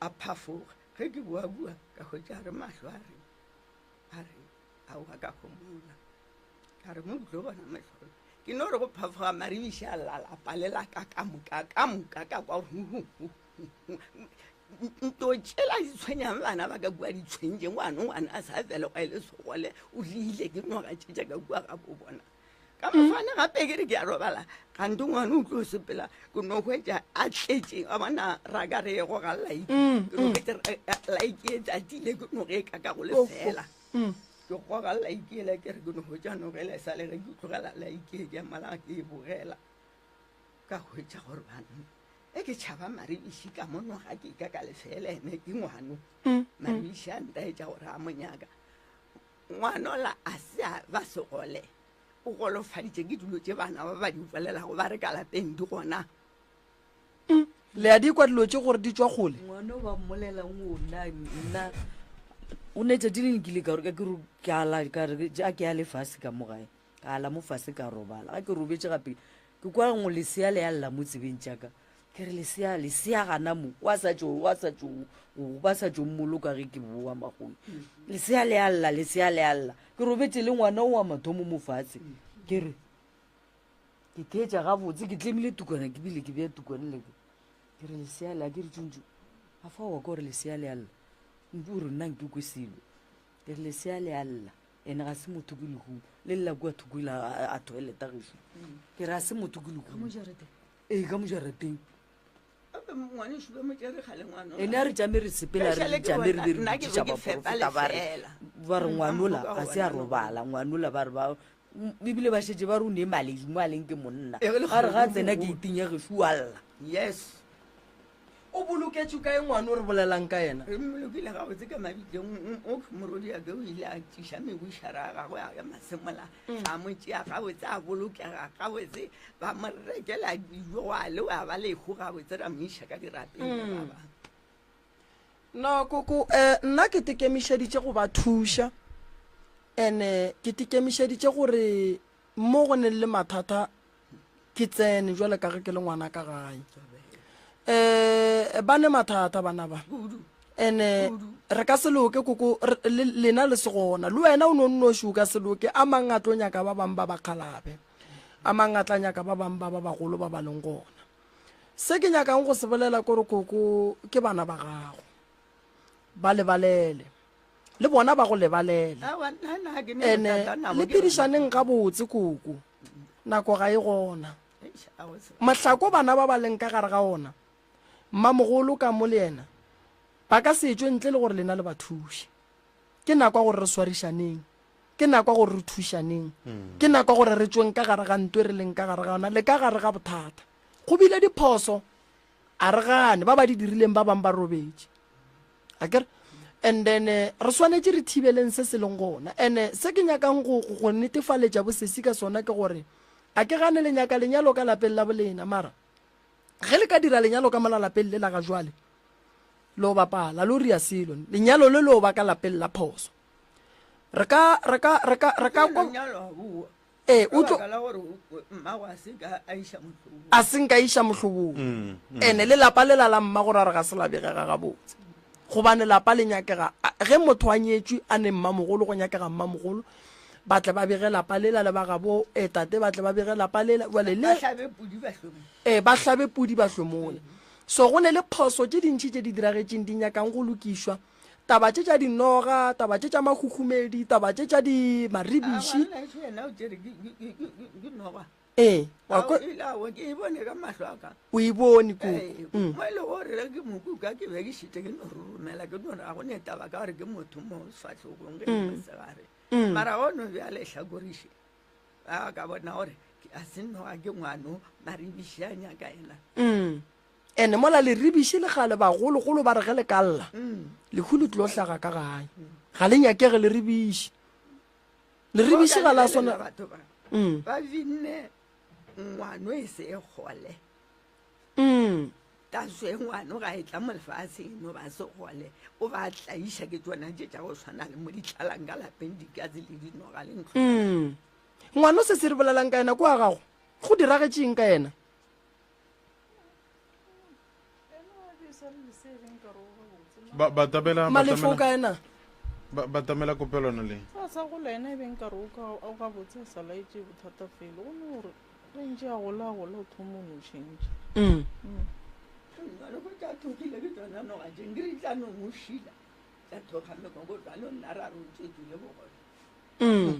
a phafoga ge ke bua bua ka hwetša a re mahlo a re a re aowa ka homola ka re mo ke tlo bona mehlolo ke no re go phafoga maribiši a lla lapa le la ka ka moka ka moka ka kwa nto tšela di tshwenyang bana ba ka kua di tshwentše ngwane ngwane a sa belegwa e le segole o rile ke noga tše tša ka kua ga bo bona ka moswane gape ke re ke a robala gante ngwane o tlo sepela ke no hwetša a tletše wa bona raka re ye goga laiki mm, ke no mm. hwetša laiki e tatile ke noge e ka ka go lefela mm. ke goga laiki ela ke re ke no hwetša nogela e sa le ge ke tlogela laiki e ke mala ke e bogela ka hwetša gore banna e ke tšhaba maribiši ka mo noga ke ka ka lefela ene ke ngwano maribiši a ntaetša gore a monyaka Ngwanola a se a ba segole, o golofaditše ke dilo tše bana ba ba di bolelago ba re ka lapeng di gona. Le a di kwa dilo tše gore di tšwa kgole? Ngwana o ba mmolelang o nna nna o ne tšatši le nkile ka gore ke ke ala ka re a ke ya lefase ka mo gae ka ala mo fase ka robala ga ke robetše gape ke kwa ngwe lesea le ya lla mo tsebeng tša ka Ke re lesea, lesea gana mo, wa sa tšo, wa sa tšo, ba sa tšo mmoloka ge ke boa magolo. Lesea le a lla, lesea le a lla. Ke robetše le ngwana o wa mathomo mo fatshe. Ke re, ke theetša gabotse, ke tlemile tukwana, ke bile ke bea tukwana le ke re lesea le a ke re tšuntšu. A fa wa ka gore lesea le a lla. Nku o re nna nke kwe selo. Ke re lesea le a lla. Ene ga se motho ke lehu. Le lla kua thoko ila a toileta gešo. Ke re ga se motho ke lehu. Ee, ka mo jarateng. Ene a re tšame re sepela re tšame re be re botšiša baporofeta ba re ba re ngwanola ga se a robala ngwanola ba re ba ebile ba šetše ba re o ne maledu mo a leng ke monna a re ga a tsena keiting ya gešo a lla. Yes. O boloketšwe kae ngwana o re bolelang ka yena? Re mmolokile gabotse ka mabitleng. O morwediake o ile a tliša mebušara ya gagwe a ya masemola a mo tšea gabotse a bolokega gabotse ba mo rekela dijo gwa le wa ba lehu gabotse ra mo iša ka dirapeng le ba bangwe. No koko eh, nna ke tekemišeditše go ba thuša ene ke tekemišeditše gore mo go neng le mathata ke tsene jwale ka ge ke le ngwana ka gae um ba ne mathata bana ba ene re ka se loke koko lena le se gona le wena o no nnoši o ka se loke a mang a tlo nyaka ba bangwe ba bakgalabe a mang a tla nyaka ba bangwe ba ba bagolo ba ba leng gona se ke nyakang go se bolela kore koko ke bana ba gago ba lebalele le bona ba go lebalela ene le phedišaneng gabotse koko nako ga e gona mohlako bana ba ba leng ka gare ga ona mmamogolo ka mo le yena ba ka se tšwe ntle le gore lena le ba thuše ke nako ya gore re swarišaneng ke nako ya gore re thušaneng hmm. ke nako ya gore re tšweng ka gare ga ntwe re leng ka gare ga ona le ka gare ga bothata go bile diphoso a re gane ba ba di dirileng ba bangwe ba robetše akere and then eh, re swanetše re thibeleng se se leng gona and eh, se ke nyakang go go netefaletša bosesi ka sona ke gore a ke gane le nyaka lenyalo ka lapeng la bolena mara ge le ka dira lenyalo ka mola lapeng le la ga jwale lo bapala lo ria selo lenyalo le lo ba ka lapeng la phoso re ka re ka re ka re ka Ee, o tlo. Ka baka la gore mmago a se ka a iša mohlobong. A se nka iša mohlobong. Mm, mm. Ene le lapa lela la mma gore a re ga se la begega gabotse. Gobane lapa le nyakega ge motho a nyetšwe a ne mmamogolo go nyakega mmamogolo ba tle ba bege lapa lela le ba gabo e tate ba tle ba bege lapa lela jwale le ba hlabe pudi ba hlomole. Ee, ba hlabe pudi ba hlomole. So go ne le phoso tše dintši tše di diragetšeng di nyakang go lokišwa. Taba tše tša dinoga, taba tše tša mahuhumedi, taba tše tša di maribiši. Ngwana ešo yena o tšere ke- ke- ke- ke- ke noga. Ee, wa Ao, kwa- ile aowa, ke e bone ka mahlo a ka. o e bone koko. Ee, Mm. mo e le gore ge ke mo kuka ke be ke šetše ke no roromela ke no re ga go ne taba ka gore ke motho mo sefahlogong ge e le mosegare. Mara ono bjale hlakoriše ba ka bona gore ke- a se noga ke ngwano maribiši a nyaka yena. Mm. Ene mola leribiši le kgale bagologolo ba re ge le ka lla, lehu le tlo hlaga ka gae. Ga le nyakege leribiši. Leribiši ga la swana. Batho ba Mm. ba binne Ngwano e se e gole. Taso e ngwano ga e tla mo lefatsheng e no ba segole, o ba tlaiša ke tšona tše tša go swana le mo di tlalang ka lapeng dikatse le dinoga le ntlo. Ngwano se se re bolelang ka yena ko wa gago, go diragetšeng ka yena? Ba batamela Malefo o ka ena? Ba batamela kopelwana le. Fa sa gola ena e beng ka re o ka o ga botse a sa laetše bothata felo go no gore ge ntše a gola a gola o thoma o no change. Mm. Jwale go tla thogile ke tsona noga tše nkere di tla no mo šila tša thoga mekokotlo le nna ra re o tswetswile bogole. Mm.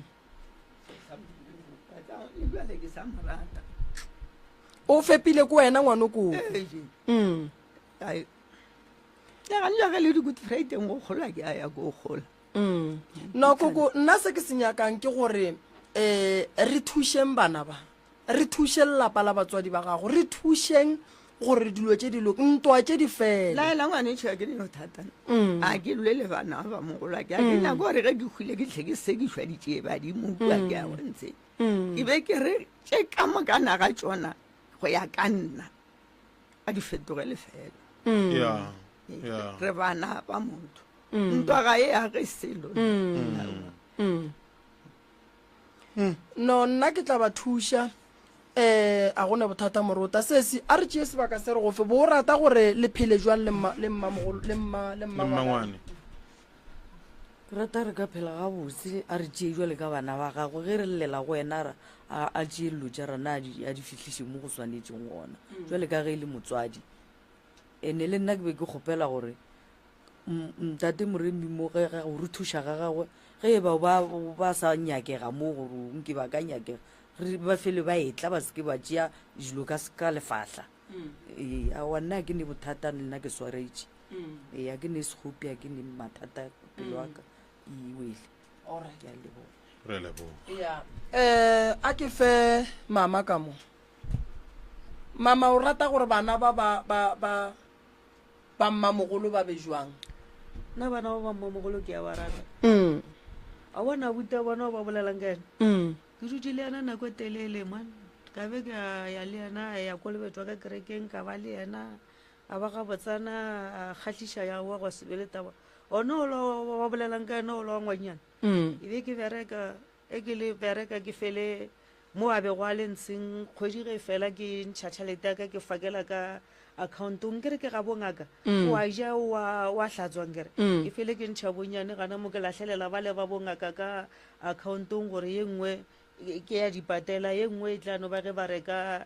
Le bjale ke sa mo rata. O fepile ko wena ngwano koo. Ee. Mm. Ai. Ya ga nna ge le di-good friday go kgola ke a ya ko kgola. Mm. No koko nna se ke se nyakang ke gore eh re thušeng bana ba. Re thušeng lapa la batswadi ba gago. Re thušeng gore dilo tše di loke, ntwa tše di fele. Laela ngwanešo a ke ne thata. Mm. A ke lwe le bana ba mogolo a ke a ke nyako gore ge ke hwile ke tle ke sekišwa ditšee badimo kua ke ya go ntse. Mm. Ke be ke re tše ka moka naga tšona go ya ka nna a di fetoge lefela. Mm. Yeah. Yeah. Re bana ba motho. Ntwa ga e age selo. Mm. No nna ke tla ba thuša eh a gona bothata morota sesi a re tšee sebaka se re go fe bo o rata gore le phele jwang le mma le mmamogolo le mma le Le mmangwane mmangwane. Ke rata re ka phela gabotse a re tšee jwale ka bana ba gagwe ge re llela go yena ra a a tšee dilo tša rena a di a di fihliše mo go swanetšeng gona jwale ka ge e le motswadi ene le nna ke be ke kgopela gore ntate Moremi mo ge go re thuša ga gagwe ge e ba ba ba sa nyakega mo gore nke ba ka nyakega re ba fele ba etla ba seke ba tšea dilo ka ka lefahla ee aowa nna ke ne bothata le nna ke swaretše ee a ke ne sekgopi a ke ne mathata pelo wa ka e wele ke a leboga Re leboga. ya eh a ke fe mama ka mo mama o rata gore bana ba ba ba ba Ba mmamogolo ba be jwang? Nna bana ba ba mmamogolo ke a ba rata. Mm. A bona abuti a bona o ba bolelang ka ena. Mm. Ke dutše le yena nako e telele man. Ka be ka ya le yena a ya kolobetšwa ka kerekeng ka ba le yena a ba gabotsana a kgahliša ya wa gwa se be le taba. Ona ola wa ba bolelang ka yena ola wa ngwanyana. Mm. E be ke bereka e ke le bereka ke fele Mo a bego a le ntsheng, kgwedi ge e fela ke ntšha tšhelete ya ka ke fakela ka accountong nkere ke ga bongaka o a ja o a o a hlatswa nkere ke fele ke ntšha bonnyane gana mo ke lahlelela bale ba bongaka ka accountong gore ye nngwe ke ya dipatela ye nngwe e tla no ba ge ba reka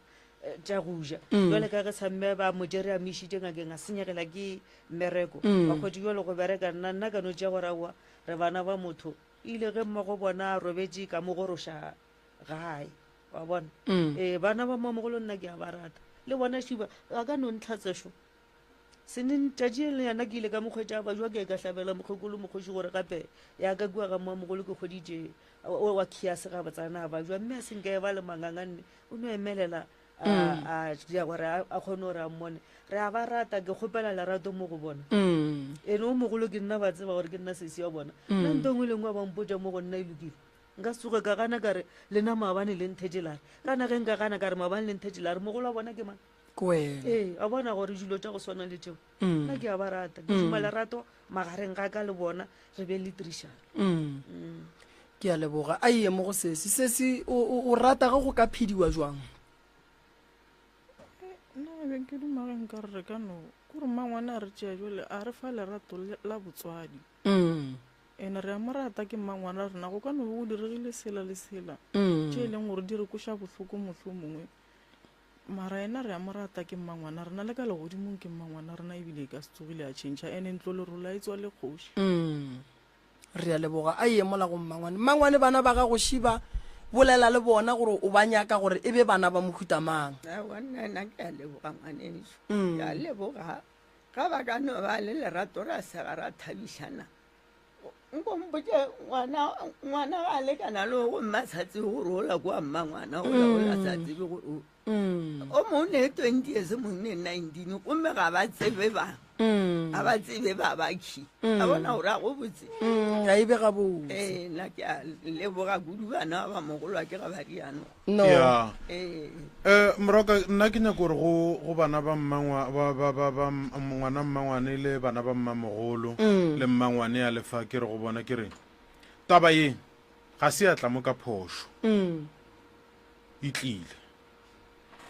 tša go ja jwale ka ge sa mme ba mo tšere a mo išitše ngakeng a senyegela ke mmereko ba kgwedi jwale go bereka nna nna ka no tšea gore aowa re bana ba motho ile ge mmago bona a robetše ka mo goroša gae wa bona mm. ee bana ba mmamogolo nna ke a ba rata le bona šiba a ka no ntlhatsešo seneng tšatši le yana ke ile ka mokgwetša ba jwa ke ka hlabela mokgekolo mokgoši gore gape ya ka kua ga mmamogolo ke kgweditše wa khiase ga botsana a ba jwa mme a senka e ba le manganganne o no emelela a mm. dia gore a kgone gore a mmone re a ba rata ke kgopela lerato mo go bona mm. ene o mogolo ke nna ba tseba gore ke nna sesi wa bona nna nto nngwe le nngwe ba mpotsa mo go nna e lokile Nka se tsoge ka gana ka re, Lena maabane le nthetše la re. Kana ge nka gana ka re, Maabane le nthetše la re, mogolo wa bona ke mang? Ke wena. Ee, a bona gore dilo tša go swana le tšeo, nna ke a ba rata. Ke šoma lerato magareng ga ka le bona, re be le tirišano. Ke a leboga. A ye mo go sesi. Sesi, o, o, o rata ge go ka phediwa jwang? Nna be ke duma ge nka re re ka no, kore mmangwane a re tšea jwale a re fa lerato la botswadi. Ene re a mo rata, ke mmangwana rena. Go ka no be go diregile sela le sela tše e leng gore di re kweša bohloko mohlomongwe, mara yena re a mo rata, ke mmangwana rena. Le ka legodimong ke mmangwana rena, ebile e ka se tsogile a tšhentšha. Ene ntlo lerola e tswa le kgoši. Re a leboga. A ye mola go mmangwane. Mmangwane, bana ba gago šiba, bolela le bona gore o ba nyaka gore e be bana ba mohuta mang. Aowa, nna nna ke a leboga ngwanešu. Ke a leboga. Ga ba ka no ba le lerato ra sega ra thabišana. Nko mpotše ngwana ngwana ga a lekana le go mma sa tsebe gore ola kwa mma ngwana ola ola sa tsebe gore o. O mongwe ne 20 years mongwe ne 19 gomme ga ba tsebe ba. A ba tsebe ba bakhi. A bona gore a go botse. Ga e be gabotse. Ee, nna ke a leboga kudu bana ba mogolo ke ga ba riano. No. Ya. Ee. Eh, Moroka, nna ke nyaka gore go go bana ba mmangwa ba ba ba ba ngwana mmangwane le bana ba mmamogolo le mmangwane ya lefa ke re go bona ke re taba ye ga se ya tla mo ka phošo. E tlile.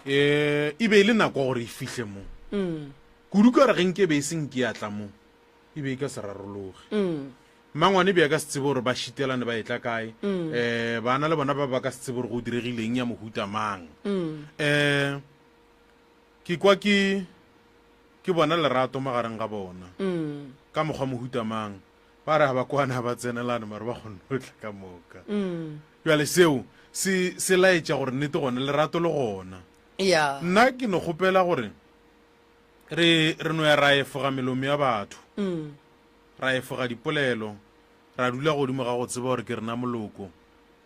Eh, e be e le nako gore e fihle mo. Kudu ka gore ge nke be e se nke ya tla mo, e be e ka se rarologe. Mmangwane be a ka se tsebe gore ba šitelane ba etla kae. Um bana le bona ba ba ka se tsebe gore go diregileng ya mohuta mang. Um ke kwa ke ke bona lerato magareng ga bona ka mokgwa mohuta mang. Ba re ga ba kwane ga ba tsenelane mare ba kgonne go tla ka moka. Bjale seo se se laetša gore nnete gona lerato le gona. Ya. Nna ke no kgopela gore re re no ya ra efoga melomo ya batho. Ra efoga dipolelo, ra dula godimo ga go tseba gore ke rena moloko,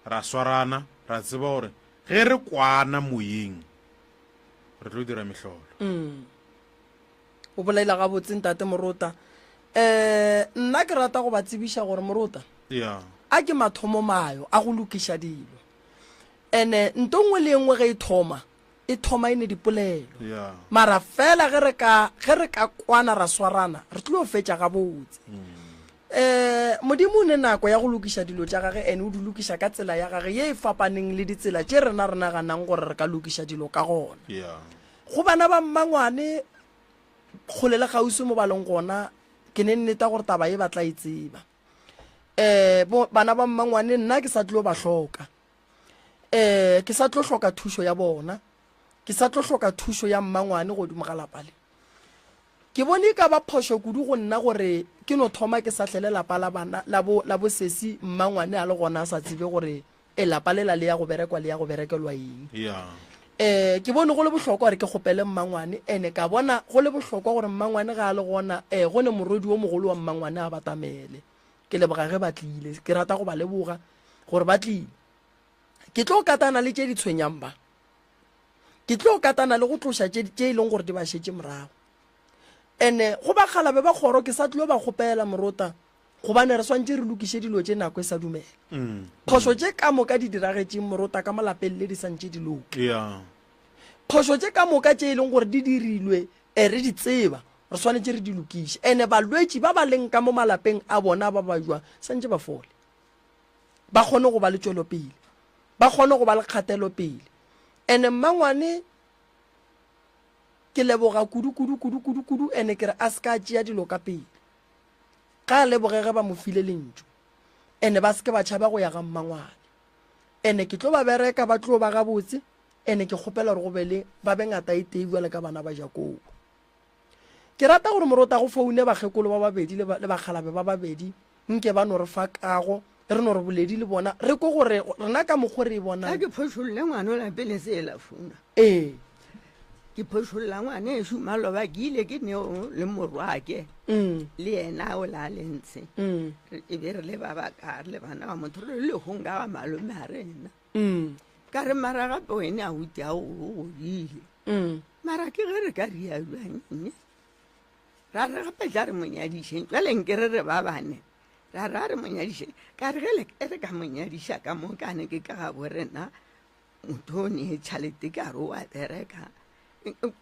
ra swarana, ra tseba gore ge re kwana moyeng, re tlo dira mehlolo. O bolela gabotse, Ntate Morota. Um nna ke rata go ba tsebiša gore Morota, Yeah. a ke mathomomayo a go lokiša dilo. Ene nto nngwe le e nngwe ge e thoma, e thoma e ne dipolelo. Yeah. Mara fela ge re ka, ge re ka kwana ra swarana, re tlo fetša gabotse. Eh, Modimo o ne nako ya go lokiša dilo tša gage ene o di lokiša ka tsela ya gage ye e fapaneng le ditsela tše rena re naganang gore re ka lokiša dilo ka gona. Yeah. Go bana ba mmangwane kgole le kgauswi mo ba leng gona, ke ne nneta gore taba ye ba tla e tseba. Eh, bo, bana ba mmangwane nna ke sa tlo ba hloka. um ke sa tlo hloka thušo ya bona ke sa tlo hloka thušo ya mmangwane godimo ga lapa le ke bone e ka ba phošo kudu go nna gore ke no thoma ke sahlele lapa la bana la bo la bosesi mmangwane a le gona a sa tsebe gore e lapa lela le ya go berekwa le ya go berekelwa eng yeah eh ke bone go le bohlokwa gore ke kgopele mmangwane ene ka bona go le bohlokwa gore mmangwane ga a le gona eh go ne morwedi o mogolo wa mmangwane a batamele Ke leboga ge ba tlile. Ke rata go ba leboga gore ba tlile. Ke tlo katana le tše di tshwenyang ba. Ke tlo katana le go tloša tše tše e leng gore di ba šetše morago. Ene go bakgalabe ba kgoro ke sa tlo ba kgopela morota gobane re swantše re lokiše dilo tše nako e sa dumela. Phošo tše ka moka di diragetšeng morota ka mo lapeng le di santše di loka. Yeah. Phošo tše ka moka tše e leng gore di dirilwe E, re di tseba, re swanetše re di lokiše. Ene balwetši ba ba leng ka mo malapeng a bona ba bajwa santše ba fole, ba kgone go ba le tšwelopele, ba kgone go ba le kgatelopele. Ene mmangwane ke leboga kudu kudu kudu kudu kudu, ene ke re a se ka tšea dilo ka pele. Ga a leboge ge ba mo file lentšu, ene ba se ke ba tšhaba go ya ga mmangwane. Ene ke tlo ba bereka, ba tlo ba gabotse. Ene ke kgopela gore go be le ba be ngata e tee bjale ka bana ba Jakobo. Ke rata gore morota go foune bakgekolo ba babedi le, le bakgalabe ba babedi, nke ba no re fa kago, re no re boledi le bona, re kwe gore rena ka mokgo re e bonang. A ke phošolle ngwana ola pele se la founa. Ee. Ke phošolla ngwana ešo maloba ke ile ke neo le morwake le yena o la le ntshe. E be re le ba baka re le bana ba motho re le lehong ka ga malome a rena. Mm. Ka re mara gape wene a uti a o godile. Mm. Mara ke ge re ka ria bjang eng? Ra re gape tla re monyadišeng. Jwale nke re re ba bane. Ra re a re monyadišeng. Ka re ge le e re ka monyadiša ka mo kane ke ka gabo rena motho o ne tšhalete ka re o a bereka.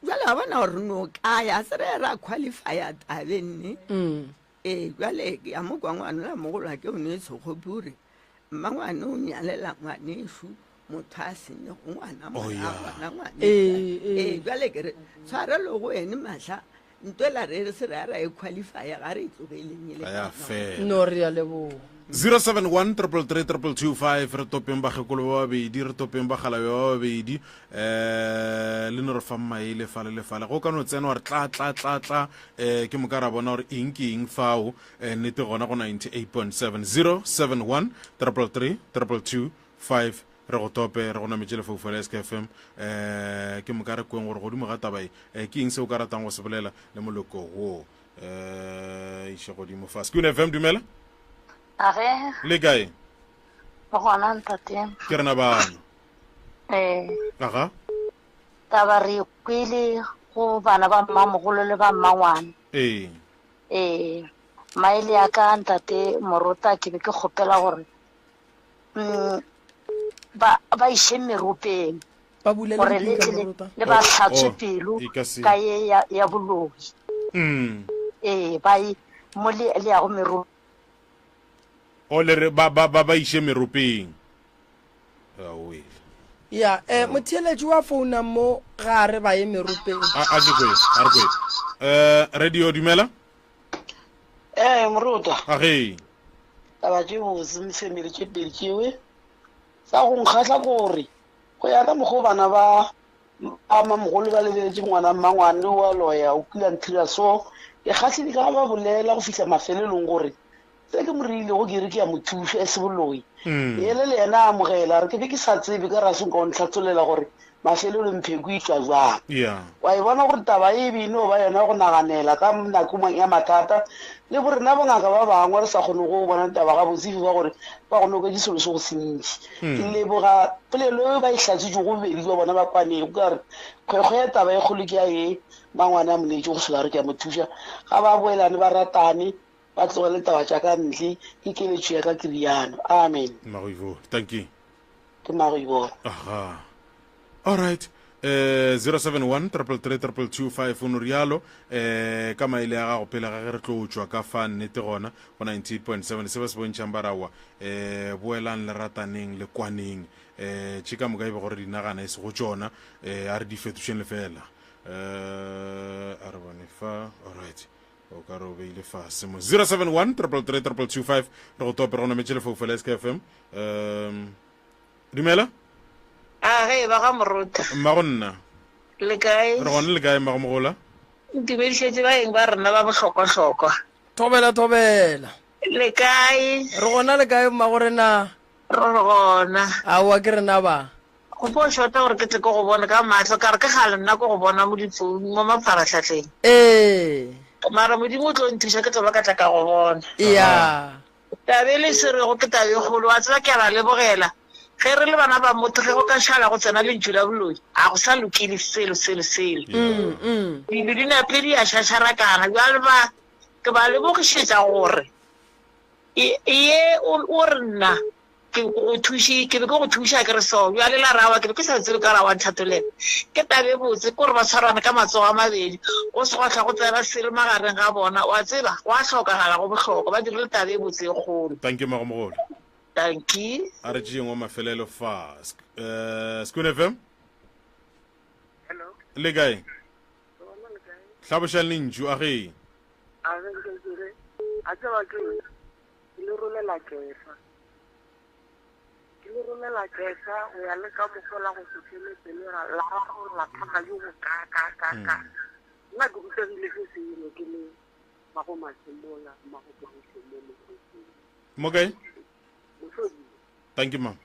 Jwale wa bona gore no kaya se re ra qualifya tabeng ne. Mm. Ee, bjale ke ya mo kwa ngwana la mogolo ke o ne sekgopi o re mmangwane o nyalela ngwanešu motho a sene go ngwana Oh, morago yeah. gona ngwane Ee, ee. ee bjale ke re tshwarelo go ene mahla ntwela re re se re a ra e qualifya ga re e tlogeleng e le Ga ya ka nako. fela. No re a leboga. 071 333 2225 re topeng bakgekolo ba babedi re topeng bagalabe ba babedi um le no re fang maele fale le fale go ka no tsena wa re tla tla tla tla um ke moka ra bona gore eng ke eng fao um nnete gona go 98.7 071 333 2225 re go tope re go nametše lefaufau la SKFM um ke moka re kweng gore godimo ga taba e eh, ke eng se o ka ratang go se bolela le moloko wo um iše godimo fa Skoon FM dumela Age, le kae le gona ntate. ke rena bano Eh, aga taba re e kwele go bana ba mmamogolo le ba mmangwane. Ee. Ee, maele a ka ntate Morota ke be ke kgopela gore mm, ba ba iše meropeng Ba bulele gore le mpika tle le Morota. le ba Oh, hlatswe oh, pelo e ka se. ka ye ya, ya boloi. Ee, ba ye mo le le yago meropeng. O le re ba ba ba ba iše meropeng. Aowe. Ya, eh, motheeletši wa founang mo ga a re ba ye meropeng. A a ke kwe, a re kwe. Eh, radio dumela. Ee, morutwa. A ge. Taba tše botse mfemele tše pedi tšewe. Sa go nkgahla ke gore go ya ka mokgwa o bana ba ba mamogolo ba lebeletše ngwana mmangwane wa loya o kile a nthira so ke kgahlile ka ga ba bolela go fihla mafelelong gore Se ke mo reilego ke re ke a mo thuša, e se boloi. Yele le yena a amogela, a re, Ke be ke sa tsebe, ka re a se nka o ntlhathollela gore mafelelong pheko e tšwa bjang. Wa e bona gore taba e be e no ba yona go naganela ka nako ya mathata, le borena bongaka ba bangwe re sa kgone go bona taba gabotse e ba gore ba go noketše selo se go sentši. Ke leboga polelo eo ba e hlatswitšego bobedi bja bona ba kwanego ka gore kgwekgwe ya taba e kgolo ke ya ye mangwane a mo neetše go sola a re ke a mo thuša. Ga ba boelane ba ratane. Ba tlogele taba tša ka ntle, ke keletšo ya ka ke riano. Amen. Mmago Ivor, dankie. Ke Mmago Ivor. Aha. All right. Eh 071 333 2225 o no rialo eh ka maele a gago pele ga ge re tlo tšwa ka fa nnete gona go 98.7 se ba se bontšhang ba rawa eh boelang le rataneng le kwaneng eh tše ka moka e be gore di nagana e se go tšona eh a re di fetošeng lefela eh a re bone fa all right O ka re o beile fase mo 071 333 2225 re go tope re go nametše lefoufo la SKFM. Um dumela. A ge ba ga Morota. Mmago nna. Le kae? Re gona le kae mmago mogola? Ntumedišetše baeng ba rena ba bohlokwahlokwa. Thobela thobela. Le kae? Re gona le kae mmago rena? Re gona. Aowa ke rena ba. Go fo šota gore ke tle ke go bone ka mahlo, ka re ke kgale nna ke go bona mo difounung, mo mafarahlahleng. Ee. Mara Modimo o tlo nthuša ke tlo ba ka tla ka go bona. Eya. Taba e le swerego ke taba e kgolo, wa tseba ke a ba lebogela. Ge re le bana ba motho ge go ka šala go tsena lentšu la boloi, a go sa lokile selo selo selo. Dilo di napile di a šašarakana, bjale ba ke ba lebogišetša gore ye o re nna Ke go thuši, ke be ke go thuša ke re so. Bjale la re aowa, ke be ke sa tsebe ka gore aowa nthatolele. Ke taba e botse, ke gore ba tshwarane ka matsogo a mabedi, go se gwa hlwa go tsena selo magareng ga bona. Wa tseba, go a hlokagala, go bohlokwa. Ba dirile taba e botse e kgolo. Dankie Mmagomogolo. Dankie. A re tšeeng wa mafelelo fa. Skoon FM. Hello. Le kae? Gona le kae? Hlabošang lentšu, a ge. A ge nke ke re, a tseba ke eng? Ke le rolela kefa. Ke le rolela kefa go ya le ka mokgwa la go se fele pelo la la rarolla thata jo bo kaakaakaa. Nna ke rutegile se sengwe ke le mago Masemola, mago Pogišo mo Mohloding. Mo kae? Mohloding. Thank you, ma'am.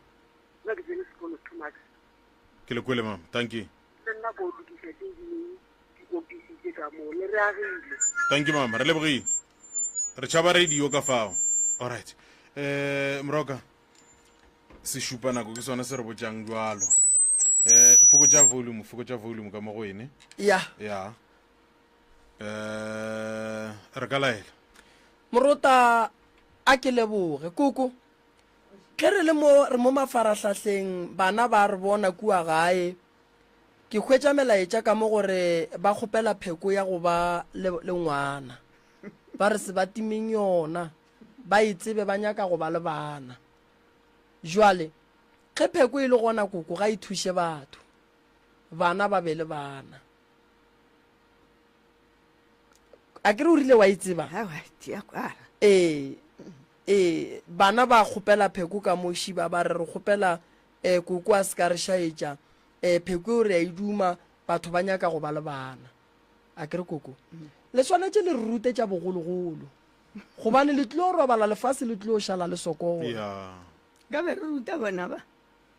Nna ke tsene sekolo too much. Ke le kwele, ma'am. Thank you. Le nna ko lokiša tše dingwe dikopisi tše ka moo le re agile. Thank you, mama. Re lebogile. Re tšhaba radio ka fao. Alright. Eh, Moroka, sešupa nako ke sona se re botšang jwalo. Eh, fokotša volume, fokotša volume ka mo go ene. Ya. Ya. Eh, re ka laela. Morota a ke leboge koko ge re le mo re mo mafarahlahleng bana ba re bona kua gae Ke hwetša melaetša ka mo gore ba kgopela pheko ya go ba le, le ngwana. Ba re se ba timeng yona, ba e tsebe ba nyaka go ba le bana. Jwale, ge pheko e le gona koko ga e thuše batho. Bana ba be le bana. A ke re o rile wa e tseba? Ee, ee, bana ba kgopela pheko ka mo šiba ba re re kgopela um koko a se ka re šaetša um pheko eo re a e duma batho ba nyaka go ba le bana a ke re koko le swanetše le re rute tša bogologolo gobane le tlilo robala lefase le tlilo šala le sokola ya ka be re ruta bona ba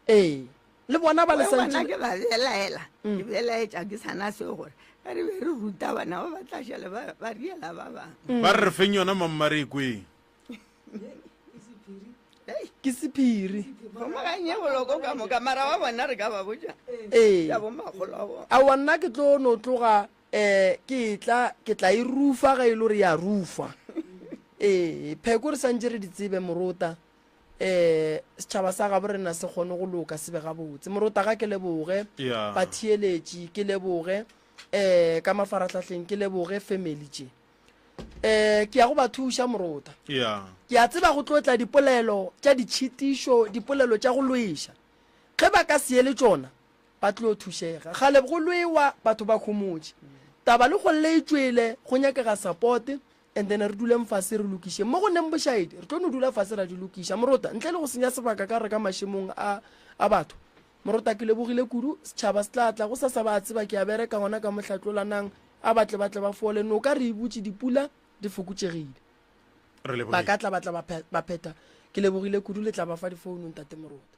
ee le bona ba le bona santše ke ba belaela ke belaetša ke sana seo gore ge re be re ruta bana ba ba tla šale ba ba riela ba bangwe ba re re feng yona mammarekwe Ke sephiri. Kgomaganye boloko ka moka mara wa bona re ka ba botša Ee. ya bomakgolo a bona. Aowa nna ke tlo no tloga um Um ke tla ke tla e rufa ge e le gore ya rufa. Ee, pheko re santše re di tsebe morota. Um setšhaba sa gabo rena se kgone go loka se be gabotse. Morota ga ke leboge Yeah. batheeletši ke leboge um ka mafarahlahleng ke leboge family tše. Um ke ya go ba thuša morota. Yeah. Ke a tseba go tlo tla dipolelo tša ditšhitišo, dipolelo tša go lweša. Ge ba ka se ye le tšona, ba tlo thušega. Kgale go lwewa batho ba khomotše. Taba le golle e tšwele, go nyakega support and then re duleng fase re lokišeng. Mo go neng bošaedi, re tlo no dula fase ra di lokiša. Morota, ntle le go senya sebaka ka re ka mašemong a a batho. Morota ke lebogile kudu, setšhaba se tla tla gosasa ba a tseba ke a bereka gona ka mohlatlolanang, a ba tle ba tle ba fole. Noka re e butše, dipula di fokotšegile. Re Ba lebogile. ka tla ba tla ba ba phetha. Ke lebogile kudu le tla ba fa difounu ntate Morota.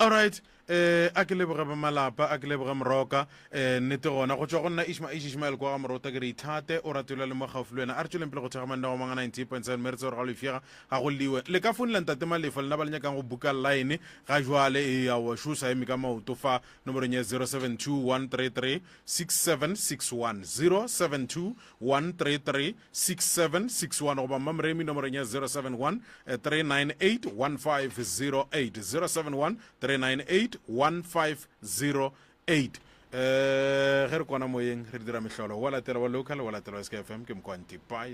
Alright, eh a ke leboge ba malapa, a ke leboge Moroka. Eh nnete gona go tšwa go nna Ishma Ish Ishmael kwa ga Morota ke re ithate o rate le le mo gaufi le wena. A re tšweleng pele go thekga mananeo a mangwe a 98.7 mme re tsebe gore ga o lefega ga go lliwe. Le ka founela ntate Malefo lena ba le nyakang go buka line ga jwale e aowa šo sa eme ka maoto fa nomorong ya 072 133 6761 072 133 6761 goba Mmamoremi nomorong ya 071 398 1508 071 398 1508 eh ge re kwana moyeng re dira mehlolo wa latela wa local wa latela wa SKFM ke mokwanti bye.